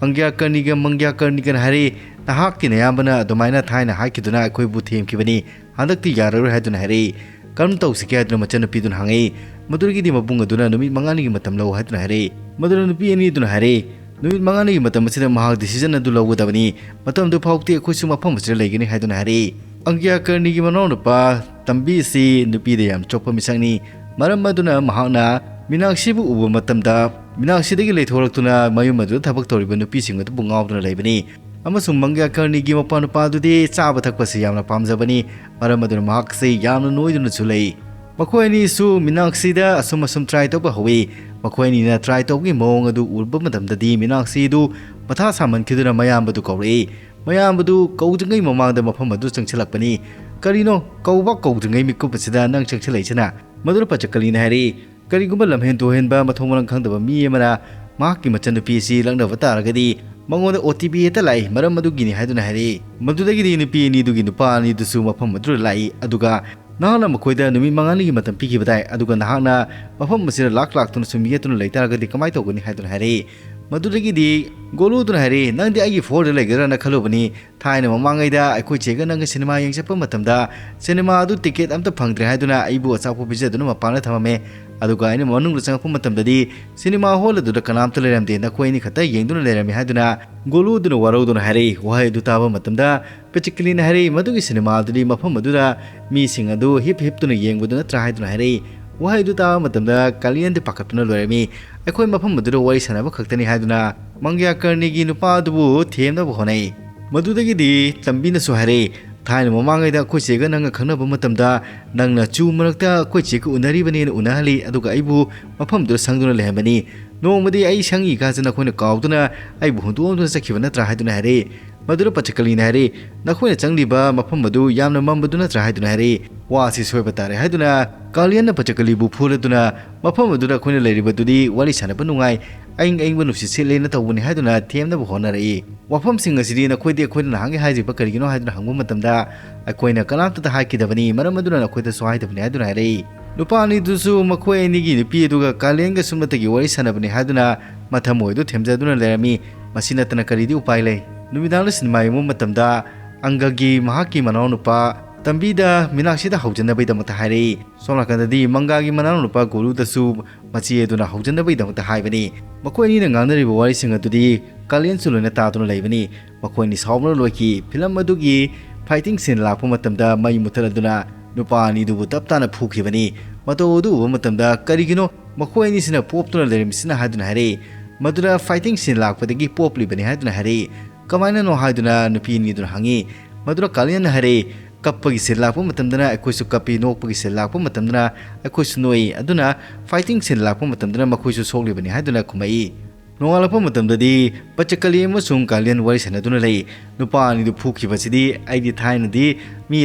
ꯑꯪꯒ꯭ꯌꯥꯀꯔꯅꯤꯒ ꯃꯪꯒ꯭ꯌꯥꯀꯔꯅꯤꯒꯅ ꯍꯥꯏꯔꯛꯏ, "ꯅꯍꯥꯛꯀꯤ ꯅꯌꯥꯝꯕꯅ ꯑꯗꯨꯃꯥꯏꯅ ꯊꯥꯏꯅ ꯍꯥꯏꯈꯤꯗꯨꯅ ꯑꯩꯈꯣꯏꯕꯨ ꯊꯦꯝꯈꯤꯕꯅꯤ, ꯍꯟꯗꯛꯇꯤ ꯌꯥꯔꯔꯣꯏ" ꯍꯥꯏꯗꯨꯅ ꯍꯥꯏꯔꯛꯏ꯫ "ꯀꯔꯝ ꯇꯧꯁꯤꯒꯦ?" ꯍꯥꯏꯗꯨꯅ ꯃꯆꯟꯅꯨꯄꯤꯗꯨꯅ ꯍꯪꯉꯛꯏ꯫ ꯃꯗꯨꯗꯒꯤꯗꯤ ꯃꯕꯨꯡ ꯑꯗꯨꯅ ꯅꯨꯃꯤꯠ ꯃꯉꯥꯅꯤꯒꯤ ꯃꯇꯝ ꯂꯧ ꯍꯥꯏꯗꯨꯅ ꯍꯥꯏꯔꯛꯏ꯫ ꯃꯗꯨꯗ ꯅꯨꯄꯤ ꯑꯅꯤ ꯑꯗꯨꯅ ꯍꯥꯏꯔꯛꯏ, "ꯅꯨꯃꯤꯠ ꯃꯉꯥꯅꯤꯒꯤ ꯃꯇꯝ ꯑꯁꯤꯗ ꯃꯍꯥꯛ decision ꯑꯗꯨ ꯂꯧꯒꯗꯕꯅꯤ꯫ ꯃꯇꯝꯗꯨ ꯐꯥꯎꯕꯗꯤ ꯑꯩꯈꯣꯏꯁꯨ ꯃꯐꯝ ꯑꯁꯤꯗ ꯂꯩꯒꯅꯤ" ꯍꯥꯏꯗꯨꯅ ꯍꯥꯏꯔꯛꯏ꯫ ꯑꯪꯒ꯭ꯌꯥꯀꯔꯅꯤꯒꯤ ꯃꯅꯥꯎꯅꯨꯄꯥ ꯇꯝꯕꯤ ꯑꯁꯤ ꯅꯨꯄꯤꯗ ꯌꯥꯝ ꯆꯣꯞꯄ ꯃꯤꯁꯛꯅꯤ꯫ ꯃꯔꯝ ꯑꯗꯨꯅ ꯃꯍꯥꯛꯅ ꯃꯤꯅꯥꯛꯁꯤꯕꯨ ꯎꯕ ꯃꯇꯝꯗ ꯃꯤꯅꯥꯛꯁꯤꯗꯒꯤ ꯂꯩꯊꯣꯔꯛꯇꯨꯅ ꯃꯌꯨꯝ ꯑꯗꯨꯗ ꯊꯕꯛ ꯇꯧꯔꯤꯕ ꯅꯨꯄꯤꯁꯤꯡ ꯑꯗꯨꯕꯨ ꯉꯥꯎꯗꯨꯅ ꯂꯩꯕꯅꯤ꯫ ꯑꯃꯁꯨꯡ ꯃꯪꯒ꯭ꯌꯥꯀꯔꯅꯤꯒꯤ ꯃꯄꯥꯅꯨꯄꯥ ꯑꯗꯨꯗꯤ ꯆꯥꯕ ꯊꯛꯄꯁꯤ ꯌꯥꯝꯅ ꯄꯥꯝꯖꯕꯅꯤ꯫ ꯃꯔꯝ ꯑꯗꯨꯅ ꯃꯍꯥꯛꯁꯤ ꯌꯥꯝꯅ ꯅꯣꯏꯗꯨꯅꯁꯨ ꯂꯩ꯫ ꯃꯈꯣꯏ ꯑꯅꯤꯁꯨ ꯃꯤꯅꯥꯛꯁꯤꯗ ꯑꯁꯨꯝ ꯑꯁꯨꯝ try ꯇꯧꯕ ꯍꯧꯏ꯫ ꯃꯈꯣꯏ ꯑꯅꯤꯅ try ꯇꯧꯕꯒꯤ ꯃꯑꯣꯡ ꯑꯗꯨ ꯎꯔꯨꯕ ꯃꯇꯝꯗꯗꯤ ꯃꯤꯅꯥꯛꯁꯤꯗꯨ ꯃꯊꯥ ꯁꯥꯃꯟꯈꯤꯗꯨꯅ ꯃꯌꯥꯝꯕꯗꯨ ꯀꯧꯔꯛꯏ꯫ ꯃꯌꯥꯝꯕꯗꯨ ꯀꯧꯗ꯭ꯔꯤꯉꯩ ꯃꯃꯥꯡꯗ ꯃꯐꯝ ꯑꯗꯨ ꯆꯪꯁꯤꯜꯂꯛꯄꯅꯤ꯫ "ꯀꯔꯤꯅꯣ, ꯀꯧꯕ ꯀꯧꯗ꯭ꯔꯤꯉꯩ ꯃꯤꯀꯨꯞ ꯑꯁꯤꯗ ꯅꯪ ꯆꯪꯁꯤꯜꯂꯛꯏꯁꯤꯅ?" ꯃꯗꯨꯗ ꯄꯆꯀꯂꯤꯅ ꯍꯥꯏꯔꯛꯏ, "ꯀꯔꯤꯒꯨꯝꯕ ꯂꯝꯍꯦꯟ ꯇꯨꯍꯦꯟꯕ, ꯃꯊꯣꯡ ꯃꯔꯝ ꯈꯪꯗꯕ ꯃꯤ ꯑꯃꯅ ꯃꯍꯥꯛꯀꯤ ꯃꯆꯟꯅꯨꯄꯤ ꯑꯁꯤ ꯂꯛꯅꯕ ꯇꯥꯔꯒꯗꯤ ꯃꯉꯣꯟꯗ O T P ꯍꯦꯛꯇ ꯂꯥꯛꯏ, ꯃꯔꯝ ꯑꯗꯨꯒꯤꯅꯤ" ꯍꯥꯏꯗꯨꯅ ꯍꯥꯏꯔꯛꯏ꯫ ꯃꯗꯨꯗꯒꯤꯗꯤ ꯅꯨꯄꯤ ꯑꯅꯤꯗꯨꯒꯤ ꯅꯨꯄꯥ ꯑꯅꯤꯗꯨꯁꯨ ꯃꯐꯝ ꯑꯗꯨꯗ ꯂꯥꯛꯏ, ꯑꯗꯨꯒ ꯅꯍꯥꯛꯅ ꯃꯈꯣꯏꯗ ꯅꯨꯃꯤꯠ ꯃꯉꯥꯅꯤꯒꯤ ꯃꯇꯝ ꯄꯤꯈꯤꯕꯗꯥꯏ, ꯑꯗꯨꯒ ꯅꯍꯥꯛꯅ ꯃꯐꯝ ꯑꯁꯤꯗ ꯂꯥꯛ ꯂꯥꯛꯇꯨꯅ ꯁꯨꯝ ꯌꯦꯠꯇꯨꯅ ꯂꯩꯇꯥꯔꯒꯗꯤ ꯀꯃꯥꯏꯅ ꯇꯧꯒꯅꯤ ꯍꯥꯏꯗꯨꯅ ꯍꯥꯏꯔꯛꯏ꯫ ꯃꯗꯨꯗꯒꯤꯗꯤ ꯒꯣꯂꯨꯗꯨꯅ ꯍꯥꯏꯔꯛꯏ, "ꯅꯪꯗꯤ ꯑꯩꯒꯤ ꯐꯣꯔꯗ ꯂꯩꯒꯗ꯭ꯔꯅ ꯈꯜꯂꯨꯕꯅꯤ꯫ ꯊꯥꯏꯅ ꯃꯃꯥꯡꯉꯩꯗ ꯑꯩꯈꯣꯏ ꯆꯦꯒ ꯅꯪꯒ ꯁꯤꯅꯦꯃꯥ ꯌꯦꯡ ꯆꯠꯄ ꯃꯇꯝꯗ ꯁꯤꯅꯦꯃꯥ ꯑꯗꯨ ꯇꯤꯀꯦꯠ ꯑꯝꯇ ꯐꯪꯗ꯭ꯔꯦ ꯍꯥꯏꯗꯨꯅ ꯑꯩꯕꯨ ꯑꯆꯥꯄꯣꯠ ꯄꯤꯖꯗꯨꯅ ꯃꯄꯥꯟꯗ ꯊꯝꯃꯝꯃꯦ꯫ ꯑꯗꯨꯒ ꯑꯩꯅ ꯃꯅꯨꯡꯗ ꯆꯪꯉꯛꯄ ꯃꯇꯝꯗꯗꯤ ꯁꯤꯅꯦꯃꯥ ꯍꯣꯜ ꯑꯗꯨꯗ ꯀꯅꯥꯝꯇ ꯂꯩꯔꯝꯗꯦ, ꯅꯈꯣꯏ ꯑꯅꯤ ꯈꯛꯇ ꯌꯦꯡꯗꯨꯅ ꯂꯩꯔꯝꯃꯤ" ꯍꯥꯏꯗꯨꯅ ꯒꯣꯂꯨꯗꯨꯅ ꯋꯥꯔꯧꯗꯨꯅ ꯍꯥꯏꯔꯛꯏ꯫ ꯋꯥꯍꯩ ꯑꯗꯨ ꯇꯥꯕ ꯃꯇꯝꯗ ꯄꯦꯆꯤꯀꯂꯤꯅ ꯍꯥꯏꯔꯛꯏ, "ꯃꯗꯨꯒꯤ ꯁꯤꯅꯦꯃꯥ ꯑꯗꯨꯗꯤ ꯃꯐꯝ ꯑꯗꯨꯗ ꯃꯤꯁꯤꯡ ꯑꯗꯨ ꯍꯤꯞ ꯍꯤꯞꯇꯨꯅ ꯌꯦꯡꯕꯗꯨ ꯅꯠꯇ꯭ꯔꯥ?" ꯍꯥꯏꯗꯨꯅ ꯍꯥꯏꯔꯛꯏ꯫ ꯋꯥꯍꯩ ꯑꯗꯨ ꯇꯥꯕ ꯃꯇꯝꯗ ꯀꯥꯂꯤꯌꯟꯗꯤ ꯄꯥꯈꯠꯇꯨꯅ ꯂꯣꯏꯔꯝꯃꯤ꯫ "ꯑꯩꯈꯣꯏ ꯃꯐꯝ ꯑꯗꯨꯗ ꯋꯥꯔꯤ ꯁꯥꯟꯅꯕ ꯈꯛꯇꯅꯤ" ꯍꯥꯏꯗꯨꯅ ꯃꯪꯒ꯭ꯌꯥꯀꯔꯅꯤꯒꯤ ꯅꯨꯄꯥ ꯑꯗꯨꯕꯨ ꯊꯦꯝꯅꯕ ꯍꯣꯠꯅꯩ꯫ ꯃꯗꯨꯗꯒꯤꯗꯤ ꯇꯝꯕꯤꯅꯁꯨ ꯍꯥꯏꯔꯛꯏ, "ꯊꯥꯏꯅ ꯃꯃꯥꯡꯉꯩꯗ ꯑꯩꯈꯣꯏ ꯆꯦꯒ ꯅꯪꯒ ꯈꯪꯅꯕ ꯃꯇꯝꯗ ꯅꯪꯅ ꯆꯨ ꯃꯔꯛꯇ ꯑꯩꯈꯣꯏ ꯆꯦꯒ ꯎꯅꯔꯤꯕꯅꯦꯅ ꯎꯅꯍꯜꯂꯤ, ꯑꯗꯨꯒ ꯑꯩꯕꯨ ꯃꯐꯝꯗꯨꯗ ꯁꯪꯗꯨꯅ ꯂꯩꯍꯟꯕꯅꯤ꯫ ꯅꯣꯡꯃꯗꯤ ꯑꯩ ꯁꯪꯉꯤꯀꯥꯟꯁꯤꯗ ꯅꯈꯣꯏꯅ ꯀꯥꯎꯗꯨꯅ ꯑꯩꯕꯨ ꯍꯨꯟꯗꯣꯛꯑꯝꯗꯨꯅ ꯆꯠꯈꯤꯕ ꯅꯠꯇ꯭ꯔꯥ?" ꯍꯥꯏꯗꯨꯅ ꯍꯥꯏꯔꯛꯏ꯫ ꯃꯗꯨꯗ ꯄꯆꯀꯂꯤꯅ ꯍꯥꯏꯔꯛꯏ, "ꯅꯈꯣꯏꯅ ꯆꯪꯂꯤꯕ ꯃꯐꯝ ꯑꯗꯨ ꯌꯥꯝꯅ ꯃꯝꯕꯗꯨ ꯅꯠꯇ꯭ꯔꯥ?" ꯍꯥꯏꯗꯨꯅ ꯍꯥꯏꯔꯛꯏ꯫ ꯋꯥ ꯑꯁꯤ ꯁꯣꯏꯕ ꯇꯥꯔꯦ ꯍꯥꯏꯗꯨꯅ ꯀꯥꯂꯤꯌꯟꯅ ꯄꯆꯀꯂꯤꯕꯨ ꯐꯨꯔꯗꯨꯅ, "ꯃꯐꯝ ꯑꯗꯨꯗ ꯑꯩꯈꯣꯏꯅ ꯂꯩꯔꯤꯕꯗꯨꯗꯤ ꯋꯥꯔꯤ ꯁꯥꯟꯅꯕ ꯅꯨꯡꯉꯥꯏ, ꯑꯏꯪ ꯑꯏꯪꯕ ꯅꯨꯡꯁꯤꯠ ꯁꯤꯠꯂꯦꯅ ꯇꯧꯕꯅꯤ" ꯍꯥꯏꯗꯨꯅ ꯊꯦꯝꯅꯕ ꯍꯣꯠꯅꯔꯛꯏ꯫ "ꯋꯥꯐꯝꯁꯤꯡ ꯑꯁꯤꯗꯤ ꯅꯈꯣꯏꯗꯤ ꯑꯩꯈꯣꯏꯅ ꯅꯍꯥꯟꯒꯩ ꯍꯥꯏꯗ꯭ꯔꯤꯕ ꯀꯔꯤꯒꯤꯅꯣ?" ꯍꯥꯏꯗꯨꯅ ꯍꯪꯕ ꯃꯇꯝꯗ, "ꯑꯩꯈꯣꯏꯅ ꯀꯅꯥꯝꯇꯗ ꯍꯥꯏꯈꯤꯗꯕꯅꯤ, ꯃꯔꯝ ꯑꯗꯨꯅ ꯅꯈꯣꯏꯗꯁꯨ ꯍꯥꯏꯗꯕꯅꯤ" ꯍꯥꯏꯗꯨꯅ ꯍꯥꯏꯔꯛꯏ꯫ ꯅꯨꯄꯥ ꯑꯅꯤꯗꯨꯁꯨ ꯃꯈꯣꯏ ꯑꯅꯤꯒꯤ ꯅꯨꯄꯤ ꯑꯗꯨꯒ ꯀꯥꯂꯤꯌꯟꯒ ꯁꯨꯞꯅꯇꯒꯤ ꯋꯥꯔꯤ ꯁꯥꯟꯅꯕꯅꯤ ꯍꯥꯏꯗꯨꯅ ꯃꯊꯃꯣꯏꯗꯨ ꯊꯦꯝꯖꯗꯨꯅ ꯂꯩꯔꯝꯃꯤ꯫ ꯃꯁꯤ ꯅꯠꯇꯅ ꯀꯔꯤꯗꯤ ꯎꯄꯥꯏ ꯂꯩ? ꯅꯨꯃꯤꯗꯥꯡꯗ ꯁꯤꯅꯦꯃꯥ ꯌꯦꯡꯕ ꯃꯇꯝꯗ ꯑꯪꯒꯒꯤ ꯃꯍꯥꯛꯀꯤ ꯃꯅꯥꯎꯅꯨꯄꯥ ꯇꯝꯕꯤꯗ ꯃꯤꯅꯥꯛꯁꯤꯗ ꯍꯧꯖꯟꯅꯕꯒꯤꯗꯃꯛꯇ ꯍꯥꯏꯔꯛꯏ꯫ ꯁꯣꯝ ꯅꯥꯀꯟꯗꯗꯤ ꯃꯪꯒꯥꯒꯤ ꯃꯅꯥꯎꯅꯨꯄꯥ ꯒꯣꯂꯨꯗꯁꯨ ꯃꯆꯦ ꯑꯗꯨꯅ ꯍꯧꯖꯟꯅꯕꯒꯤꯗꯃꯛꯇ ꯍꯥꯏꯕꯅꯤ꯫ ꯃꯈꯣꯏ ꯑꯅꯤꯅ ꯉꯥꯡꯅꯔꯤꯕ ꯋꯥꯔꯤꯁꯤꯡ ꯑꯗꯨꯗꯤ ꯀꯥꯂꯦꯟꯁꯨ ꯂꯣꯏꯅ ꯇꯥꯗꯨꯅ ꯂꯩꯕꯅꯤ꯫ ꯃꯈꯣꯏ ꯑꯅꯤ ꯁꯥꯎꯅ ꯂꯣꯏꯈꯤ꯫ ꯐꯤꯂꯝ ꯑꯗꯨꯒꯤ fighting scene ꯂꯥꯛꯄ ꯃꯇꯝꯗ ꯃꯩ ꯃꯨꯊꯠꯂꯗꯨꯅ ꯅꯨꯄꯥ ꯑꯅꯤꯗꯨꯕꯨ ꯇꯞ ꯇꯥꯅ ꯐꯨꯈꯤꯕꯅꯤ꯫ ꯃꯇꯧ ꯑꯗꯨ ꯎꯕ ꯃꯇꯝꯗ ꯀꯔꯤꯒꯤꯅꯣ ꯃꯈꯣꯏ ꯑꯅꯤꯁꯤꯅ ꯄꯣꯞꯇꯨꯅ ꯂꯩꯔꯝꯃꯤꯁꯤꯅ ꯍꯥꯏꯗꯨꯅ ꯍꯥꯏꯔꯛꯏ꯫ ꯃꯗꯨꯗ fighting scene ꯂꯥꯛꯄꯗꯒꯤ ꯄꯣꯞꯂꯤꯕꯅꯤ ꯍꯥꯏꯗꯨꯅ ꯍꯥꯏꯔꯛꯏ꯫ ꯀꯃꯥꯏꯅꯅꯣ ꯍꯥꯏꯗꯨꯅ ꯅꯨꯄꯤ ꯑꯅꯤꯗꯨꯅ ꯍꯪꯉꯤ꯫ ꯃꯗꯨꯗ ꯀꯥꯂꯤꯌꯟꯅ ꯍꯥꯏꯔꯛꯏ, "ꯀꯞꯄꯒꯤ scene ꯂꯥꯛꯄ ꯃꯇꯝꯗꯅ ꯑꯩꯈꯣꯏꯁꯨ ꯀꯞꯄꯤ, ꯅꯣꯛꯄꯒꯤ scene ꯂꯥꯛꯄ ꯃꯇꯝꯗꯅ ꯑꯩꯈꯣꯏꯁꯨ ꯅꯣꯛꯏ, ꯑꯗꯨꯅ fighting scene ꯂꯥꯛꯄ ꯃꯇꯝꯗꯅ ꯃꯈꯣꯏꯁꯨ ꯁꯣꯛꯂꯤꯕꯅꯤ" ꯍꯥꯏꯗꯨꯅ ꯈꯨꯝꯃꯛꯏ꯫ ꯅꯣꯡꯉꯥꯜꯂꯛꯄ ꯃꯇꯝꯗꯗꯤ ꯄꯆꯀꯂꯤ ꯑꯃꯁꯨꯡ ꯀꯥꯂꯤꯌꯟ ꯋꯥꯔꯤ ꯁꯥꯟꯅꯗꯨꯅ ꯂꯩ꯫ ꯅꯨꯄꯥ ꯑꯅꯤꯗꯨ ꯐꯨꯈꯤꯕꯁꯤꯗꯤ ꯑꯩꯗꯤ ꯊꯥꯏꯅꯗꯤ ꯃꯤ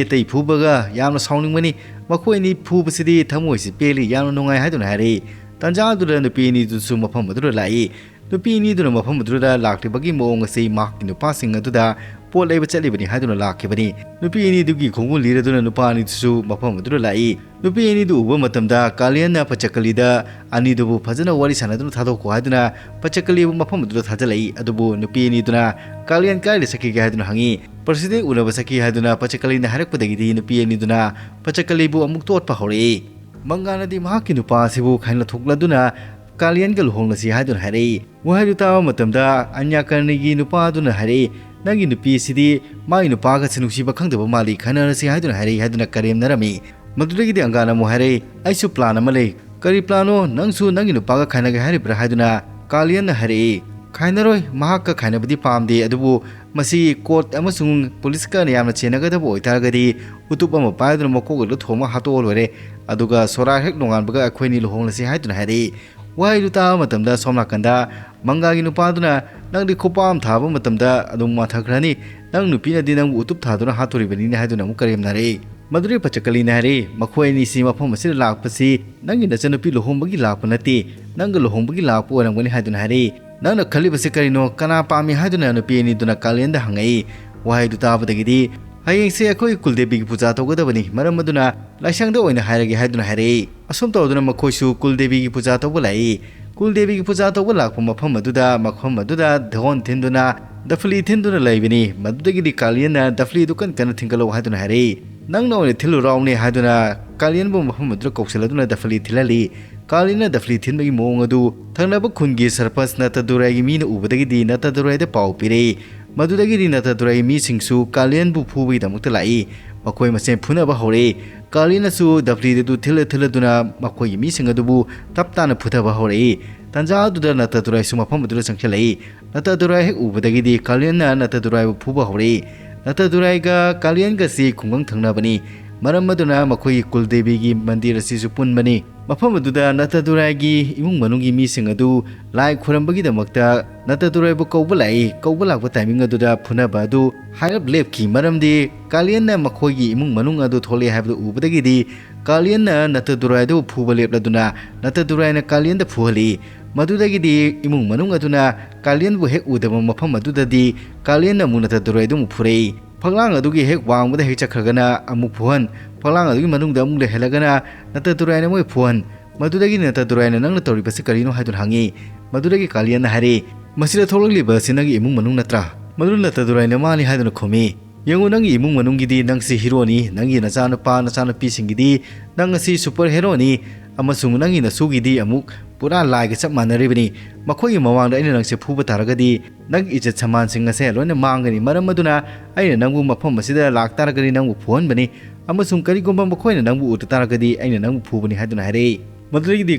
ꯑꯇꯩ ꯐꯨꯕꯒ ꯌꯥꯝꯅ ꯁꯥꯎꯅꯤꯡꯕꯅꯤ꯫ ꯃꯈꯣꯏ ꯑꯅꯤ ꯐꯨꯕꯁꯤꯗꯤ ꯊꯃꯣꯏꯁꯤ ꯄꯦꯜꯂꯤ, ꯌꯥꯝꯅ ꯅꯨꯡꯉꯥꯏ ꯍꯥꯏꯗꯨꯅ ꯍꯥꯏꯔꯛꯏ꯫ ꯇꯥꯟꯖꯥꯗꯨꯗ ꯅꯨꯄꯤ ꯑꯅꯤꯗꯨꯁꯨ ꯃꯐꯝ ꯑꯗꯨꯗ ꯂꯥꯛꯏ꯫ ꯅꯨꯄꯤ ꯑꯅꯤꯗꯨꯅ ꯃꯐꯝ ꯑꯗꯨꯗ ꯂꯥꯛꯂꯤꯕꯒꯤ ꯃꯑꯣꯡ ꯑꯁꯤ ꯃꯍꯥꯛꯀꯤ ꯅꯨꯄꯥꯁꯤꯡ ꯑꯗꯨꯗ ꯄꯣꯠ ꯂꯩꯕ ꯆꯠꯂꯤꯕꯅꯤ ꯍꯥꯏꯗꯨꯅ ꯂꯥꯛꯈꯤꯕꯅꯤ꯫ ꯅꯨꯄꯤ ꯑꯅꯤꯗꯨꯒꯤ ꯈꯣꯡꯒꯨꯜ ꯂꯤꯔꯗꯨꯅ ꯅꯨꯄꯥ ꯑꯅꯤꯗꯨꯁꯨ ꯃꯐꯝ ꯑꯗꯨꯗ ꯂꯥꯛꯏ꯫ ꯅꯨꯄꯤ ꯑꯅꯤꯗꯨ ꯎꯕ ꯃꯇꯝꯗ ꯀꯥꯂꯤꯌꯟꯅ ꯄꯆꯀꯂꯤꯗ ꯑꯅꯤꯗꯨꯕꯨ ꯐꯖꯅ ꯋꯥꯔꯤ ꯁꯥꯟꯅꯗꯨꯅ ꯊꯥꯗꯣꯛꯈꯣ ꯍꯥꯏꯗꯨꯅ ꯄꯆꯀꯂꯤꯕꯨ ꯃꯐꯝ ꯑꯗꯨꯗ ꯊꯥꯖꯤꯜꯂꯛꯏ꯫ ꯑꯗꯨꯕꯨ ꯅꯨꯄꯤ ꯑꯅꯤꯗꯨꯅ ꯀꯥꯂꯤꯌꯟ ꯀꯥꯏꯗ ꯆꯠꯈꯤꯒꯦ ꯍꯥꯏꯗꯨꯅ ꯍꯪꯉꯤ꯫ ꯄ꯭ꯔꯁꯤꯗꯦꯟ ꯎꯅꯕ ꯆꯠꯈꯤ ꯍꯥꯏꯗꯨꯅ ꯄꯆꯀꯂꯤꯅ ꯍꯥꯏꯔꯛꯄꯗꯒꯤꯗꯤ ꯅꯨꯄꯤ ꯑꯅꯤꯗꯨꯅ ꯄꯆꯀꯂꯤꯕꯨ ꯑꯃꯨꯛ ꯇꯣꯠꯄ ꯍꯧꯔꯛꯏ꯫ ꯃꯪꯒꯥꯅꯗꯤ ꯃꯍꯥꯛꯀꯤ ꯅꯨꯄꯥ ꯑꯁꯤꯕꯨ ꯈꯥꯏꯅ ꯊꯣꯛꯂꯗꯨꯅ ꯀꯥꯂꯤꯌꯟꯒ ꯂꯨꯍꯣꯡꯂꯁꯤ ꯍꯥꯏꯗꯨꯅ ꯍꯥꯏꯔꯛꯏ꯫ ꯋꯥꯍꯩꯗꯨ ꯇꯥꯕ ꯃꯇꯝꯗ ꯑꯟꯌꯥꯀꯔꯅꯤꯒꯤ ꯅꯨꯄꯥ ꯑꯗꯨꯅ ꯍꯥꯏꯔꯛꯏ, "ꯅꯪꯒꯤ ꯅꯨꯄꯤ ꯑꯁꯤꯗꯤ ꯃꯥꯒꯤ ꯅꯨꯄꯥꯒꯁꯦ ꯅꯨꯡꯁꯤꯕ ꯈꯪꯗꯕ ꯃꯥꯜꯂꯤ, ꯈꯥꯏꯅꯔꯁꯤ" ꯍꯥꯏꯗꯨꯅ ꯍꯥꯏꯔꯛꯏ ꯍꯥꯏꯗꯨꯅ ꯀꯔꯦꯝꯅꯔꯝꯃꯤ꯫ ꯃꯗꯨꯗꯒꯤꯗꯤ ꯑꯪꯒꯥꯅ ꯑꯃꯨꯛ ꯍꯥꯏꯔꯛꯏ, "ꯑꯩꯁꯨ plan ꯑꯃ ꯂꯩ"꯫ "ꯀꯔꯤ planꯅꯣ? ꯅꯪꯁꯨ ꯅꯪꯒꯤ ꯅꯨꯄꯥꯒ ꯈꯥꯏꯅꯒꯦ ꯍꯥꯏꯔꯤꯕ꯭ꯔꯥ?" ꯍꯥꯏꯗꯨꯅ ꯀꯥꯂꯤꯌꯟꯅ ꯍꯥꯏꯔꯛꯏ꯫ "ꯈꯥꯏꯅꯔꯣꯏ, ꯃꯍꯥꯛꯀ ꯈꯥꯏꯅꯕꯗꯤ ꯄꯥꯝꯗꯦ, ꯑꯗꯨꯕꯨ ꯃꯁꯤ court ꯑꯃꯁꯨꯡ policeꯀ ꯌꯥꯝꯅ ꯆꯦꯟꯅꯒꯗꯕ ꯑꯣꯏꯇꯥꯔꯒꯗꯤ ꯎꯇꯨꯞ ꯑꯃ ꯄꯥꯏꯗꯨꯅ ꯃꯀꯣꯛ ꯑꯗꯨ ꯊꯣꯝꯃ ꯍꯥꯠꯇꯣꯛꯑ ꯂꯣꯏꯔꯦ꯫ ꯑꯗꯨꯒ ꯁꯣꯔꯥ ꯍꯦꯛ ꯅꯣꯡꯉꯥꯟꯕꯒ ꯑꯩꯈꯣꯏꯅꯤ ꯂꯨꯍꯣꯡꯂꯁꯤ" ꯍꯥꯏꯗꯨꯅ ꯍꯥꯏꯔꯛꯏ꯫ ꯋꯥꯍꯩꯗꯨ ꯇꯥꯕ ꯃꯇꯝꯗ ꯁꯣꯝ ꯅꯥꯀꯟꯗ ꯃꯪꯒꯥꯒꯤ ꯅꯨꯄꯥꯗꯨꯅ, "ꯅꯪꯗꯤ ꯈꯨꯄꯥꯝ ꯊꯥꯕ ꯃꯇꯝꯗ ꯑꯗꯨꯝ ꯃꯥꯟꯊꯈ꯭ꯔꯅꯤ, ꯅꯪ ꯅꯨꯄꯤꯅꯗꯤ ꯅꯪꯕꯨ ꯎꯇꯨꯞ ꯊꯥꯗꯨꯅ ꯍꯥꯠꯇꯣꯔꯤꯕꯅꯤꯅꯦ" ꯍꯥꯏꯗꯨꯅ ꯑꯃꯨꯛ ꯀꯔꯦꯝꯅꯔꯛꯏ꯫ ꯃꯗꯨꯗꯩ ꯄꯆꯀꯂꯤꯅ ꯍꯥꯏꯔꯛꯏ, "ꯃꯈꯣꯏ ꯑꯅꯤꯁꯤ ꯃꯐꯝ ꯑꯁꯤꯗ ꯂꯥꯛꯄꯁꯤ ꯅꯪꯒꯤ ꯅꯆꯟꯅꯨꯄꯤ ꯂꯨꯍꯣꯡꯕꯒꯤ ꯂꯥꯛꯄ ꯅꯠꯇꯦ, ꯅꯪꯒ ꯂꯨꯍꯣꯡꯕꯒꯤ ꯂꯥꯛꯄ ꯑꯣꯏꯔꯝꯒꯅꯤ" ꯍꯥꯏꯗꯨꯅ ꯍꯥꯏꯔꯛꯏ꯫ "ꯅꯪꯅ ꯈꯜꯂꯤꯕꯁꯤ ꯀꯔꯤꯅꯣ? ꯀꯅꯥ ꯄꯥꯝꯃꯤ?" ꯍꯥꯏꯗꯨꯅ ꯅꯨꯄꯤ ꯑꯅꯤꯗꯨꯅ ꯀꯥꯂꯦꯟꯗ ꯍꯪꯉꯛꯏ꯫ ꯋꯥꯍꯩꯗꯨ ꯇꯥꯕꯗꯒꯤꯗꯤ, "ꯍꯌꯦꯡꯁꯦ ꯑꯩꯈꯣꯏ ꯀꯨꯜꯗꯦꯕꯤꯒꯤ ꯄꯨꯖꯥ ꯇꯧꯒꯗꯕꯅꯤ, ꯃꯔꯝ ꯑꯗꯨꯅ ꯂꯥꯏꯁꯪꯗ ꯑꯣꯏꯅ ꯍꯥꯏꯔꯒꯦ" ꯍꯥꯏꯗꯨꯅ ꯍꯥꯏꯔꯛꯏ꯫ ꯑꯁꯨꯝ ꯇꯧꯗꯨꯅ ꯃꯈꯣꯏꯁꯨ ꯀꯨꯜꯗꯦꯕꯤꯒꯤ ꯄꯨꯖꯥ ꯇꯧꯕ ꯂꯥꯛꯏ꯫ ꯀꯨꯜꯗꯦꯕꯤꯒꯤ ꯄꯨꯖꯥ ꯇꯧꯕ ꯂꯥꯛꯄ ꯃꯐꯝ ꯑꯗꯨꯗ, ꯃꯐꯝ ꯑꯗꯨꯗ ꯙꯣꯟ ꯊꯤꯟꯗꯨꯅ, ꯗꯐꯂꯤ ꯊꯤꯟꯗꯨꯅ ꯂꯩꯕꯅꯤ꯫ ꯃꯗꯨꯗꯒꯤꯗꯤ ꯀꯥꯂꯤꯌꯟꯅ ꯗꯐꯂꯤꯗꯨ ꯀꯟ ꯀꯟꯅ ꯊꯤꯟꯒꯠꯂꯛꯎ ꯍꯥꯏꯗꯨꯅ ꯍꯥꯏꯔꯛꯏ꯫ "ꯅꯪꯅ ꯑꯣꯏꯅ ꯊꯤꯜꯂꯨ ꯔꯥꯎꯅꯦ" ꯍꯥꯏꯗꯨꯅ ꯀꯥꯂꯤꯌꯟꯕꯨ ꯃꯐꯝ ꯑꯗꯨꯗ ꯀꯧꯁꯤꯜꯂꯗꯨꯅ ꯗꯐꯂꯤ ꯊꯤꯜꯍꯜꯂꯤ꯫ ꯀꯥꯂꯤꯌꯟꯅ ꯗꯐꯂꯤ ꯊꯤꯟꯕꯒꯤ ꯃꯑꯣꯡ ꯑꯗꯨ ꯊꯪꯅꯕ ꯈꯨꯟꯒꯤ ꯁꯔꯄꯟꯁ ꯅꯇꯗꯨꯔꯥꯏꯒꯤ ꯃꯤꯅ ꯎꯕꯗꯒꯤꯗꯤ ꯅꯇꯗꯨꯔꯥꯏꯗ ꯄꯥꯎ ꯄꯤꯔꯛꯏ꯫ ꯃꯗꯨꯗꯒꯤꯗꯤ ꯅꯇꯗꯨꯔꯥꯏꯒꯤ ꯃꯤꯁꯤꯡꯁꯨ ꯀꯥꯂꯤꯌꯟꯕꯨ ꯐꯨꯕꯒꯤꯗꯃꯛꯇ ꯂꯥꯛꯏ꯫ ꯃꯈꯣꯏ ꯃꯁꯦꯟ ꯐꯨꯅꯕ ꯍꯧꯔꯛꯏ꯫ ꯀꯥꯂꯤꯌꯟꯅꯁꯨ ꯗꯐꯂꯤꯗꯨ ꯊꯤꯜꯂ ꯊꯤꯜꯂꯗꯨꯅ ꯃꯈꯣꯏꯒꯤ ꯃꯤꯁꯤꯡ ꯑꯗꯨꯕꯨ ꯇꯞ ꯇꯥꯅ ꯐꯨꯊꯕ ꯍꯧꯔꯛꯏ꯫ ꯇꯥꯟꯖꯥ ꯑꯗꯨꯗ ꯅꯇꯗꯨꯔꯥꯏꯁꯨ ꯃꯐꯝ ꯑꯗꯨꯗ ꯆꯪꯁꯤꯜꯂꯛꯏ꯫ ꯅꯇꯗꯨꯔꯥꯏ ꯍꯦꯛ ꯎꯕꯗꯒꯤꯗꯤ ꯀꯥꯂꯤꯌꯟꯅ ꯅꯇꯗꯨꯔꯥꯏꯕꯨ ꯐꯨꯕ ꯍꯧꯔꯛꯏ꯫ ꯅꯇꯗꯨꯔꯥꯏꯒ ꯀꯥꯂꯤꯌꯟꯒꯁꯤ ꯈꯨꯡꯒꯪ ꯊꯪꯅꯕꯅꯤ꯫ ꯃꯔꯝ ꯑꯗꯨꯅ ꯃꯈꯣꯏꯒꯤ ꯀꯨꯜꯗꯦꯕꯤꯒꯤ ꯃꯟꯗꯤꯔ ꯑꯁꯤꯁꯨ ꯄꯨꯟꯕꯅꯤ꯫ ꯃꯐꯝ ꯑꯗꯨꯗ ꯅꯇꯗꯨꯔꯥꯏꯒꯤ ꯏꯃꯨꯡ ꯃꯅꯨꯡꯒꯤ ꯃꯤꯁꯤꯡ ꯑꯗꯨ ꯂꯥꯏ ꯈꯨꯔꯝꯕꯒꯤꯗꯃꯛꯇ ꯅꯇꯗꯨꯔꯥꯏꯕꯨ ꯀꯧꯕ ꯂꯥꯛꯏ꯫ ꯀꯧꯕ ꯂꯥꯛꯄ ꯇꯥꯏꯃꯤꯡ ꯑꯗꯨꯗ ꯐꯨꯅꯕ ꯑꯗꯨ ꯍꯥꯏꯔꯞ ꯂꯦꯞꯈꯤ, ꯃꯔꯝꯗꯤ ꯀꯥꯂꯤꯌꯟꯅ ꯃꯈꯣꯏꯒꯤ ꯏꯃꯨꯡ ꯃꯅꯨꯡ ꯑꯗꯨ ꯊꯣꯛꯂꯛꯑꯦ ꯍꯥꯏꯕꯗꯨ ꯎꯕꯗꯒꯤꯗꯤ ꯀꯥꯂꯤꯌꯟꯅ ꯅꯇꯗꯨꯔꯥꯏꯗꯨ ꯐꯨꯕ ꯂꯦꯞꯂꯗꯨꯅ ꯅꯇꯗꯨꯔꯥꯏꯅ ꯀꯥꯂꯤꯌꯟꯗ ꯐꯨꯍꯜꯂꯤ꯫ ꯃꯗꯨꯗꯒꯤꯗꯤ ꯏꯃꯨꯡ ꯃꯅꯨꯡ ꯑꯗꯨꯅ ꯀꯥꯂꯤꯌꯟꯕꯨ ꯍꯦꯛ ꯎꯗꯕ ꯃꯐꯝ ꯑꯗꯨꯗꯗꯤ ꯀꯥꯂꯤꯌꯟꯅ ꯑꯃꯨꯛ ꯅꯇꯗꯨꯔꯥꯏꯗꯨ ꯑꯃꯨꯛ ꯐꯨꯔꯛꯏ꯫ ꯐꯛꯂꯥꯡ ꯑꯗꯨꯒꯤ ꯍꯦꯛ ꯋꯥꯡꯃꯗ ꯍꯦꯛ ꯆꯠꯈ꯭ꯔꯒꯅ ꯑꯃꯨꯛ ꯐꯨꯍꯟ, ꯐꯛꯂꯥꯡ ꯑꯗꯨꯒꯤ ꯃꯅꯨꯡꯗ ꯑꯃꯨꯛ ꯂꯩꯍꯜꯂꯒꯅ ꯅꯇꯗꯨꯔꯥꯏꯅ ꯑꯃꯨꯛ ꯐꯨꯍꯟ꯫ ꯃꯗꯨꯗꯒꯤ ꯅꯇꯗꯨꯔꯥꯏꯅ "ꯅꯪꯅ ꯇꯧꯔꯤꯕꯁꯤ ꯀꯔꯤꯅꯣ?" ꯍꯥꯏꯗꯨꯅ ꯍꯪꯉꯤ꯫ ꯃꯗꯨꯗꯒꯤ ꯀꯥꯂꯤꯌꯟꯅ ꯍꯥꯏꯔꯛꯏ, "ꯃꯁꯤꯗ ꯊꯣꯛꯂꯛꯂꯤꯕ ꯑꯁꯤ ꯅꯪꯒꯤ ꯏꯃꯨꯡ ꯃꯅꯨꯡ ꯅꯠꯇ꯭ꯔꯥ?" ꯃꯗꯨꯗ ꯅꯇꯗꯨꯔꯥꯏꯅ "ꯃꯥꯅꯤ" ꯍꯥꯏꯗꯨꯅ ꯈꯨꯝꯃꯤ꯫ "ꯌꯦꯡꯉꯨ, ꯅꯪꯒꯤ ꯏꯃꯨꯡ ꯃꯅꯨꯡꯒꯤꯗꯤ ꯅꯪꯁꯤ ꯍꯤꯔꯣꯅꯤ, ꯅꯪꯒꯤ ꯅꯆꯥꯅꯨꯄꯥ ꯅꯆꯥꯅꯨꯄꯤꯁꯤꯡꯒꯤꯗꯤ ꯅꯪ ꯑꯁꯤ ꯁꯨꯄꯔ ꯍꯦꯔꯣꯅꯤ, ꯑꯃꯁꯨꯡ ꯅꯪꯒꯤ ꯅꯁꯨꯒꯤꯗꯤ ꯑꯃꯨꯛ ꯄꯨꯔꯥ ꯂꯥꯏꯒ ꯆꯞ ꯃꯥꯟꯅꯔꯤꯕꯅꯤ꯫ ꯃꯈꯣꯏꯒꯤ ꯃꯃꯥꯡꯗ ꯑꯩꯅ ꯅꯪꯁꯦ ꯐꯨꯕ ꯇꯥꯔꯒꯗꯤ ꯅꯪꯒꯤ ꯏꯖꯠ ꯁꯃꯥꯟꯁꯤꯡ ꯑꯁꯦ ꯂꯣꯏꯅ ꯃꯥꯡꯒꯅꯤ꯫ ꯃꯔꯝ ꯑꯗꯨꯅ ꯑꯩꯅ ꯅꯪꯕꯨ ꯃꯐꯝ ꯑꯁꯤꯗ ꯂꯥꯛꯇꯥꯔꯒꯗꯤ ꯅꯪꯕꯨ ꯐꯨꯍꯟꯕꯅꯤ, ꯑꯃꯁꯨꯡ ꯀꯔꯤꯒꯨꯝꯕ ꯃꯈꯣꯏꯅ ꯅꯪꯕꯨ ꯎꯗ ꯇꯥꯔꯒꯗꯤ ꯑꯩꯅ ꯅꯪꯕꯨ ꯐꯨꯕꯅꯤ" ꯍꯥꯏꯗꯨꯅ ꯍꯥꯏꯔꯛꯏ꯫ ꯃꯗꯨꯗꯒꯤꯗꯤ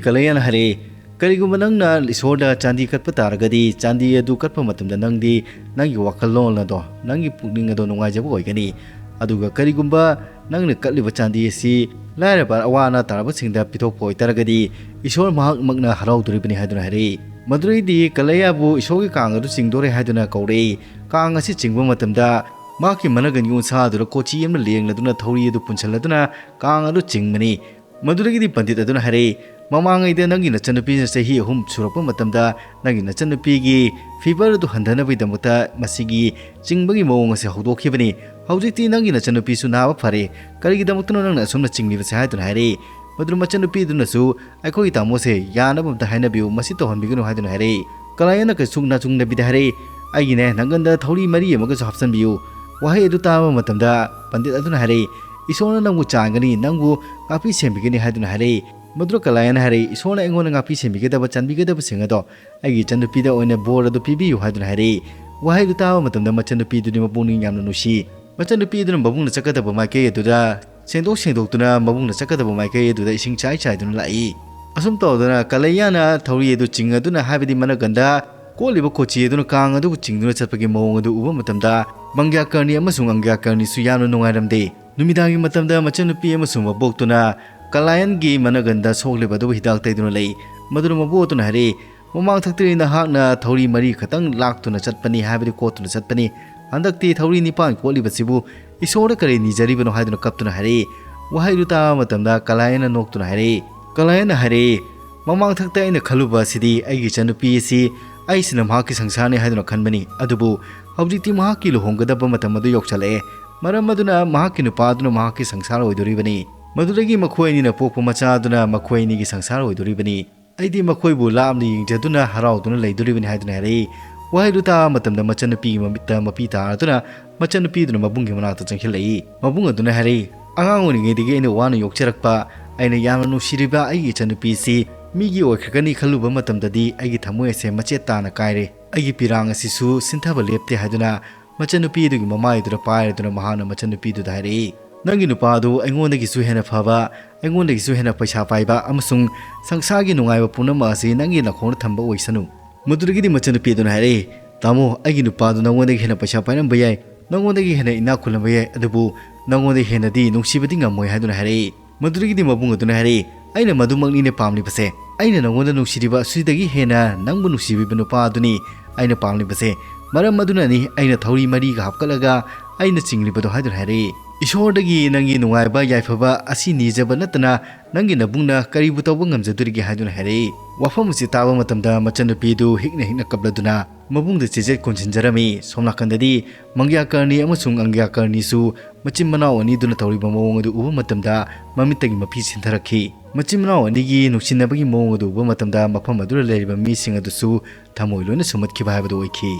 ꯀꯥꯂꯤꯌꯟꯅ ꯍꯥꯏꯔꯛꯏ, "ꯀꯔꯤꯒꯨꯝꯕ ꯅꯪꯅ ꯏꯁꯣꯔꯗ ꯆꯥꯟꯗꯤ ꯀꯠꯄ ꯇꯥꯔꯒꯗꯤ, ꯆꯥꯟꯗꯤ ꯑꯗꯨ ꯀꯠꯄ ꯃꯇꯝꯗ ꯅꯪꯗꯤ ꯅꯪꯒꯤ ꯋꯥꯈꯜꯂꯣꯟ ꯑꯗꯣ, ꯅꯪꯒꯤ ꯄꯨꯛꯅꯤꯡ ꯑꯗꯣ ꯅꯨꯡꯉꯥꯏꯖꯕ ꯑꯣꯏꯒꯅꯤ꯫ ꯑꯗꯨꯒ ꯀꯔꯤꯒꯨꯝꯕ ꯅꯪꯅ ꯀꯠꯂꯤꯕ ꯆꯥꯟꯗꯤ ꯑꯁꯤ ꯂꯥꯏꯔꯕ ꯑꯋꯥ ꯑꯅꯥ ꯇꯥꯔꯕꯁꯤꯡꯗ ꯄꯤꯊꯣꯛꯄ ꯑꯣꯏꯇꯥꯔꯒꯗꯤ, ꯏꯁꯣꯔ ꯃꯍꯥꯛꯃꯛꯅ ꯍꯔꯥꯎꯗꯣꯔꯤꯕꯅꯤ" ꯍꯥꯏꯗꯨꯅ ꯍꯥꯏꯔꯛꯏ꯫ ꯃꯗꯨꯗꯩꯗꯤ ꯀꯂꯩꯌꯥꯕꯨ ꯏꯁꯣꯔꯒꯤ ꯀꯥꯡ ꯑꯗꯨ ꯆꯤꯡꯗꯣꯔꯦ ꯍꯥꯏꯗꯨꯅ ꯀꯧꯔꯛꯏ꯫ ꯀꯥꯡ ꯑꯁꯤ ꯆꯤꯡꯕ ꯃꯇꯝꯗ ꯃꯍꯥꯛꯀꯤ ꯃꯅꯒꯟꯒꯤ ꯎꯟꯁꯥ ꯑꯗꯨꯗ ꯀꯣꯆꯤ ꯑꯃ ꯂꯦꯡꯂꯗꯨꯅ ꯊꯧꯔꯤ ꯑꯗꯨ ꯄꯨꯟꯁꯤꯜꯂꯗꯨꯅ ꯀꯥꯡ ꯑꯗꯨ ꯆꯤꯡꯕꯅꯤ꯫ ꯃꯗꯨꯗꯒꯤꯗꯤ ꯄꯟꯗꯤꯠ ꯑꯗꯨꯅ ꯍꯥꯏꯔꯛꯏ, "ꯃꯃꯥꯡꯉꯩꯗ ꯅꯪꯒꯤ ꯅꯆꯟꯅꯨꯄꯤꯅ ꯆꯍꯤ ꯑꯍꯨꯝ ꯁꯨꯔꯛꯄ ꯃꯇꯝꯗ ꯅꯪꯒꯤ ꯅꯆꯟꯅꯨꯄꯤꯒꯤ ꯐꯤꯚꯔ ꯑꯗꯨ ꯍꯟꯊꯅꯕꯒꯤꯗꯃꯛꯇ ꯃꯁꯤꯒꯤ ꯆꯤꯡꯕꯒꯤ ꯃꯑꯣꯡ ꯑꯁꯤ ꯍꯧꯗꯣꯛꯈꯤꯕꯅꯤ꯫ ꯍꯧꯖꯤꯛꯇꯤ ꯅꯪꯒꯤ ꯅꯆꯟꯅꯨꯄꯤꯁꯨ ꯅꯥꯕ ꯐꯔꯦ꯫ ꯀꯔꯤꯒꯤꯗꯃꯛꯇꯅꯣ ꯅꯪꯅ ꯑꯁꯨꯝꯅ ꯆꯤꯡꯂꯤꯕꯁꯦ?" ꯍꯥꯏꯗꯨꯅ ꯍꯥꯏꯔꯛꯏ꯫ ꯃꯗꯨꯗ ꯃꯆꯟꯅꯨꯄꯤ ꯑꯗꯨꯅꯁꯨ, "ꯑꯩꯈꯣꯏꯒꯤ ꯇꯥꯃꯣꯁꯦ ꯌꯥꯅꯕ ꯑꯝꯇ ꯍꯥꯏꯅꯕꯤꯌꯨ, ꯃꯁꯤ ꯇꯧꯍꯟꯕꯤꯒꯅꯨ" ꯍꯥꯏꯗꯨꯅ ꯍꯥꯏꯔꯛꯏ꯫ ꯀꯂꯥꯌꯟꯅ ꯀꯩꯁꯨ ꯅꯥꯆꯨꯡꯅꯕꯤꯗ ꯍꯥꯏꯔꯛꯏ, "ꯑꯩꯒꯤꯅꯦ ꯅꯪꯒꯟꯗ ꯊꯧꯔꯤ ꯃꯔꯤ ꯑꯃꯒꯁꯨ ꯍꯥꯞꯆꯤꯟꯕꯤꯌꯨ"꯫ ꯋꯥꯍꯩ ꯑꯗꯨ ꯇꯥꯕ ꯃꯇꯝꯗ ꯄꯟꯗꯤꯠ ꯑꯗꯨꯅ ꯍꯥꯏꯔꯛꯏ, "ꯏꯁꯣꯔꯅ ꯅꯪꯕꯨ ꯆꯥꯟꯒꯅꯤ, ꯅꯪꯕꯨ ꯉꯥꯛꯄꯤ ꯁꯦꯟꯕꯤꯒꯅꯤ" ꯍꯥꯏꯗꯨꯅ ꯍꯥꯏꯔꯛꯏ꯫ ꯃꯗꯨꯗ ꯀꯂꯥꯌꯟꯅ ꯍꯥꯏꯔꯛꯏ, "ꯏꯁꯣꯔꯅ ꯑꯩꯉꯣꯟꯗ ꯉꯥꯛꯄꯤ ꯁꯦꯟꯕꯤꯒꯗꯕ, ꯆꯥꯟꯕꯤꯒꯗꯕꯁꯤꯡ ꯑꯗꯣ ꯑꯩꯒꯤ ꯏꯆꯟꯅꯨꯄꯤꯗ ꯑꯣꯏꯅ ꯕꯣꯔ ꯑꯗꯨ ꯄꯤꯕꯤꯌꯨ" ꯍꯥꯏꯗꯨꯅ ꯍꯥꯏꯔꯛꯏ꯫ ꯋꯥꯍꯩꯗꯨ ꯇꯥꯕ ꯃꯇꯝꯗ ꯃꯆꯟꯅꯨꯄꯤꯗꯨꯗꯤ ꯃꯄꯨꯛꯅꯤꯡ ꯌꯥꯝꯅ ꯅꯨꯡꯁꯤ꯫ ꯃꯆꯟꯅꯨꯄꯤꯗꯨꯅ ꯃꯕꯨꯡꯅ ꯆꯠꯀꯗꯕ ꯃꯥꯏꯀꯩ ꯑꯗꯨꯗ ꯁꯦꯡꯗꯣꯛ ꯁꯦꯡꯗꯣꯛꯇꯨꯅ ꯃꯕꯨꯡꯅ ꯆꯠꯀꯗꯕ ꯃꯥꯏꯀꯩ ꯑꯗꯨꯗ ꯏꯁꯤꯡ ꯆꯥꯏ ꯆꯥꯏꯗꯨꯅ ꯂꯥꯛꯏ꯫ ꯑꯁꯨꯝ ꯇꯧꯗꯅ ꯀꯂꯩꯌꯥꯅ ꯊꯧꯔꯤ ꯑꯗꯨ ꯆꯤꯡ ꯑꯗꯨꯅ, ꯍꯥꯏꯕꯗꯤ ꯃꯅꯒꯟꯗ ꯀꯣꯠꯂꯤꯕ ꯀꯣꯆꯤ ꯑꯗꯨꯅ ꯀꯥꯡ ꯑꯗꯨꯕꯨ ꯆꯤꯡꯗꯨꯅ ꯆꯠꯄꯒꯤ ꯃꯑꯣꯡ ꯑꯗꯨ ꯎꯕ ꯃꯇꯝꯗ ꯃꯪꯒ꯭ꯌꯥꯀꯔꯅꯤ ꯑꯃꯁꯨꯡ ꯑꯪꯒ꯭ꯌꯥꯀꯔꯅꯤꯁꯨ ꯌꯥꯝꯅ ꯅꯨꯡꯉꯥꯏꯔꯝꯗꯦ꯫ ꯅꯨꯃꯤꯗꯥꯡꯒꯤ ꯃꯇꯝꯗ ꯃꯆꯟꯅꯨꯄꯤ ꯑꯃꯁꯨꯡ ꯃꯕꯣꯛꯇꯨꯅ ꯀꯂꯥꯌꯟꯒꯤ ꯃꯅꯒꯟꯗ ꯁꯣꯛꯂꯤꯕ ꯑꯗꯨꯕꯨ ꯍꯤꯗꯥꯛ ꯇꯩꯗꯨꯅ ꯂꯩ꯫ ꯃꯗꯨꯅ ꯃꯕꯣꯛ ꯑꯗꯨꯅ ꯍꯥꯏꯔꯛꯏ, "ꯃꯃꯥꯡꯊꯛꯇꯒꯤ ꯅꯍꯥꯛꯅ ꯊꯧꯔꯤ ꯃꯔꯤ ꯈꯛꯇꯪ ꯂꯥꯛꯇꯨꯅ ꯆꯠꯄꯅꯤ, ꯍꯥꯏꯕꯗꯤ ꯀꯣꯠꯇꯨꯅ ꯆꯠꯄꯅꯤ꯫ ꯍꯟꯗꯛꯇꯤ ꯊꯧꯔꯤ ꯅꯤꯄꯥꯟ ꯀꯣꯠꯂꯤꯕꯁꯤꯕꯨ ꯏꯁꯣꯔꯗ ꯀꯔꯤ ꯅꯤꯖꯔꯤꯕꯅꯣ?" ꯍꯥꯏꯗꯨꯅ ꯀꯞꯇꯨꯅ ꯍꯥꯏꯔꯛꯏ꯫ ꯋꯥꯍꯩꯗꯨ ꯇꯥꯕ ꯃꯇꯝꯗ ꯀꯂꯥꯌꯟꯅ ꯅꯣꯛꯇꯨꯅ ꯍꯥꯏꯔꯛꯏ, ꯀꯂꯥꯌꯟꯅ ꯍꯥꯏꯔꯛꯏ, "ꯃꯃꯥꯡꯊꯛꯇ ꯑꯩꯅ ꯈꯜꯂꯨꯕ ꯑꯁꯤꯗꯤ ꯑꯩꯒꯤ ꯏꯆꯟꯅꯨꯄꯤ ꯑꯁꯤ ꯑꯩꯁꯤꯅ ꯃꯍꯥꯛꯀꯤ ꯁꯪꯁꯥꯔꯅꯤ ꯍꯥꯏꯗꯨꯅ ꯈꯟꯕꯅꯤ, ꯑꯗꯨꯕꯨ ꯍꯧꯖꯤꯛꯇꯤ ꯃꯍꯥꯛꯀꯤ ꯂꯨꯍꯣꯡꯒꯗꯕ ꯃꯇꯝ ꯑꯗꯨ ꯌꯧꯁꯤꯜꯂꯛꯑꯦ꯫ ꯃꯔꯝ ꯑꯗꯨꯅ ꯃꯍꯥꯛꯀꯤ ꯅꯨꯄꯥ ꯑꯗꯨꯅ ꯃꯍꯥꯛꯀꯤ ꯁꯪꯁꯥꯔ ꯑꯣꯏꯗꯣꯔꯤꯕꯅꯤ꯫ ꯃꯗꯨꯗꯒꯤ ꯃꯈꯣꯏ ꯑꯅꯤꯅ ꯄꯣꯛꯄ ꯃꯆꯥ ꯑꯗꯨꯅ ꯃꯈꯣꯏ ꯑꯅꯤꯒꯤ ꯁꯪꯁꯥꯔ ꯑꯣꯏꯗꯣꯔꯤꯕꯅꯤ꯫ ꯑꯩꯗꯤ ꯃꯈꯣꯏꯕꯨ ꯂꯥꯞꯅ ꯌꯦꯡꯖꯗꯨꯅ ꯍꯔꯥꯎꯗꯨꯅ ꯂꯩꯗꯣꯔꯤꯕꯅꯤ" ꯍꯥꯏꯗꯨꯅ ꯍꯥꯏꯔꯛꯏ꯫ ꯋꯥꯍꯩꯗꯨ ꯇꯥꯕ ꯃꯇꯝꯗ ꯃꯆꯟꯅꯨꯄꯤꯒꯤ ꯃꯃꯤꯠꯇ ꯃꯄꯤ ꯇꯥꯔꯗꯨꯅ ꯃꯆꯟꯅꯨꯄꯤꯗꯨꯅ ꯃꯕꯨꯡꯒꯤ ꯃꯅꯥꯛꯇ ꯆꯪꯁꯤꯜꯂꯛꯏ꯫ ꯃꯕꯨꯡ ꯑꯗꯨꯅ ꯍꯥꯏꯔꯛꯏ, "ꯑꯉꯥꯡ ꯑꯣꯏꯔꯤꯉꯩꯗꯒꯤ ꯑꯩꯅ ꯋꯥꯅ ꯌꯣꯛꯆꯔꯛꯄ, ꯑꯩꯅ ꯌꯥꯝꯅ ꯅꯨꯡꯁꯤꯔꯤꯕ ꯑꯩꯒꯤ ꯏꯆꯟꯅꯨꯄꯤꯁꯤ ꯃꯤꯒꯤ ꯑꯣꯏꯈ꯭ꯔꯒꯅꯤ ꯈꯜꯂꯨꯕ ꯃꯇꯝꯗꯗꯤ ꯑꯩꯒꯤ ꯊꯃꯣꯏ ꯑꯁꯦ ꯃꯆꯦꯠ ꯇꯥꯅ ꯀꯥꯏꯔꯦ꯫ ꯑꯩꯒꯤ ꯄꯤꯔꯥꯡ ꯑꯁꯤꯁꯨ ꯁꯤꯟꯊꯕ ꯂꯦꯞꯇꯦ" ꯍꯥꯏꯗꯨꯅ ꯃꯆꯟꯅꯨꯄꯤꯗꯨꯒꯤ ꯃꯃꯥꯏꯗꯨꯗ ꯄꯥꯏꯔꯗꯨꯅ ꯃꯍꯥꯛꯅ ꯃꯆꯟꯅꯨꯄꯤꯗꯨꯗ ꯍꯥꯏꯔꯛꯏ, "ꯅꯪꯒꯤ ꯅꯨꯄꯥꯗꯨ ꯑꯩꯉꯣꯟꯗꯒꯤꯁꯨ ꯍꯦꯟꯅ ꯐꯕ, ꯑꯩꯉꯣꯟꯗꯒꯤꯁꯨ ꯍꯦꯟꯅ ꯄꯩꯁꯥ ꯄꯥꯏꯕ ꯑꯃꯁꯨꯡ ꯁꯪꯁꯥꯔꯒꯤ ꯅꯨꯡꯉꯥꯏꯕ ꯄꯨꯝꯅꯃꯛ ꯑꯁꯤ ꯅꯪꯒꯤ ꯅꯈꯣꯡꯗ ꯊꯝꯕ ꯑꯣꯏꯁꯅꯨ"꯫ ꯃꯗꯨꯗꯒꯤꯗꯤ ꯃꯆꯟꯅꯨꯄꯤ ꯑꯗꯨꯅ ꯍꯥꯏꯔꯛꯏ, "ꯇꯥꯃꯣ, ꯑꯩꯒꯤ ꯅꯨꯄꯥꯗꯨ ꯅꯉꯣꯟꯗꯒꯤ ꯍꯦꯟꯅ ꯄꯩꯁꯥ ꯄꯥꯏꯔꯝꯕ ꯌꯥꯏ, ꯅꯉꯣꯟꯗꯒꯤ ꯍꯦꯟꯅ ꯏꯅꯥꯛ ꯈꯨꯜꯂꯝꯕ ꯌꯥꯏ, ꯑꯗꯨꯕꯨ ꯅꯉꯣꯟꯗꯒꯤ ꯍꯦꯟꯅꯗꯤ ꯅꯨꯡꯁꯤꯕꯗꯤ ꯉꯝꯃꯣꯏ" ꯍꯥꯏꯗꯨꯅ ꯍꯥꯏꯔꯛꯏ꯫ ꯃꯗꯨꯗꯒꯤꯗꯤ ꯃꯕꯨꯡ ꯑꯗꯨꯅ ꯍꯥꯏꯔꯛꯏ, "ꯑꯩꯅ ꯃꯗꯨꯃꯛꯅꯤꯅꯦ ꯄꯥꯝꯂꯤꯕꯁꯦ꯫ ꯑꯩꯅ ꯅꯉꯣꯟꯗ ꯅꯨꯡꯁꯤꯔꯤꯕ ꯑꯁꯤꯗꯒꯤ ꯍꯦꯟꯅ ꯅꯪꯕꯨ ꯅꯨꯡꯁꯤꯕꯤꯕ ꯅꯨꯄꯥ ꯑꯗꯨꯅꯤ ꯑꯩꯅ ꯄꯥꯝꯂꯤꯕꯁꯦ꯫ ꯃꯔꯝ ꯑꯗꯨꯅꯅꯤ ꯑꯩꯅ ꯊꯧꯔꯤ ꯃꯔꯤꯒ ꯍꯥꯞꯀꯠꯂꯒ ꯑꯩꯅ ꯆꯤꯡꯂꯤꯕꯗꯣ" ꯍꯥꯏꯗꯨꯅ ꯍꯥꯏꯔꯛꯏ꯫ "ꯏꯁꯣꯔꯗꯒꯤ ꯅꯪꯒꯤ ꯅꯨꯡꯉꯥꯏꯕ ꯌꯥꯏꯐꯕ ꯑꯁꯤ ꯅꯤꯖꯕ ꯅꯠꯇꯅ ꯅꯪꯒꯤ ꯅꯕꯨꯡꯅ ꯀꯔꯤꯕꯨ ꯇꯧꯕ ꯉꯝꯖꯗꯣꯔꯤꯒꯦ?" ꯍꯥꯏꯗꯨꯅ ꯍꯥꯏꯔꯛꯏ꯫ ꯋꯥꯐꯝ ꯑꯁꯤ ꯇꯥꯕ ꯃꯇꯝꯗ ꯃꯆꯟꯅꯨꯄꯤꯗꯨ ꯍꯤꯛꯅ ꯍꯤꯛꯅ ꯀꯞꯂꯗꯨꯅ ꯃꯕꯨꯡꯗ ꯆꯦꯖꯦꯠ ꯀꯣꯟꯁꯤꯟꯖꯔꯝꯃꯤ꯫ ꯁꯣꯝ ꯅꯥꯀꯟꯗꯗꯤ ꯃꯪꯒ꯭ꯌꯥꯀꯔꯅꯤ ꯑꯃꯁꯨꯡ ꯑꯪꯒ꯭ꯌꯥꯀꯔꯅꯤꯁꯨ ꯃꯆꯤꯟ ꯃꯅꯥꯎ ꯑꯅꯤꯗꯨꯅ ꯇꯧꯔꯤꯕ ꯃꯑꯣꯡ ꯑꯗꯨ ꯎꯕ ꯃꯇꯝꯗ ꯃꯃꯤꯠꯇꯒꯤ ꯃꯄꯤ ꯁꯤꯟꯊꯔꯛꯈꯤ꯫ ꯃꯆꯤꯟ ꯃꯅꯥꯎ ꯑꯅꯤꯒꯤ ꯅꯨꯡꯁꯤꯅꯕꯒꯤ ꯃꯑꯣꯡ ꯑꯗꯨ ꯎꯕ ꯃꯇꯝꯗ ꯃꯐꯝ ꯑꯗꯨꯗ ꯂꯩꯔꯤꯕ ꯃꯤꯁꯤꯡ ꯑꯗꯨꯁꯨ ꯊꯃꯣꯏ ꯂꯣꯏꯅ ꯁꯨꯝꯍꯠꯈꯤꯕ ꯍꯥꯏꯕꯗꯨ ꯑꯣꯏꯈꯤ꯫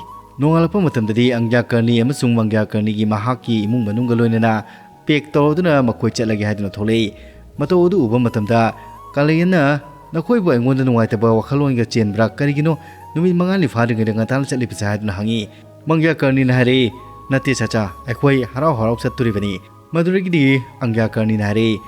ꯅꯣꯡꯉꯥꯜꯂꯛꯄ ꯃꯇꯝꯗꯗꯤ ꯑꯪꯒ꯭ꯌꯥꯀꯔꯅꯤ ꯑꯃꯁꯨꯡ ꯃꯪꯒ꯭ꯌꯥꯀꯔꯅꯤꯒꯤ ꯃꯍꯥꯛꯀꯤ ꯏꯃꯨꯡ ꯃꯅꯨꯡꯒ ꯂꯣꯏꯅꯅ ꯄꯦꯛ ꯇꯧꯔꯗꯨꯅ ꯃꯈꯣꯏ ꯆꯠꯂꯒꯦ ꯍꯥꯏꯗꯨꯅ ꯊꯣꯛꯂꯛꯏ꯫ ꯃꯇꯧ ꯑꯗꯨ ꯎꯕ ꯃꯇꯝꯗ ꯀꯥꯂꯦꯟꯅ, "ꯅꯈꯣꯏꯕꯨ ꯑꯩꯉꯣꯟꯗ ꯅꯨꯡꯉꯥꯏꯇꯕ ꯋꯥꯈꯜꯂꯣꯟꯒ ꯆꯦꯟꯕ꯭ꯔꯥ? ꯀꯔꯤꯒꯤꯅꯣ ꯅꯨꯃꯤꯠ ꯃꯉꯥꯅꯤ ꯐꯥꯗ꯭ꯔꯤꯉꯩꯗ ꯉꯟꯇꯥꯅ ꯆꯠꯂꯤꯕꯁꯦ?" ꯍꯥꯏꯗꯨꯅ ꯍꯪꯉꯤ꯫ ꯃꯪꯒ꯭ꯌꯥꯀꯔꯅꯤꯅ ꯍꯥꯏꯔꯛꯏ, "ꯅꯠꯇꯦ ꯆꯥꯆꯥ, ꯑꯩꯈꯣꯏ ꯍꯔꯥꯎ ꯍꯔꯥꯎ ꯆꯠꯇꯣꯔꯤꯕꯅꯤ꯫" ꯃꯗꯨꯗꯒꯤꯗꯤ ꯑꯪꯒ꯭ꯌꯥꯀꯔꯅꯤꯅ ꯍꯥꯏꯔꯛꯏ,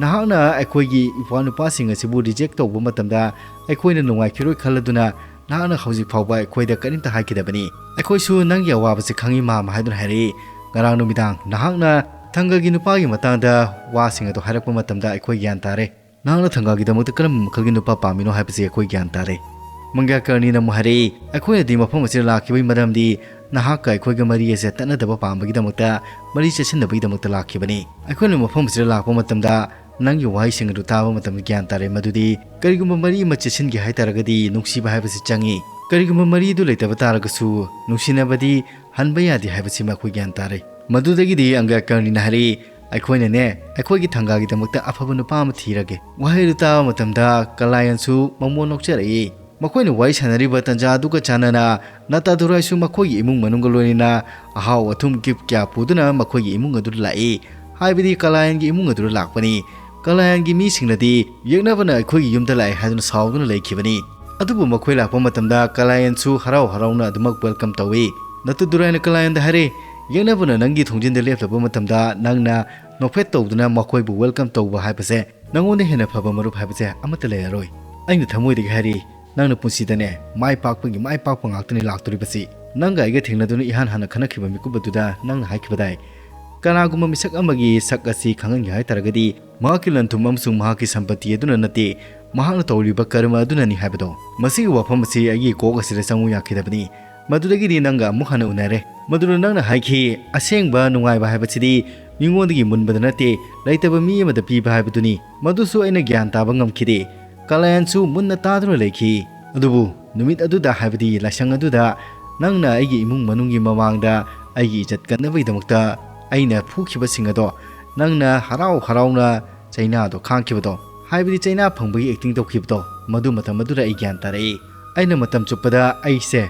"ꯅꯍꯥꯛꯅ ꯑꯩꯈꯣꯏꯒꯤ ꯏꯄ꯭ꯋꯥ ꯅꯨꯄꯥꯁꯤꯡ ꯑꯁꯤꯕꯨ ꯔꯤꯖꯦꯛ ꯇꯧꯕ ꯃꯇꯝꯗ ꯑꯩꯈꯣꯏꯅ ꯅꯨꯡꯉꯥꯏꯈꯤꯔꯣꯏ ꯈꯜꯂꯗꯨꯅ ꯅꯍꯥꯛꯅ ꯍꯧꯖꯤꯛ ꯐꯥꯎꯕ ꯑꯩꯈꯣꯏꯗ ꯀꯔꯤꯝꯇ ꯍꯥꯏꯈꯤꯗꯕꯅꯤ꯫ ꯑꯩꯈꯣꯏꯁꯨ ꯅꯪꯒꯤ ꯑꯋꯥꯕꯁꯤ ꯈꯪꯏ ꯃꯥꯝꯃ" ꯍꯥꯏꯗꯨꯅ ꯍꯥꯏꯔꯛꯏ꯫ "ꯉꯔꯥꯡ ꯅꯨꯃꯤꯗꯥꯡ ꯅꯍꯥꯛꯅ ꯊꯪꯒꯒꯤ ꯅꯨꯄꯥꯒꯤ ꯃꯇꯥꯡꯗ ꯋꯥꯁꯤꯡ ꯑꯗꯨ ꯍꯥꯏꯔꯛꯄ ꯃꯇꯝꯗ ꯑꯩꯈꯣꯏ ꯒ꯭ꯌꯥꯟ ꯇꯥꯔꯦ꯫ ꯅꯍꯥꯛꯅ ꯊꯪꯒꯥꯒꯤꯗꯃꯛꯇ ꯀꯔꯝꯕ ꯃꯈꯜꯒꯤ ꯅꯨꯄꯥ ꯄꯥꯝꯃꯤꯅꯣ ꯍꯥꯏꯕꯁꯤ ꯑꯩꯈꯣꯏ ꯒ꯭ꯌꯥꯟ ꯇꯥꯔꯦ꯫" ꯃꯪꯒ꯭ꯌꯥꯀꯔꯅꯤꯅ ꯑꯃꯨꯛ ꯍꯥꯏꯔꯛꯏ, "ꯑꯩꯈꯣꯏꯅꯗꯤ ꯃꯐꯝ ꯑꯁꯤꯗ ꯂꯥꯛꯈꯤꯕꯒꯤ ꯃꯔꯝꯗꯤ ꯅꯍꯥꯛꯀ ꯑꯩꯈꯣꯏꯒ ꯃꯔꯤ ꯑꯁꯦ ꯇꯠꯅꯗꯕ ꯄꯥꯝꯕꯒꯤꯗꯃꯛꯇ, ꯃꯔꯤ ꯆꯦꯠꯁꯤꯟꯅꯕꯒꯤꯗꯃꯛꯇ ꯂꯥꯛꯈꯤꯕꯅꯤ꯫ ꯑꯩꯈꯣꯏꯅ ꯃꯐꯝ ꯑꯁꯤꯗ ꯂꯥꯛꯄ ꯃꯇꯝꯗ ꯅꯪꯒꯤ ꯋꯥꯍꯩꯁꯤꯡ ꯑꯗꯨ ꯇꯥꯕ ꯃꯇꯝꯗ ꯒ꯭ꯌꯥꯟ ꯇꯥꯔꯦ ꯃꯗꯨꯗꯤ ꯀꯔꯤꯒꯨꯝꯕ ꯃꯔꯤ ꯑꯃ ꯆꯦꯠꯁꯤꯟꯒꯦ ꯍꯥꯏ ꯇꯥꯔꯒꯗꯤ ꯅꯨꯡꯁꯤꯕ ꯍꯥꯏꯕꯁꯤ ꯆꯪꯏ꯫ ꯀꯔꯤꯒꯨꯝꯕ ꯃꯔꯤ ꯑꯗꯨ ꯂꯩꯇꯕ ꯇꯥꯔꯒꯁꯨ ꯅꯨꯡꯁꯤꯅꯕꯗꯤ ꯍꯟꯕ ꯌꯥꯗꯦ ꯍꯥꯏꯕꯁꯤꯃ ꯑꯩꯈꯣꯏ ꯒ꯭ꯌꯥꯟ ꯇꯥꯔꯦ꯫" ꯃꯗꯨꯗꯒꯤꯗꯤ ꯑꯪꯒ꯭ꯌꯥꯀꯔꯅꯤꯅ ꯍꯥꯏꯔꯛꯏ, "ꯑꯩꯈꯣꯏꯅꯅꯦ, ꯑꯩꯈꯣꯏꯒꯤ ꯊꯪꯒꯥꯒꯤꯗꯃꯛꯇ ꯑꯐꯕ ꯅꯨꯄꯥ ꯑꯃ ꯊꯤꯔꯒꯦ꯫" ꯋꯥꯍꯩ ꯑꯗꯨ ꯇꯥꯕ ꯃꯇꯝꯗ ꯀꯂꯥꯌꯟꯁꯨ ꯃꯃꯣꯟ ꯅꯣꯛꯆꯔꯛꯏ꯫ ꯃꯈꯣꯏꯅ ꯋꯥꯔꯤ ꯁꯥꯟꯅꯔꯤꯕ ꯇꯟꯖꯥ ꯑꯗꯨꯒ ꯆꯥꯟꯅꯅ ꯅꯇꯥꯗꯨꯔꯥꯏꯁꯨ ꯃꯈꯣꯏꯒꯤ ꯏꯃꯨꯡ ꯃꯅꯨꯡꯒ ꯂꯣꯏꯅꯅ ꯑꯍꯥꯎ ꯑꯊꯨꯝ ꯒꯤꯐ ꯀꯌꯥ ꯄꯨꯗꯨꯅ ꯃꯈꯣꯏꯒꯤ ꯏꯃꯨꯡ ꯑꯗꯨꯗ ꯂꯥꯛꯏ꯫ ꯍꯥꯏꯕꯗꯤ ꯀꯂꯥꯌꯟꯒꯤ ꯏꯃꯨꯡ ꯑꯗꯨꯗ ꯂꯥꯛꯄꯅꯤ꯫ ꯀꯂꯥꯌꯟꯒꯤ ꯃꯤꯁꯤꯡꯅꯗꯤ ꯌꯦꯛꯅꯕꯅ ꯑꯩꯈꯣꯏꯒꯤ ꯌꯨꯝꯗ ꯂꯥꯛꯑꯦ ꯍꯥꯏꯗꯨꯅ ꯁꯥꯎꯗꯨꯅ ꯂꯩꯈꯤꯕꯅꯤ꯫ ꯑꯗꯨꯕꯨ ꯃꯈꯣꯏ ꯂꯥꯛꯄ ꯃꯇꯝꯗ ꯀꯂꯥꯌꯟꯁꯨ ꯍꯔꯥꯎ ꯍꯔꯥꯎꯅ ꯑꯗꯨꯃꯛ ꯋꯦꯜꯀꯝ ꯇꯧꯏ꯫ ꯅꯇꯨꯗꯨꯔꯥꯏꯅ ꯀꯂꯥꯌꯟꯗ ꯍꯥꯏꯔꯦ, "ꯌꯦꯛꯅꯕꯅ ꯅꯪꯒꯤ ꯊꯣꯡꯖꯤꯟꯗ ꯂꯦꯞꯂꯕ ꯃꯇꯝꯗ ꯅꯪꯅ ꯅꯣꯛꯐꯦꯠ ꯇꯧꯗꯨꯅ ꯃꯈꯣꯏꯕꯨ ꯋꯦꯜꯀꯝ ꯇꯧꯕ ꯍꯥꯏꯕꯁꯦ ꯅꯉꯣꯟꯗ ꯍꯦꯟꯅ ꯐꯕ ꯃꯔꯨꯞ ꯍꯥꯏꯕꯁꯦ ꯑꯃꯠꯇ ꯂꯩꯔꯔꯣꯏ꯫ ꯑꯩꯅ ꯊꯃꯣꯏꯗꯒꯤ ꯍꯥꯏꯔꯤ, ꯅꯪꯅ ꯄꯨꯟꯁꯤꯗꯅꯦ ꯃꯥꯏ ꯄꯥꯛꯄꯒꯤ ꯃꯥꯏ ꯄꯥꯛꯄ ꯉꯥꯛꯇꯅꯤ ꯂꯥꯛꯇꯣꯔꯤꯕꯁꯤ꯫ ꯅꯪꯒ ꯑꯩꯒ ꯊꯦꯡꯅꯗꯨꯅ ꯏꯍꯥꯟ ꯍꯥꯟꯅ ꯈꯟꯅꯈꯤꯕ ꯃꯤꯀꯨꯞ ꯑꯗꯨꯗ ꯅꯪꯅ ꯍꯥꯏꯈꯤꯕꯗꯥꯏ, ꯀꯅꯥꯒꯨꯝꯕ ꯃꯤꯁꯛ ꯑꯃꯒꯤ ꯁꯛ ꯑꯁꯤ ꯈꯪꯍꯟꯒꯦ ꯍꯥꯏ ꯇꯥꯔꯒꯗꯤ ꯃꯍꯥꯛꯀꯤ ꯂꯟ-ꯊꯨꯝ ꯑꯃꯁꯨꯡ ꯃꯍꯥꯛꯀꯤ ꯁꯝꯄꯇꯤ ꯑꯗꯨꯅ ꯅꯠꯇꯦ, ꯃꯍꯥꯛꯅ ꯇꯧꯔꯤꯕ ꯀꯔꯃ ꯑꯗꯨꯅꯅꯤ" ꯍꯥꯏꯕꯗꯣ꯫ ꯃꯁꯤꯒꯤ ꯋꯥꯐꯝ ꯑꯁꯤ ꯑꯩꯒꯤ ꯀꯣꯛ ꯑꯁꯤꯗ ꯆꯪꯉꯨ ꯌꯥꯈꯤꯗꯕꯅꯤ꯫ ꯃꯗꯨꯗꯒꯤꯗꯤ ꯅꯪꯒ ꯑꯃꯨꯛ ꯍꯟꯅ ꯎꯅꯔꯦ꯫ ꯃꯗꯨꯗ ꯅꯪꯅ ꯍꯥꯏꯈꯤ, "ꯑꯁꯦꯡꯕ ꯅꯨꯡꯉꯥꯏꯕ ꯍꯥꯏꯕꯁꯤꯗꯤ ꯃꯤꯉꯣꯟꯗꯒꯤ ꯃꯨꯟꯕꯗ ꯅꯠꯇꯦ, ꯂꯩꯇꯕ ꯃꯤ ꯑꯃꯗ ꯄꯤꯕ ꯍꯥꯏꯕꯗꯨꯅꯤ꯫" ꯃꯗꯨꯁꯨ ꯑꯩꯅ ꯒ꯭ꯌꯥꯟ ꯇꯥꯕ ꯉꯝꯈꯤꯗꯦ꯫ ꯀꯂꯥꯌꯟꯁꯨ ꯃꯨꯟꯅ ꯇꯥꯗꯨꯅ ꯂꯩꯈꯤ꯫ ꯑꯗꯨꯕꯨ ꯅꯨꯃꯤꯠ ꯑꯗꯨꯗ, ꯍꯥꯏꯕꯗꯤ ꯂꯥꯏꯁꯪ ꯑꯗꯨꯗ, ꯅꯪꯅ ꯑꯩꯒꯤ ꯏꯃꯨꯡ ꯃꯅꯨꯡꯒꯤ ꯃꯃꯥꯡꯗ ꯑꯩꯒꯤ ꯏꯖꯠ ꯀꯟꯅꯕꯒꯤꯗꯃꯛꯇ ꯑꯩꯅ ꯐꯨꯈꯤꯕꯁꯤꯡ ꯑꯗꯣ, ꯅꯪꯅ ꯍꯔꯥꯎ ꯍꯔꯥꯎꯅ ꯆꯩꯅꯥꯗꯣ ꯈꯥꯡꯈꯤꯕꯗꯣ, ꯍꯥꯏꯕꯗꯤ ꯆꯩꯅꯥ ꯐꯪꯕꯒꯤ ꯑꯦꯛꯇꯤꯡ ꯇꯧꯈꯤꯕꯗꯣ, ꯃꯗꯨ ꯃꯇꯝ ꯑꯗꯨꯗ ꯑꯩ ꯒ꯭ꯌꯥꯟ ꯇꯥꯔꯛꯏ꯫ ꯑꯩꯅ ꯃꯇꯝ ꯆꯨꯞꯄꯗ ꯑꯩꯁꯦ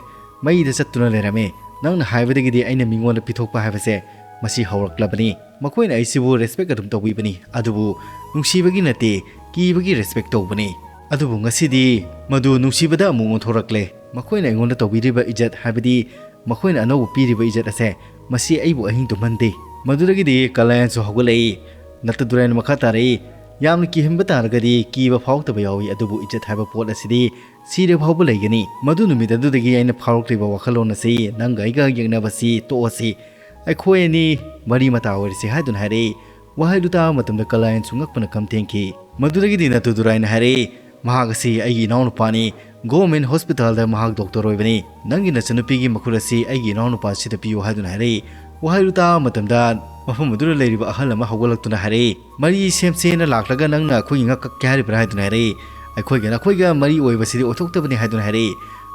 ꯃꯩꯗ ꯆꯠꯇꯨꯅ ꯂꯩꯔꯝꯃꯤ꯫ ꯅꯪꯅ ꯍꯥꯏꯕꯗꯒꯤꯗꯤ ꯑꯩꯅ ꯃꯤꯉꯣꯟꯗ ꯄꯤꯊꯣꯛꯄ ꯍꯥꯏꯕꯁꯦ ꯃꯁꯤ ꯍꯧꯔꯛꯂꯕꯅꯤ꯫ ꯃꯈꯣꯏꯅ ꯑꯩꯁꯤꯕꯨ ꯔꯦꯁꯄꯦꯛ ꯑꯗꯨꯝ ꯇꯧꯕꯤꯕꯅꯤ, ꯑꯗꯨꯕꯨ ꯅꯨꯡꯁꯤꯕꯒꯤ ꯅꯠꯇꯦ, ꯀꯤꯕꯒꯤ ꯔꯦꯁꯄꯦꯛ ꯇꯧꯕꯅꯤ꯫ ꯑꯗꯨꯕꯨ ꯉꯁꯤꯗꯤ ꯃꯗꯨ ꯅꯨꯡꯁꯤꯕꯗ ꯑꯃꯨꯛ ꯑꯣꯟꯊꯣꯔꯛꯂꯦ꯫ ꯃꯈꯣꯏꯅ ꯑꯩꯉꯣꯟꯗ ꯇꯧꯕꯤꯔꯤꯕ ꯏꯖꯠ, ꯍꯥꯏꯕꯗꯤ ꯃꯈꯣꯏꯅ ꯑꯅꯧꯕ ꯄꯤꯔꯤꯕ ꯏꯖꯠ ꯑꯁꯦ, ꯃꯁꯤ ꯑꯩꯕꯨ ꯑꯍꯤꯡ ꯇꯨꯝꯍꯟꯗꯦ꯫ ꯃꯗꯨꯗꯒꯤꯗꯤ ꯀꯂꯥꯌꯥꯟꯁꯨ ꯍꯧꯒꯠꯂꯛꯏ꯫ ꯅꯠꯇꯗꯨꯔꯥꯏꯅ ꯃꯈꯥ ꯇꯥꯔꯛꯏ, "ꯌꯥꯝꯅ ꯀꯤꯍꯟꯕ ꯇꯥꯔꯒꯗꯤ ꯀꯤꯕ ꯐꯥꯎꯔꯛꯇꯕ ꯌꯥꯎꯏ, ꯑꯗꯨꯕꯨ ꯏꯖꯠ ꯍꯥꯏꯕ ꯄꯣꯠ ꯑꯁꯤꯗꯤ ꯁꯤꯔꯦ ꯐꯥꯎꯕ ꯂꯩꯒꯅꯤ꯫ ꯃꯗꯨ ꯅꯨꯃꯤꯠ ꯑꯗꯨꯗꯒꯤ ꯑꯩꯅ ꯐꯥꯎꯔꯛꯂꯤꯕ ꯋꯥꯈꯜꯂꯣꯟ ꯑꯁꯤ ꯅꯪꯒ ꯑꯩꯒ ꯌꯦꯛꯅꯕꯁꯤ ꯇꯣꯛꯑꯁꯤ꯫ ꯑꯩꯈꯣꯏ ꯑꯅꯤ ꯃꯔꯤ ꯃꯇꯥ ꯑꯣꯏꯔꯁꯤ" ꯍꯥꯏꯗꯨꯅ ꯍꯥꯏꯔꯛꯏ꯫ ꯋꯥꯍꯩꯗꯨ ꯇꯥꯕ ꯃꯇꯝꯗ ꯀꯂꯥꯌꯥꯟꯁꯨ ꯉꯛꯄꯅ ꯀꯝ ꯊꯦꯡꯈꯤ꯫ ꯃꯗꯨꯗꯒꯤꯗꯤ ꯅꯠꯇꯗꯨꯔꯥꯏꯅ ꯍꯥꯏꯔꯛꯏ, "ꯃꯍꯥꯛ ꯑꯁꯤ ꯑꯩꯒꯤ ꯏꯅꯥꯎꯅꯨꯄꯥꯅꯤ꯫ ꯒꯣꯚꯔꯟꯃꯦꯟꯠ ꯍꯣꯁꯄꯤꯇꯥꯜꯗ ꯃꯍꯥꯛ ꯗꯣꯛꯇꯔ ꯑꯣꯏꯕꯅꯤ꯫ ꯅꯪꯒꯤ ꯅꯆꯟꯅꯨꯄꯤꯒꯤ ꯃꯈꯨꯠ ꯑꯁꯤ ꯑꯩꯒꯤ ꯏꯅꯥꯎꯅꯨꯄꯥꯁꯤꯗ ꯄꯤꯌꯨ" ꯍꯥꯏꯗꯨꯅ ꯍꯥꯏꯔꯛꯏ꯫ ꯋꯥꯍꯩꯗꯨ ꯇꯥꯕ ꯃꯇꯝꯗ ꯃꯐꯝ ꯑꯗꯨꯗ ꯂꯩꯔꯤꯕ ꯑꯍꯜ ꯑꯃ ꯍꯧꯒꯠꯂꯛꯇꯨꯅ ꯍꯥꯏꯔꯛꯏ, "ꯃꯔꯤ ꯁꯦꯝꯁꯦꯅ ꯂꯥꯛꯂꯒ ꯅꯪꯅ ꯑꯩꯈꯣꯏꯒꯤ ꯉꯛ ꯀꯛꯀꯦ ꯍꯥꯏꯔꯤꯕ꯭ꯔꯥ?" ꯍꯥꯏꯗꯨꯅ ꯍꯥꯏꯔꯛꯏ꯫ "ꯑꯩꯈꯣꯏꯒ ꯅꯈꯣꯏꯒ ꯃꯔꯤ ꯑꯣꯏꯕꯁꯤꯗꯤ ꯑꯣꯏꯊꯣꯛꯇꯕꯅꯤ" ꯍꯥꯏꯗꯨꯅ ꯍꯥꯏꯔꯛꯏ꯫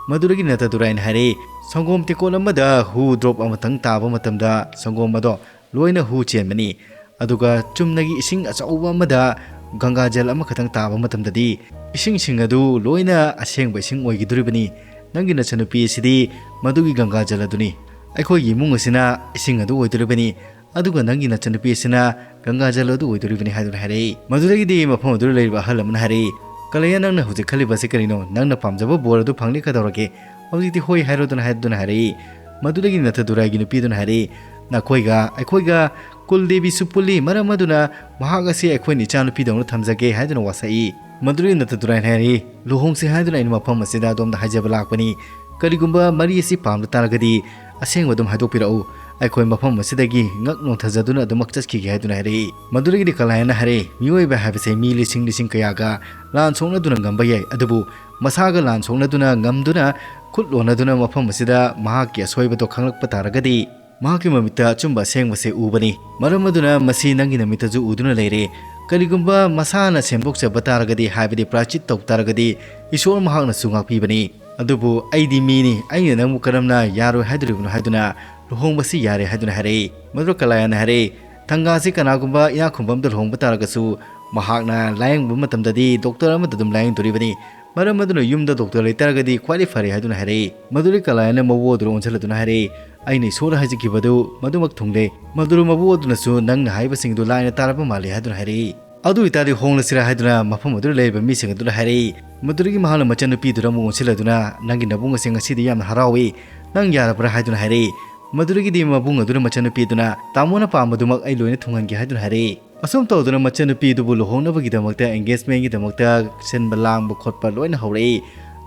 ꯃꯗꯨꯗꯒꯤ ꯅꯠꯇꯗꯨꯔꯥꯏꯅ ꯍꯥꯏꯔꯛꯏ, "ꯁꯪꯒꯣꯝ ꯇꯦꯡꯀꯣꯠ ꯑꯃꯗ ꯍꯨ ꯗ꯭ꯔꯣꯞ ꯑꯃꯇꯪ ꯇꯥꯕ ꯃꯇꯝꯗ ꯁꯪꯒꯣꯝ ꯑꯗꯣ ꯂꯣꯏꯅ ꯍꯨ ꯆꯦꯟꯕꯅꯤ꯫ ꯑꯗꯨꯒ ꯆꯨꯝꯅꯒꯤ ꯏꯁꯤꯡ ꯑꯆꯧꯕ ꯑꯃꯗ ꯒꯪꯒꯥ ꯖꯜ ꯑꯃꯈꯛꯇꯪ ꯇꯥꯕ ꯃꯇꯝꯗꯗꯤ ꯏꯁꯤꯡꯁꯤꯡ ꯑꯗꯨ ꯂꯣꯏꯅ ꯑꯁꯦꯡꯕ ꯏꯁꯤꯡ ꯑꯣꯏꯈꯤꯗꯣꯔꯤꯕꯅꯤ꯫ ꯅꯪꯒꯤ ꯅꯆꯟꯅꯨꯄꯤ ꯑꯁꯤꯗꯤ ꯃꯗꯨꯒꯤ ꯒꯪꯒꯥ ꯖꯜ ꯑꯗꯨꯅꯤ꯫ ꯑꯩꯈꯣꯏꯒꯤ ꯏꯃꯨꯡ ꯑꯁꯤꯅ ꯏꯁꯤꯡ ꯑꯗꯨ ꯑꯣꯏꯗꯣꯔꯤꯕꯅꯤ, ꯑꯗꯨꯒ ꯅꯪꯒꯤ ꯅꯆꯟꯅꯨꯄꯤ ꯑꯁꯤꯅ ꯒꯪꯒꯥ ꯖꯜ ꯑꯗꯨ ꯑꯣꯏꯗꯣꯔꯤꯕꯅꯤ" ꯍꯥꯏꯗꯨꯅ ꯍꯥꯏꯔꯛꯏ꯫ ꯃꯗꯨꯗꯒꯤꯗꯤ ꯃꯐꯝ ꯑꯗꯨꯗ ꯂꯩꯔꯤꯕ ꯑꯍꯜ ꯑꯃꯅ ꯍꯥꯏꯔꯛꯏ, "ꯀꯂꯌꯥ, ꯅꯪꯅ ꯍꯧꯖꯤꯛ ꯈꯜꯂꯤꯕꯁꯤ ꯀꯔꯤꯅꯣ? ꯅꯪꯅ ꯄꯥꯝꯖꯕ ꯕꯣꯔ ꯑꯗꯨ ꯐꯪꯂꯤ, ꯀꯩꯗꯧꯔꯒꯦ? ꯍꯧꯖꯤꯛꯇꯤ ꯍꯣꯏ ꯍꯥꯏꯔꯣꯗꯅ" ꯍꯥꯏꯗꯨꯅ ꯍꯥꯏꯔꯛꯏ꯫ ꯃꯗꯨꯗꯒꯤ ꯅꯠꯇꯗꯨꯔꯥꯏꯒꯤ ꯅꯨꯄꯤꯗꯨꯅ ꯍꯥꯏꯔꯛꯏ, "ꯅꯈꯣꯏꯒ ꯑꯩꯈꯣꯏꯒ ꯀꯨꯜ ꯗꯦꯕꯤꯁꯨ ꯄꯨꯜꯂꯤ, ꯃꯔꯝ ꯑꯗꯨꯅ ꯃꯍꯥꯛ ꯑꯁꯤ ꯑꯩꯈꯣꯏꯅ ꯏꯆꯥꯅꯨꯄꯤꯗꯧꯅ ꯊꯝꯖꯒꯦ" ꯍꯥꯏꯗꯨꯅ ꯋꯥꯁꯛꯏ꯫ ꯃꯗꯨꯗꯒꯤ ꯅꯠꯇꯗꯨꯔꯥꯏꯅ ꯍꯥꯏꯔꯛꯏ, "ꯂꯨꯍꯣꯡꯁꯤ ꯍꯥꯏꯗꯨꯅ ꯑꯩꯅ ꯃꯐꯝ ꯑꯁꯤꯗ ꯑꯗꯣꯝꯗ ꯍꯥꯏꯖꯕ ꯂꯥꯛꯄꯅꯤ꯫ ꯀꯔꯤꯒꯨꯝꯕ ꯃꯔꯤ ꯑꯁꯤ ꯄꯥꯝꯕ ꯇꯥꯔꯒꯗꯤ ꯑꯁꯦꯡꯕ ꯑꯗꯨꯝ ꯍꯥꯏꯗꯣꯛꯄꯤꯔꯛꯎ꯫ ꯑꯩꯈꯣꯏ ꯃꯐꯝ ꯑꯁꯤꯗꯒꯤ ꯉꯛ ꯅꯣꯟꯊꯖꯗꯨꯅ ꯑꯗꯨꯃꯛ ꯆꯠꯈꯤꯒꯦ" ꯍꯥꯏꯗꯨꯅ ꯍꯥꯏꯔꯛꯏ꯫ ꯃꯗꯨꯗꯒꯤꯗꯤ ꯀꯂꯥꯌꯥꯟꯅ ꯍꯥꯏꯔꯛꯏ, "ꯃꯤꯑꯣꯏꯕ ꯍꯥꯏꯕꯁꯦ ꯃꯤ ꯂꯤꯁꯤꯡ ꯂꯤꯁꯤꯡ ꯀꯌꯥꯒ ꯂꯥꯟ ꯁꯣꯛꯅꯗꯨꯅ ꯉꯝꯕ ꯌꯥꯏ, ꯑꯗꯨꯕꯨ ꯃꯁꯥꯒ ꯂꯥꯟ ꯁꯣꯛꯅꯗꯨꯅ ꯉꯝꯗꯨꯅ ꯈꯨꯠ ꯂꯣꯟꯅꯗꯨꯅ ꯃꯐꯝ ꯑꯁꯤꯗ ꯃꯍꯥꯛꯀꯤ ꯑꯁꯣꯏꯕꯗꯣ ꯈꯪꯂꯛꯄ ꯇꯥꯔꯒꯗꯤ ꯃꯍꯥꯛꯀꯤ ꯃꯃꯤꯠꯇ ꯑꯆꯨꯝꯕ ꯑꯁꯦꯡꯕꯁꯦ ꯎꯕꯅꯤ꯫ ꯃꯔꯝ ꯑꯗꯨꯅ ꯃꯁꯤ ꯅꯪꯒꯤ ꯅꯃꯤꯠꯇꯁꯨ ꯎꯗꯨꯅ ꯂꯩꯔꯦ꯫ ꯀꯔꯤꯒꯨꯝꯕ ꯃꯁꯥꯅ ꯁꯦꯝꯗꯣꯛꯆꯕ ꯇꯥꯔꯒꯗꯤ, ꯍꯥꯏꯕꯗꯤ ꯄ꯭ꯔꯥꯆꯤꯠ ꯇꯧ ꯇꯥꯔꯒꯗꯤ, ꯏꯁꯣꯔ ꯃꯍꯥꯛꯅꯁꯨ ꯉꯥꯛꯄꯤꯕꯅꯤ꯫ ꯑꯗꯨꯕꯨ ꯑꯩꯗꯤ ꯃꯤꯅꯤ, ꯑꯩꯅ ꯅꯪꯕꯨ ꯀꯔꯝꯅ ꯌꯥꯔꯣꯏ ꯍꯥꯏꯗꯣꯔꯤꯕꯅꯣ?" ꯍꯥꯏꯗꯨꯅ ꯂꯨꯍꯣꯡꯕꯁꯤ ꯌꯥꯔꯦ ꯍꯥꯏꯗꯨꯅ ꯍꯥꯏꯔꯛꯏ꯫ ꯃꯗꯨꯗ ꯀꯂꯥꯌꯥꯟꯅ ꯍꯥꯏꯔꯛꯏ, "ꯊꯪꯒꯥꯁꯤ ꯀꯅꯥꯒꯨꯝꯕ ꯏꯅꯥꯛ ꯈꯨꯟꯕ ꯑꯃꯗ ꯂꯨꯍꯣꯡꯕ ꯇꯥꯔꯒꯁꯨ ꯃꯍꯥꯛꯅ ꯂꯥꯌꯦꯡꯕ ꯃꯇꯝꯗꯗꯤ ꯗꯣꯛꯇꯔ ꯑꯃꯗ ꯑꯗꯨꯝ ꯂꯥꯌꯦꯡꯗꯣꯔꯤꯕꯅꯤ꯫ ꯃꯔꯝ ꯑꯗꯨꯅ ꯌꯨꯝꯗ ꯗꯣꯛꯇꯔ ꯂꯩꯇꯥꯔꯒꯗꯤ ꯈ꯭ꯋꯥꯏꯗꯒꯤ ꯐꯔꯦ ꯍꯥꯏꯗꯨꯅ ꯍꯥꯏꯔꯛꯏ꯫ ꯃꯗꯨꯗꯒꯤ ꯀꯂꯥꯌꯥꯟꯅ ꯃꯕꯨ ꯑꯗꯨꯗ ꯑꯣꯟꯁꯤꯜꯂꯗꯨꯅ ꯍꯥꯏꯔꯛꯏ, "ꯑꯩꯅ ꯏꯁꯣꯔꯗ ꯍꯥꯏꯖꯈꯤꯕꯗꯨ ꯃꯗꯨꯃꯛ ꯊꯨꯡꯂꯦ꯫ ꯃꯗꯨ ꯃꯕꯨ ꯑꯗꯨꯅꯁꯨ ꯅꯪꯅ ꯍꯥꯏꯕꯁꯤꯡꯗꯨ ꯂꯥꯏꯅ ꯇꯥꯔꯕ ꯃꯥꯜꯂꯤ" ꯍꯥꯏꯗꯨꯅ ꯍꯥꯏꯔꯛꯏ꯫ ꯑꯗꯨ ꯑꯣꯏꯇꯥꯔꯗꯤ ꯍꯣꯡꯂꯁꯤꯔꯥ ꯍꯥꯏꯗꯨꯅ ꯃꯐꯝ ꯑꯗꯨꯗ ꯂꯩꯔꯤꯕ ꯃꯤꯁꯤꯡ ꯑꯗꯨꯗ ꯍꯥꯏꯔꯛꯏ꯫ ꯃꯗꯨꯗꯒꯤ ꯃꯍꯥꯛꯅ ꯃꯆꯟꯅꯨꯄꯤꯗꯨꯗ ꯑꯃꯨꯛ ꯑꯣꯟꯁꯤꯜꯂꯗꯨꯅ, "ꯅꯪꯒꯤ ꯅꯕꯨꯡ ꯑꯁꯤ ꯉꯁꯤꯗꯤ ꯌꯥꯝꯅ ꯍꯔꯥꯎꯏ, ꯅꯪ ꯌꯥꯔꯕ꯭ꯔꯥ?" ꯍꯥꯏꯗꯨꯅ ꯍꯥꯏꯔꯛꯏ꯫ ꯃꯗꯨꯗꯒꯤꯗꯤ ꯃꯕꯨꯡ ꯑꯗꯨꯅ ꯃꯆꯟꯅꯨꯄꯤꯗꯨꯅ, "ꯇꯥꯃꯣꯅ ꯄꯥꯝꯕꯗꯨꯃꯛ ꯑꯩ ꯂꯣꯏꯅ ꯊꯨꯡꯍꯟꯒꯦ" ꯍꯥꯏꯗꯨꯅ ꯍꯥꯏꯔꯛꯏ꯫ ꯑꯁꯨꯝ ꯇꯧꯗꯨꯅ ꯃꯆꯟꯅꯨꯄꯤꯗꯨꯕꯨ ꯂꯨꯍꯣꯡꯅꯕꯒꯤꯗꯃꯛꯇ, engagementꯒꯤꯗꯃꯛꯇ ꯁꯤꯟꯕ ꯂꯥꯡꯕ ꯈꯣꯠꯄ ꯂꯣꯏꯅ ꯍꯧꯔꯛꯏ꯫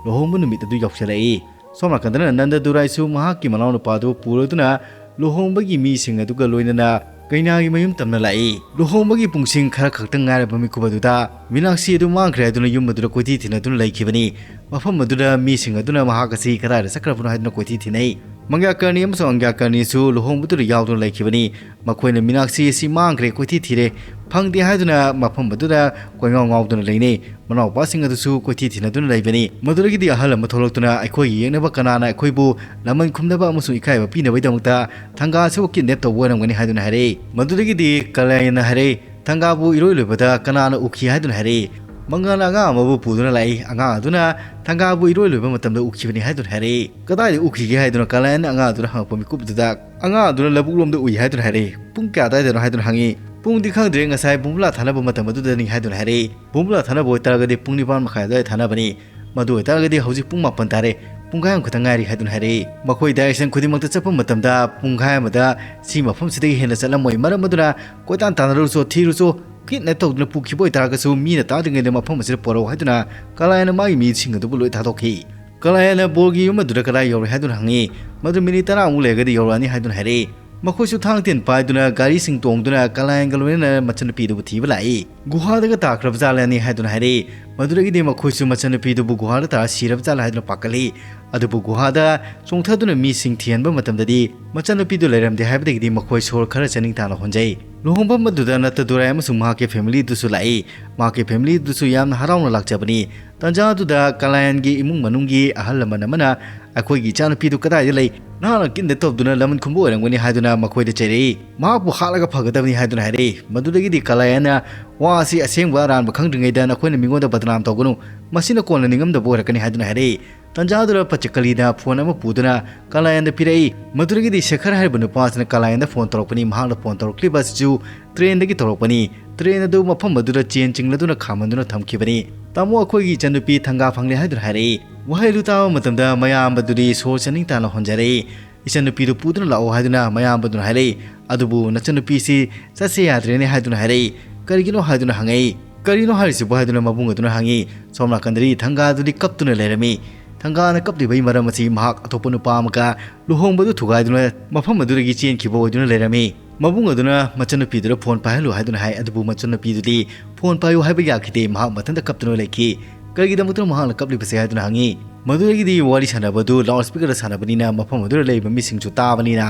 ꯂꯨꯍꯣꯡꯕ ꯅꯨꯃꯤꯠ ꯑꯗꯨ ꯌꯧꯁꯤꯜꯂꯛꯏ꯫ ꯁꯣꯝ ꯅꯥꯀꯟꯗꯅ ꯅꯟꯗ ꯗꯨꯔꯥꯏꯁꯨ ꯃꯍꯥꯛꯀꯤ ꯃꯅꯥꯎꯅꯨꯄꯥꯗꯨ ꯄꯨꯔꯗꯨꯅ ꯂꯨꯍꯣꯡꯕꯒꯤ ꯃꯤꯁꯤꯡ ꯑꯗꯨꯒ ꯂꯣꯏꯅꯅ ꯀꯩꯅꯥꯒꯤ ꯃꯌꯨꯝ ꯇꯝꯅ ꯂꯥꯛꯏ꯫ ꯂꯨꯍꯣꯡꯕꯒꯤ ꯄꯨꯡꯁꯤꯡ ꯈꯔ ꯈꯛꯇꯪ ꯉꯥꯏꯔꯕ ꯃꯤꯀꯨꯞ ꯑꯗꯨꯗ ꯃꯤꯅꯥꯛꯁꯤ ꯑꯗꯨ ꯃꯥꯡꯈ꯭ꯔꯦ ꯍꯥꯏꯗꯨꯅ ꯌꯨꯝ ꯑꯗꯨꯗ ꯀꯣꯏꯊꯤ ꯊꯤꯅꯗꯨꯅ ꯂꯩꯈꯤꯕꯅꯤ꯫ ꯃꯐꯝ ꯑꯗꯨꯗ ꯃꯤꯁꯤꯡ ꯑꯗꯨꯅ ꯃꯍꯥꯛ ꯑꯁꯤ ꯀꯗꯥꯏꯗ ꯆꯠꯈ꯭ꯔꯕꯅꯣ ꯍꯥꯏꯗꯨꯅ ꯀꯣꯏꯊꯤ ꯊꯤꯅꯩ꯫ ꯃꯪꯒ꯭ꯌꯥꯀꯔꯅꯤ ꯑꯃꯁꯨꯡ ꯑꯪꯒ꯭ꯌꯥꯀꯔꯅꯤꯁꯨ ꯂꯨꯍꯣꯡꯕꯗꯨꯗ ꯌꯥꯎꯗꯨꯅ ꯂꯩꯈꯤꯕꯅꯤ꯫ ꯃꯈꯣꯏꯅ ꯃꯤꯅꯥꯛꯁꯤ ꯑꯁꯤ ꯃꯥꯡꯈ꯭ꯔꯦ, ꯀꯣꯏꯊꯤ ꯊꯤꯔꯦ, ꯐꯪꯗꯦ ꯍꯥꯏꯗꯨꯅ ꯃꯐꯝ ꯑꯗꯨꯗ ꯀꯣꯏꯉꯥꯎ ꯉꯥꯎꯗꯨꯅ ꯂꯩꯅꯩ꯫ ꯃꯅꯥꯎꯄꯥꯁꯤꯡ ꯑꯗꯨꯁꯨ ꯀꯣꯏꯊꯤ ꯊꯤꯅꯗꯨꯅ ꯂꯩꯕꯅꯤ꯫ ꯃꯗꯨꯗꯒꯤꯗꯤ ꯑꯍꯜ ꯑꯃ ꯊꯣꯛꯂꯛꯇꯨꯅ, "ꯑꯩꯈꯣꯏꯒꯤ ꯌꯦꯛꯅꯕ ꯀꯅꯥꯅ ꯑꯩꯈꯣꯏꯕꯨ ꯂꯃꯟ ꯈꯨꯝꯅꯕ ꯑꯃꯁꯨꯡ ꯏꯀꯥꯏꯕ ꯄꯤꯅꯕꯒꯤꯗꯃꯛꯇ ꯊꯪꯒꯥ ꯑꯁꯤꯕꯨ kidnap ꯇꯧꯕ ꯑꯣꯏꯔꯝꯒꯅꯤ?" ꯍꯥꯏꯗꯨꯅ ꯍꯥꯏꯔꯛꯏ꯫ ꯃꯗꯨꯗꯒꯤꯗꯤ ꯀꯂꯥꯌꯥꯟꯅ ꯍꯥꯏꯔꯛꯏ, "ꯊꯪꯒꯥꯕꯨ ꯏꯔꯣꯏ ꯂꯣꯏꯕꯗ ꯀꯅꯥꯅ ꯎꯈꯤ?" ꯍꯥꯏꯗꯨꯅ ꯍꯥꯏꯔꯛꯏ꯫ ꯃꯪꯒꯜꯅ ꯑꯉꯥꯡ ꯑꯃꯕꯨ ꯄꯨꯗꯨꯅ ꯂꯥꯛꯏ꯫ ꯑꯉꯥꯡ ꯑꯗꯨꯅ ꯊꯪꯒꯥꯕꯨ ꯏꯔꯣꯏ ꯂꯣꯏꯕ ꯃꯇꯝꯗ ꯎꯈꯤꯕꯅꯤ ꯍꯥꯏꯗꯨꯅ ꯍꯥꯏꯔꯛꯏ꯫ "ꯀꯗꯥꯏꯗ ꯎꯈꯤꯒꯦ?" ꯍꯥꯏꯗꯨꯅ ꯀꯂꯥꯌꯥꯟꯅ ꯑꯉꯥꯡ ꯑꯗꯨꯅ ꯍꯪꯉꯛꯄ ꯃꯤꯀꯨꯞ ꯑꯗꯨꯗ, ꯑꯉꯥꯡ ꯑꯗꯨꯅ ꯂꯧꯕꯨꯛ ꯂꯣꯝꯗ ꯎꯏ ꯍꯥꯏꯗꯨꯅ ꯍꯥꯏꯔꯛꯏ꯫ "ꯄꯨꯡ ꯀꯌꯥ ꯑꯗꯨꯋꯥꯏꯗꯅꯣ?" ꯍꯥꯏꯗꯨꯅ ꯍꯪꯉꯤ꯫ "ꯄꯨꯡꯗꯤ ꯈꯪꯗ꯭ꯔꯦ, ꯉꯁꯥꯏ ꯕꯣꯝꯕꯨꯂꯥ ꯊꯥꯅꯕ ꯃꯇꯝ ꯑꯗꯨꯗꯅꯤ" ꯍꯥꯏꯗꯨꯅ ꯍꯥꯏꯔꯛꯏ꯫ "ꯕꯣꯝꯕꯨꯂꯥ ꯊꯥꯅꯕ ꯑꯣꯏꯇꯥꯔꯒꯗꯤ ꯄꯨꯡ ꯅꯤꯄꯥꯟ ꯃꯈꯥꯏ ꯑꯗꯨꯋꯥꯏꯗ ꯊꯥꯅꯕꯅꯤ꯫ ꯃꯗꯨ ꯑꯣꯏꯇꯥꯔꯒꯗꯤ ꯍꯧꯖꯤꯛ ꯄꯨꯡ ꯃꯥꯄꯟ ꯇꯥꯔꯦ, ꯄꯨꯡꯈꯥꯏ ꯑꯃꯈꯛꯇ ꯉꯥꯏꯔꯤ" ꯍꯥꯏꯗꯨꯅ ꯍꯥꯏꯔꯛꯏ꯫ ꯃꯈꯣꯏ direction ꯈꯨꯗꯤꯡꯃꯛꯇ ꯆꯠꯄ ꯃꯇꯝꯗ ꯄꯨꯡꯈꯥꯏ ꯑꯃꯗ ꯁꯤ ꯃꯐꯝꯁꯤꯗꯒꯤ ꯍꯦꯟꯅ ꯆꯠꯂꯝꯃꯣꯏ꯫ ꯃꯔꯝ ꯑꯗꯨꯅ ꯀꯣꯏꯇꯥꯟ ꯇꯥꯟꯅꯔꯨꯆꯣ, ꯊꯤꯔꯨꯆꯣ, kidnap ꯇꯧꯗꯨꯅ ꯄꯨꯈꯤꯕ ꯑꯣꯏꯇꯥꯔꯒꯁꯨ ꯃꯤꯅ ꯇꯥꯗ꯭ꯔꯤꯉꯩꯗ ꯃꯐꯝ ꯑꯁꯤꯗ ꯄꯨꯔꯛꯎ ꯍꯥꯏꯗꯨꯅ ꯀꯂꯥꯌꯥꯟꯅ ꯃꯥꯒꯤ ꯃꯤꯁꯤꯡ ꯑꯗꯨꯕꯨ ꯂꯣꯏ ꯊꯥꯗꯣꯛꯈꯤ꯫ ꯀꯂꯥꯌꯥꯟꯅ ꯕꯣꯔꯒꯤ ꯌꯨꯝ ꯑꯗꯨꯗ ꯀꯗꯥꯏ ꯌꯧꯔꯦ ꯍꯥꯏꯗꯨꯅ ꯍꯪꯉꯤ꯫ ꯃꯗꯨ ꯃꯤꯅꯤꯠ ꯇꯔꯥꯃꯨꯛ ꯂꯩꯔꯒꯗꯤ ꯌꯧꯔꯛꯑꯅꯤ ꯍꯥꯏꯗꯨꯅ ꯍꯥꯏꯔꯛꯏ꯫ ꯃꯈꯣꯏꯁꯨ ꯊꯥꯡ ꯇꯤꯟ ꯄꯥꯏꯗꯨꯅ ꯒꯥꯔꯤꯁꯤꯡ ꯇꯣꯡꯗꯨꯅ ꯀꯂꯥꯌꯥꯟꯒ ꯂꯣꯏꯅꯅ ꯃꯆꯟꯅꯨꯄꯤꯗꯨꯕꯨ ꯊꯤꯕ ꯂꯥꯛꯏ꯫ "ꯒꯨꯍꯥꯗꯒ ꯇꯥꯈ꯭ꯔꯕ ꯖꯥꯠꯂꯅꯤ" ꯍꯥꯏꯗꯨꯅ ꯍꯥꯏꯔꯛꯏ꯫ ꯃꯗꯨꯗꯒꯤꯗꯤ ꯃꯈꯣꯏꯁꯨ ꯃꯆꯟꯅꯨꯄꯤꯗꯨꯕꯨ ꯒꯨꯍꯥꯗ ꯇꯥꯔ ꯁꯤꯔꯕ ꯖꯥꯠꯂ ꯍꯥꯏꯗꯨꯅ ꯄꯥꯈꯠꯂꯤ꯫ ꯑꯗꯨꯕꯨ ꯒꯨꯍꯥꯗ ꯆꯣꯡꯊꯗꯨꯅ ꯃꯤꯁꯤꯡ ꯊꯤꯍꯟꯕ ꯃꯇꯝꯗꯗꯤ ꯃꯆꯟꯅꯨꯄꯤꯗꯨ ꯂꯩꯔꯝꯗꯦ ꯍꯥꯏꯕꯗꯒꯤꯗꯤ ꯃꯈꯣꯏ ꯁꯣꯔ ꯈꯔ ꯆꯥꯅꯤꯡ ꯇꯥꯅ ꯍꯣꯟꯖꯩ꯫ ꯂꯨꯍꯣꯡꯐꯝ ꯑꯗꯨꯗ ꯅꯠꯇꯗꯨꯔꯥꯏ ꯑꯃꯁꯨꯡ ꯃꯍꯥꯛꯀꯤ family ꯗꯨꯁꯨ ꯂꯥꯛꯏ꯫ ꯃꯍꯥꯛꯀꯤ family ꯗꯨꯁꯨ ꯌꯥꯝꯅ ꯍꯔꯥꯎꯅ ꯂꯥꯛꯆꯕꯅꯤ꯫ ꯇꯥꯟꯖꯥ ꯑꯗꯨꯗ ꯀꯂꯥꯌꯥꯟꯒꯤ ꯏꯃꯨꯡ ꯃꯅꯨꯡꯒꯤ ꯑꯍꯜ ꯂꯃꯟ ꯑꯃꯅ "ꯑꯩꯈꯣꯏꯒꯤ ꯏꯆꯥꯅꯨꯄꯤꯗꯨ ꯀꯗꯥꯏꯗ ꯂꯩ? ꯅꯍꯥꯛꯅ kidnap ꯇꯧꯗꯨꯅ ꯂꯃꯟ ꯈꯨꯝꯕ ꯑꯣꯏꯔꯝꯒꯅꯤ" ꯍꯥꯏꯗꯨꯅ ꯃꯈꯣꯏꯗ ꯆꯩꯔꯛꯏ꯫ "ꯃꯍꯥꯛꯄꯨ ꯍꯥꯠꯂꯒ ꯐꯒꯗꯕꯅꯤ" ꯍꯥꯏꯗꯨꯅ ꯍꯥꯏꯔꯛꯏ꯫ ꯃꯗꯨꯗꯒꯤꯗꯤ ꯀꯂꯥꯌꯥꯟꯅ ꯋꯥ ꯑꯁꯤ ꯑꯁꯦꯡꯕ ꯑꯔꯥꯟꯕ ꯈꯪꯗ꯭ꯔꯤꯉꯩꯗ ꯅꯈꯣꯏꯅ ꯃꯤꯉꯣꯟꯗ ꯕꯗꯅꯥꯝ ꯇꯧꯒꯅꯨ, ꯃꯁꯤꯅ ꯀꯣꯟꯅ ꯅꯤꯡꯉꯝꯗꯕ ꯑꯣꯏꯔꯛꯀꯅꯤ ꯍꯥꯏꯗꯨꯅ ꯍꯥꯏꯔꯛꯏ꯫ ꯇꯟꯖꯥꯗꯨꯗ ꯄꯆꯀꯂꯤꯅ phone ꯑꯃ ꯄꯨꯗꯨꯅ ꯀꯂꯥꯌꯥꯟꯗ ꯄꯤꯔꯛꯏ꯫ ꯃꯗꯨꯗꯒꯤꯗꯤ ꯁꯦꯈꯔ ꯍꯥꯏꯔꯤꯕ ꯅꯨꯄꯥ ꯑꯁꯤꯅ ꯀꯂꯥꯌꯥꯟꯗ phone ꯇꯧꯔꯛꯄꯅꯤ꯫ ꯃꯍꯥꯛꯅ phone ꯇꯧꯔꯛꯂꯤꯕ ꯑꯁꯤꯁꯨ trainꯗꯒꯤ ꯇꯧꯔꯛꯄꯅꯤ꯫ Train ꯑꯗꯨ ꯃꯐꯝ ꯑꯗꯨꯗ ꯆꯦꯟ ꯆꯤꯡꯂꯗꯨꯅ ꯈꯥꯝꯍꯟꯗꯨꯅ ꯊꯝꯈꯤꯕꯅꯤ꯫ "ꯇꯥꯃꯣ, ꯑꯩꯈꯣꯏꯒꯤ ꯏꯆꯟꯅꯨꯄꯤ ꯊꯪꯒꯥ ꯐꯪꯂꯦ" ꯍꯥꯏꯗꯨꯅ ꯍꯥꯏꯔꯛꯏ꯫ ꯋꯥꯍꯩ ꯑꯗꯨ ꯇꯥꯕ ꯃꯇꯝꯗ ꯃꯌꯥꯝꯕꯗꯨꯗꯤ ꯁꯣꯔ ꯆꯅꯤꯡ ꯇꯥꯅ ꯍꯣꯟꯖꯔꯛꯏ꯫ "ꯏꯆꯟꯅꯨꯄꯤꯗꯨ ꯄꯨꯗꯨꯅ ꯂꯥꯛꯑꯣ" ꯍꯥꯏꯗꯨꯅ ꯃꯌꯥꯝꯕꯗꯨꯅ ꯍꯥꯏꯔꯛꯏ꯫ "ꯑꯗꯨꯕꯨ ꯅꯆꯟꯅꯨꯄꯤꯁꯤ ꯆꯠꯁꯦ ꯌꯥꯗ꯭ꯔꯦꯅꯦ" ꯍꯥꯏꯗꯨꯅ ꯍꯥꯏꯔꯛꯏ꯫ "ꯀꯔꯤꯒꯤꯅꯣ?" ꯍꯥꯏꯗꯨꯅ ꯍꯪꯉꯛꯏ꯫ "ꯀꯔꯤꯅꯣ ꯍꯥꯏꯔꯤꯁꯤꯕꯨ?" ꯍꯥꯏꯗꯨꯅ ꯃꯕꯨꯡ ꯑꯗꯨꯅ ꯍꯪꯉꯤ꯫ ꯁꯣꯝ ꯅꯥꯀꯟꯗꯗꯤ ꯊꯪꯒꯥꯗꯨꯗꯤ ꯀꯞꯇꯨꯅ ꯂꯩꯔꯝꯃꯤ꯫ ꯊꯪꯒꯥꯅ ꯀꯞꯂꯤꯕꯒꯤ ꯃꯔꯝ ꯑꯁꯤ ꯃꯍꯥꯛ ꯑꯇꯣꯞꯄ ꯅꯨꯄꯥ ꯑꯃꯒ ꯂꯨꯍꯣꯡꯕꯗꯨ ꯊꯨꯒꯥꯏꯗꯨꯅ ꯃꯐꯝ ꯑꯗꯨꯗꯒꯤ ꯆꯦꯟꯈꯤꯕ ꯑꯣꯏꯗꯨꯅ ꯂꯩꯔꯝꯃꯤ꯫ ꯃꯕꯨꯡ ꯑꯗꯨꯅ ꯃꯆꯟꯅꯨꯄꯤꯗꯨꯗ phone ꯄꯥꯏꯍꯜꯂꯨ ꯍꯥꯏꯗꯨꯅ ꯍꯥꯏ, ꯑꯗꯨꯕꯨ ꯃꯆꯟꯅꯨꯄꯤꯗꯨꯗꯤ phone ꯄꯥꯏꯌꯨ ꯍꯥꯏꯕ ꯌꯥꯈꯤꯗꯦ꯫ ꯃꯍꯥꯛ ꯃꯊꯟꯇ ꯀꯞꯇꯨꯅ ꯂꯩꯈꯤ꯫ "ꯀꯔꯤꯒꯤꯗꯃꯛꯇꯅꯣ ꯃꯍꯥꯛꯅ ꯀꯞꯂꯤꯕꯁꯦ?" ꯍꯥꯏꯗꯨꯅ ꯍꯪꯉꯤ꯫ ꯃꯗꯨꯗꯒꯤꯗꯤ ꯋꯥꯔꯤ ꯁꯥꯟꯅꯕꯗꯨ loud speakerꯗ ꯁꯥꯟꯅꯕꯅꯤꯅ ꯃꯐꯝ ꯑꯗꯨꯗ ꯂꯩꯔꯤꯕ ꯃꯤꯁꯤꯡꯁꯨ ꯇꯥꯕꯅꯤꯅ,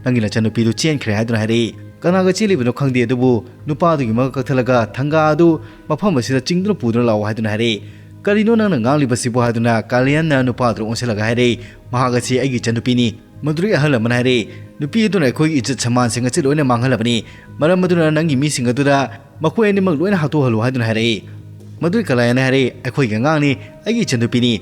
"ꯅꯪꯒꯤ ꯅꯆꯟꯅꯨꯄꯤꯗꯨ ꯆꯦꯟꯈ꯭ꯔꯦ" ꯍꯥꯏꯗꯨꯅ ꯍꯥꯏꯔꯛꯏ꯫ ꯀꯅꯥꯒ ꯆꯦꯜꯂꯤꯕꯅꯣ ꯈꯪꯗꯦ, ꯑꯗꯨꯕꯨ ꯅꯨꯄꯥꯗꯨꯒꯤ ꯃꯉꯛ ꯀꯛꯊꯠꯂꯒ ꯊꯪꯒꯥ ꯑꯗꯨ ꯃꯐꯝ ꯑꯁꯤꯗ ꯆꯤꯡꯗꯨꯅ ꯄꯨꯗꯨꯅ ꯂꯥꯛꯑꯣ ꯍꯥꯏꯗꯨꯅ ꯍꯥꯏꯔꯛꯏ꯫ "ꯀꯔꯤꯅꯣ ꯅꯪꯅ ꯉꯥꯡꯂꯤꯕꯁꯤꯕꯨ?" ꯍꯥꯏꯗꯨꯅ ꯀꯥꯂꯤꯌꯟꯅ ꯅꯨꯄꯥꯗꯨꯗ ꯑꯣꯟꯁꯤꯜꯂꯒ ꯍꯥꯏꯔꯛꯏ꯫ "ꯃꯍꯥꯛ ꯑꯁꯤ ꯑꯩꯒꯤ ꯏꯆꯟꯅꯨꯄꯤꯅꯤ꯫" ꯃꯗꯨꯗꯒꯤ ꯑꯍꯜ ꯑꯃꯅ ꯍꯥꯏꯔꯛꯏ, "ꯅꯨꯄꯤ ꯑꯗꯨꯅ ꯑꯩꯈꯣꯏꯒꯤ ꯏꯖꯠ ꯁꯃꯥꯟꯁꯤꯡ ꯑꯁꯤ ꯂꯣꯏꯅ ꯃꯥꯡꯍꯜꯂꯕꯅꯤ꯫ ꯃꯔꯝ ꯑꯗꯨꯅ ꯅꯪꯒꯤ ꯃꯤꯁꯤꯡ ꯑꯗꯨꯗ ꯃꯈꯣꯏ ꯑꯅꯤꯃꯛ ꯂꯣꯏꯅ ꯍꯥꯠꯇꯣꯛꯍꯜꯂꯨ" ꯍꯥꯏꯗꯨꯅ ꯍꯥꯏꯔꯛꯏ꯫ ꯃꯗꯨꯒꯤ ꯀꯂꯥꯌꯟꯅ ꯍꯥꯏꯔꯛꯏ, "ꯑꯩꯈꯣꯏꯒꯤ ꯑꯉꯥꯡꯅꯤ, ꯑꯩꯒꯤ ꯏꯆꯟꯅꯨꯄꯤꯅꯤ꯫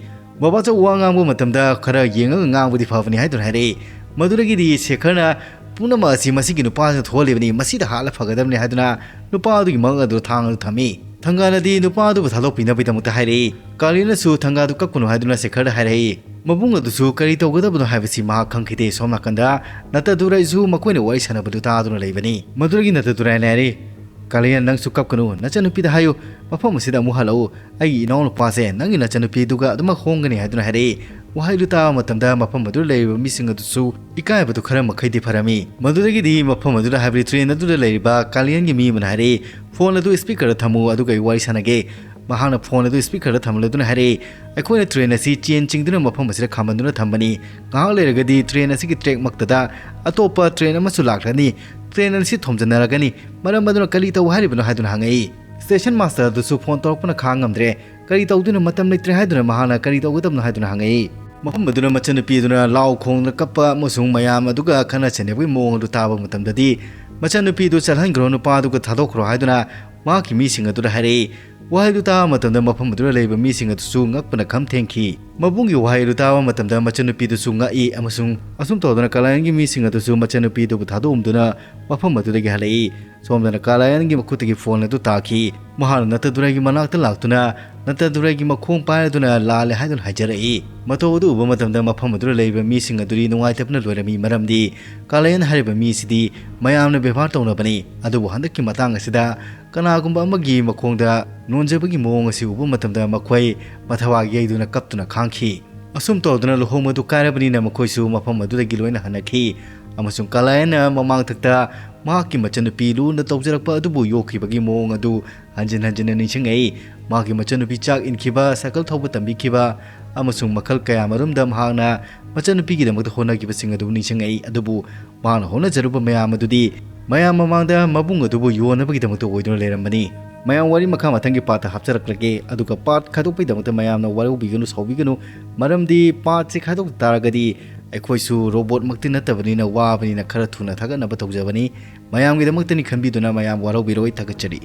ꯕꯕꯥꯆꯧ ꯋꯥ ꯉꯥꯡꯕ ꯃꯇꯝꯗ ꯈꯔ ꯌꯦꯡꯉꯒ ꯉꯥꯡꯕꯗꯤ ꯐꯕꯅꯤ" ꯍꯥꯏꯗꯨꯅ ꯍꯥꯏꯔꯛꯏ꯫ ꯃꯗꯨꯗꯒꯤꯗꯤ ꯁꯦꯈꯔꯅ, "ꯄꯨꯝꯅꯃꯛ ꯑꯁꯤ ꯃꯁꯤꯒꯤ ꯅꯨꯄꯥꯁꯤꯅ ꯊꯣꯛꯍꯜꯂꯤꯕꯅꯤ, ꯃꯁꯤꯗ ꯍꯥꯠꯂ ꯐꯒꯗꯕꯅꯤ" ꯍꯥꯏꯗꯨꯅ ꯅꯨꯄꯥ ꯑꯗꯨꯒꯤ ꯃꯉꯛ ꯑꯗꯨ ꯊꯥꯡ ꯑꯗꯨ ꯊꯝꯃꯤ꯫ ꯊꯪꯒꯥꯅꯗꯤ ꯅꯨꯄꯥ ꯑꯗꯨꯕꯨ ꯊꯥꯗꯣꯛꯄꯤꯅꯕꯒꯤꯗꯃꯛꯇ ꯍꯥꯏꯔꯛꯏ꯫ ꯀꯥꯂꯤꯌꯟꯅꯁꯨ ꯊꯪꯒꯥꯗꯨ ꯀꯞꯀꯅꯨ ꯍꯥꯏꯗꯨꯅ ꯁꯦꯈꯔꯗ ꯍꯥꯏꯔꯛꯏ꯫ ꯃꯕꯨꯡ ꯑꯗꯨꯁꯨ ꯀꯔꯤ ꯇꯧꯒꯗꯕꯅꯣ ꯍꯥꯏꯕꯁꯤ ꯃꯍꯥꯛ ꯈꯪꯈꯤꯗꯦ꯫ ꯁꯣꯝ ꯅꯥꯀꯟꯗ ꯅꯇꯗꯨꯔꯥꯏꯁꯨ ꯃꯈꯣꯏꯅ ꯋꯥꯔꯤ ꯁꯥꯟꯅꯕꯗꯨ ꯇꯥꯗꯨꯅ ꯂꯩꯕꯅꯤ꯫ ꯃꯗꯨꯗꯒꯤ ꯅꯇꯗꯨꯔꯥꯏꯅ ꯍꯥꯏꯔꯛꯏ, "ꯀꯥꯂꯤꯌꯟ, ꯅꯪꯁꯨ ꯀꯞꯀꯅꯨ, ꯅꯆꯟꯅꯨꯄꯤꯗ ꯍꯥꯏꯌꯨ, ꯃꯐꯝ ꯑꯁꯤꯗ ꯑꯃꯨꯛ ꯍꯜꯂꯛꯎ꯫ ꯑꯩꯒꯤ ꯏꯅꯥꯎꯅꯨꯄꯥꯁꯦ ꯅꯪꯒꯤ ꯅꯆꯟꯅꯨꯄꯤꯗꯨꯒ ꯑꯗꯨꯃꯛ ꯍꯣꯡꯒꯅꯤ" ꯍꯥꯏꯗꯨꯅ ꯍꯥꯏꯔꯛꯏ꯫ ꯋꯥꯍꯩꯗꯨ ꯇꯥꯕ ꯃꯇꯝꯗ ꯃꯐꯝ ꯑꯗꯨꯗ ꯂꯩꯔꯤꯕ ꯃꯤꯁꯤꯡ ꯑꯗꯨꯁꯨ ꯏꯀꯥꯏꯕꯗꯨ ꯈꯔ ꯃꯈꯩꯗꯤ ꯐꯔꯝꯃꯤ꯫ ꯃꯗꯨꯗꯒꯤꯗꯤ ꯃꯐꯝ ꯑꯗꯨꯗ, ꯍꯥꯏꯕꯗꯤ train ꯑꯗꯨꯗ ꯂꯩꯔꯤꯕ ꯀꯥꯂꯤꯌꯟꯒꯤ ꯃꯤ ꯑꯃꯅ ꯍꯥꯏꯔꯛꯏ, "Phone ꯑꯗꯨ speakerꯗ ꯊꯝꯃꯨ, ꯑꯗꯨꯒ ꯑꯩ ꯋꯥꯔꯤ ꯁꯥꯟꯅꯒꯦ꯫" ꯃꯍꯥꯛꯅ phone ꯑꯗꯨ speakerꯗ ꯊꯝꯂꯗꯨꯅ ꯍꯥꯏꯔꯛꯏ, "ꯑꯩꯈꯣꯏꯅ train ꯑꯁꯤ ꯆꯦꯟ ꯆꯤꯡꯗꯨꯅ ꯃꯐꯝ ꯑꯁꯤꯗ ꯈꯥꯝꯍꯟꯗꯨꯅ ꯊꯝꯕꯅꯤ꯫ ꯉꯥꯏꯍꯥꯛ ꯂꯩꯔꯒꯗꯤ train ꯑꯁꯤꯒꯤ track ꯃꯛꯇꯗ ꯑꯇꯣꯞꯄ train ꯑꯃꯁꯨ ꯂꯥꯛꯂꯅꯤ꯫ Train ꯑꯁꯤ ꯊꯣꯝꯖꯤꯟꯅꯔꯒꯅꯤ꯫ ꯃꯔꯝ ꯑꯗꯨꯅ ꯀꯔꯤ ꯇꯧ ꯍꯥꯏꯔꯤꯕꯅꯣ?" ꯍꯥꯏꯗꯨꯅ ꯍꯪꯉꯛꯏ꯫ Station master ꯑꯗꯨꯁꯨ phone ꯇꯧꯔꯛꯄꯅ ꯈꯥꯡ ꯉꯝꯗ꯭ꯔꯦ꯫ ꯀꯔꯤ ꯇꯧꯗꯣꯏꯅꯣ? ꯃꯇꯝ ꯂꯩꯇ꯭ꯔꯦ ꯍꯥꯏꯗꯨꯅ ꯃꯍꯥꯛꯅ ꯀꯔꯤ ꯇꯧꯒꯗꯕꯅꯣ ꯍꯥꯏꯗꯨꯅ ꯍꯪꯉꯛꯏ꯫ ꯃꯐꯝ ꯑꯗꯨꯅ ꯃꯆꯟꯅꯨꯄꯤ ꯑꯗꯨꯅ ꯂꯥꯎ ꯈꯣꯡꯗꯨꯅ ꯀꯞꯄ ꯑꯃꯁꯨꯡ ꯃꯌꯥꯝ ꯑꯗꯨꯒ ꯈꯠꯅ ꯆꯩꯅꯕꯒꯤ ꯃꯑꯣꯡ ꯑꯗꯨ ꯇꯥꯕ ꯃꯇꯝꯗꯗꯤ, ꯃꯆꯟꯅꯨꯄꯤ ꯑꯗꯨ ꯆꯠꯍꯟꯈ꯭ꯔꯣ, ꯅꯨꯄꯥ ꯑꯗꯨꯒ ꯊꯥꯗꯣꯛꯈ꯭ꯔꯣ ꯍꯥꯏꯗꯨꯅ ꯃꯍꯥꯛꯀꯤ ꯃꯤꯁꯤꯡ ꯑꯗꯨꯗ ꯍꯥꯏꯔꯛꯏ꯫ ꯋꯥꯍꯩꯗꯨ ꯇꯥꯕ ꯃꯇꯝꯗ ꯃꯐꯝ ꯑꯗꯨꯗ ꯂꯩꯕ ꯃꯤꯁꯤꯡ ꯑꯗꯨꯁꯨ ꯉꯛꯄꯅ ꯈꯝ ꯊꯦꯡꯈꯤ꯫ ꯃꯕꯨꯡꯒꯤ ꯋꯥꯍꯩ ꯑꯗꯨ ꯇꯥꯕ ꯃꯇꯝꯗ ꯃꯆꯟꯅꯨꯄꯤꯗꯨꯁꯨ ꯉꯛꯏ, ꯑꯃꯁꯨꯡ ꯑꯁꯨꯝ ꯇꯧꯗꯅ ꯀꯥꯂꯥꯌꯟꯒꯤ ꯃꯤꯁꯤꯡ ꯑꯗꯨꯁꯨ ꯃꯆꯟꯅꯨꯄꯤ ꯑꯗꯨꯕꯨ ꯊꯥꯗꯣꯛꯑꯝꯗꯨꯅ ꯃꯐꯝ ꯑꯗꯨꯗꯒꯤ ꯍꯜꯂꯛꯏ꯫ ꯁꯣꯝꯗꯅ ꯀꯥꯂꯥꯌꯟꯒꯤ ꯃꯈꯨꯠꯇꯒꯤ ꯐꯣꯟ ꯑꯗꯨ ꯇꯥꯈꯤ꯫ ꯃꯍꯥꯛꯅ ꯅꯇꯗꯨꯔꯩꯒꯤ ꯃꯅꯥꯛꯇ ꯂꯥꯛꯇꯨꯅ ꯅꯇꯗꯨꯔꯩꯒꯤ ꯃꯈꯣꯡ ꯄꯥꯏꯔꯗꯨꯅ ꯂꯥꯜꯂꯦ ꯍꯥꯏꯗꯨꯅ ꯍꯥꯏꯖꯔꯛꯏ꯫ ꯃꯇꯧ ꯑꯗꯨ ꯎꯕ ꯃꯇꯝꯗ ꯃꯐꯝ ꯑꯗꯨꯗ ꯂꯩꯔꯤꯕ ꯃꯤꯁꯤꯡ ꯑꯗꯨꯗꯤ ꯅꯨꯡꯉꯥꯏꯇꯕꯅ ꯂꯣꯏꯔꯝꯃꯤ, ꯃꯔꯝꯗꯤ ꯀꯥꯂꯥꯌꯟ ꯍꯥꯏꯔꯤꯕ ꯃꯤꯁꯤꯗꯤ ꯃꯌꯥꯝꯅ ꯕꯦꯕꯥꯔ ꯇꯧꯅꯕꯅꯤ꯫ ꯑꯗꯨꯕꯨ ꯍꯟꯗꯛꯀꯤ ꯃꯇꯥꯡ ꯑꯁꯤꯗ ꯀꯅꯥꯒꯨꯝꯕ ꯑꯃꯒꯤ ꯃꯈꯣꯡꯗ ꯅꯣꯟꯖꯕꯒꯤ ꯃꯑꯣꯡ ꯑꯁꯤ ꯎꯕ ꯃꯇꯝꯗ ꯃꯈꯣꯏ ꯃꯊꯋꯥ ꯌꯩꯗꯨꯅ ꯀꯞꯇꯨꯅ ꯈꯥꯡꯈꯤ꯫ ꯑꯁꯨꯝ ꯇꯧꯗꯨꯅ ꯂꯨꯍꯣꯡꯕ ꯑꯗꯨ ꯀꯥꯏꯔꯕꯅꯤꯅ ꯃꯈꯣꯏꯁꯨ ꯃꯐꯝ ꯑꯗꯨꯗꯒꯤ ꯂꯣꯏꯅ ꯍꯟꯅꯈꯤ, ꯑꯃꯁꯨꯡ ꯀꯥꯂꯥꯌꯟꯅ ꯃꯃꯥꯡꯊꯛꯇ ꯃꯍꯥꯛꯀꯤ ꯃꯆꯟꯅꯨꯄꯤ ꯂꯨꯅ ꯇꯧꯖꯔꯛꯄ ꯑꯗꯨꯕꯨ ꯌꯣꯛꯈꯤꯕꯒꯤ ꯃꯑꯣꯡ ꯑꯗꯨ ꯍꯟꯖꯤꯟ ꯍꯟꯖꯤꯟꯅ ꯅꯤꯡꯁꯤꯡꯉꯛꯏ꯫ ꯃꯍꯥꯛꯀꯤ ꯃꯆꯟꯅꯨꯄꯤ ꯆꯥꯛ ꯏꯟꯈꯤꯕ, ꯁꯥꯏꯀꯜ ꯊꯧꯕ ꯇꯝꯕꯤꯈꯤꯕ, ꯑꯃꯁꯨꯡ ꯃꯈꯜ ꯀꯌꯥꯃꯔꯨꯝꯗ ꯃꯍꯥꯛꯅ ꯃꯆꯟꯅꯨꯄꯤꯒꯤꯗꯃꯛꯇ ꯍꯣꯠꯅꯈꯤꯕꯁꯤꯡ ꯑꯗꯨ ꯅꯤꯡꯁꯤꯡꯉꯛꯏ꯫ ꯑꯗꯨꯕꯨ ꯃꯍꯥꯛꯅ ꯍꯣꯠꯅꯖꯔꯨꯕ ꯃꯌꯥꯝ ꯑꯗꯨꯗꯤ ꯃꯌꯥꯝ ꯃꯃꯥꯡꯗ ꯃꯕꯨꯡ ꯑꯗꯨꯕꯨ ꯌꯣꯟꯅꯕꯒꯤꯗꯃꯛꯇ ꯑꯣꯏꯗꯨꯅ ꯂꯩꯔꯝꯕꯅꯤ꯫ ꯃꯌꯥꯝ ꯋꯥꯔꯤ ꯃꯈꯥ ꯃꯊꯪꯒꯤ ꯄꯥꯔꯠꯇ ꯍꯥꯞꯆꯔꯛꯂꯒꯦ, ꯑꯗꯨꯒ ꯄꯥꯔꯠ ꯈꯥꯏꯗꯣꯛꯄꯒꯤꯗꯃꯛꯇ ꯃꯌꯥꯝꯅ ꯋꯥꯔꯧꯕꯤꯒꯅꯨ, ꯁꯥꯎꯕꯤꯒꯅꯨ, ꯃꯔꯝꯗꯤ ꯄꯥꯔꯠꯁꯦ ꯈꯥꯏꯗꯣꯛꯇ ꯇꯥꯔꯒꯗꯤ ꯑꯩꯈꯣꯏꯁꯨ ꯔꯣꯕꯣꯠꯃꯛꯇꯤ ꯅꯠꯇꯕꯅꯤꯅ ꯋꯥꯕꯅꯤꯅ ꯈꯔ ꯊꯨꯅ ꯊꯥꯒꯠꯅꯕ ꯇꯧꯖꯕꯅꯤ꯫ ꯃꯌꯥꯝꯒꯤꯗꯃꯛꯇꯅꯤ ꯈꯟꯕꯤꯗꯨꯅ ꯃꯌꯥꯝ ꯋꯥꯔꯧꯕꯤꯔꯣꯏ꯫ ꯊꯥꯒꯠꯆꯔꯤ꯫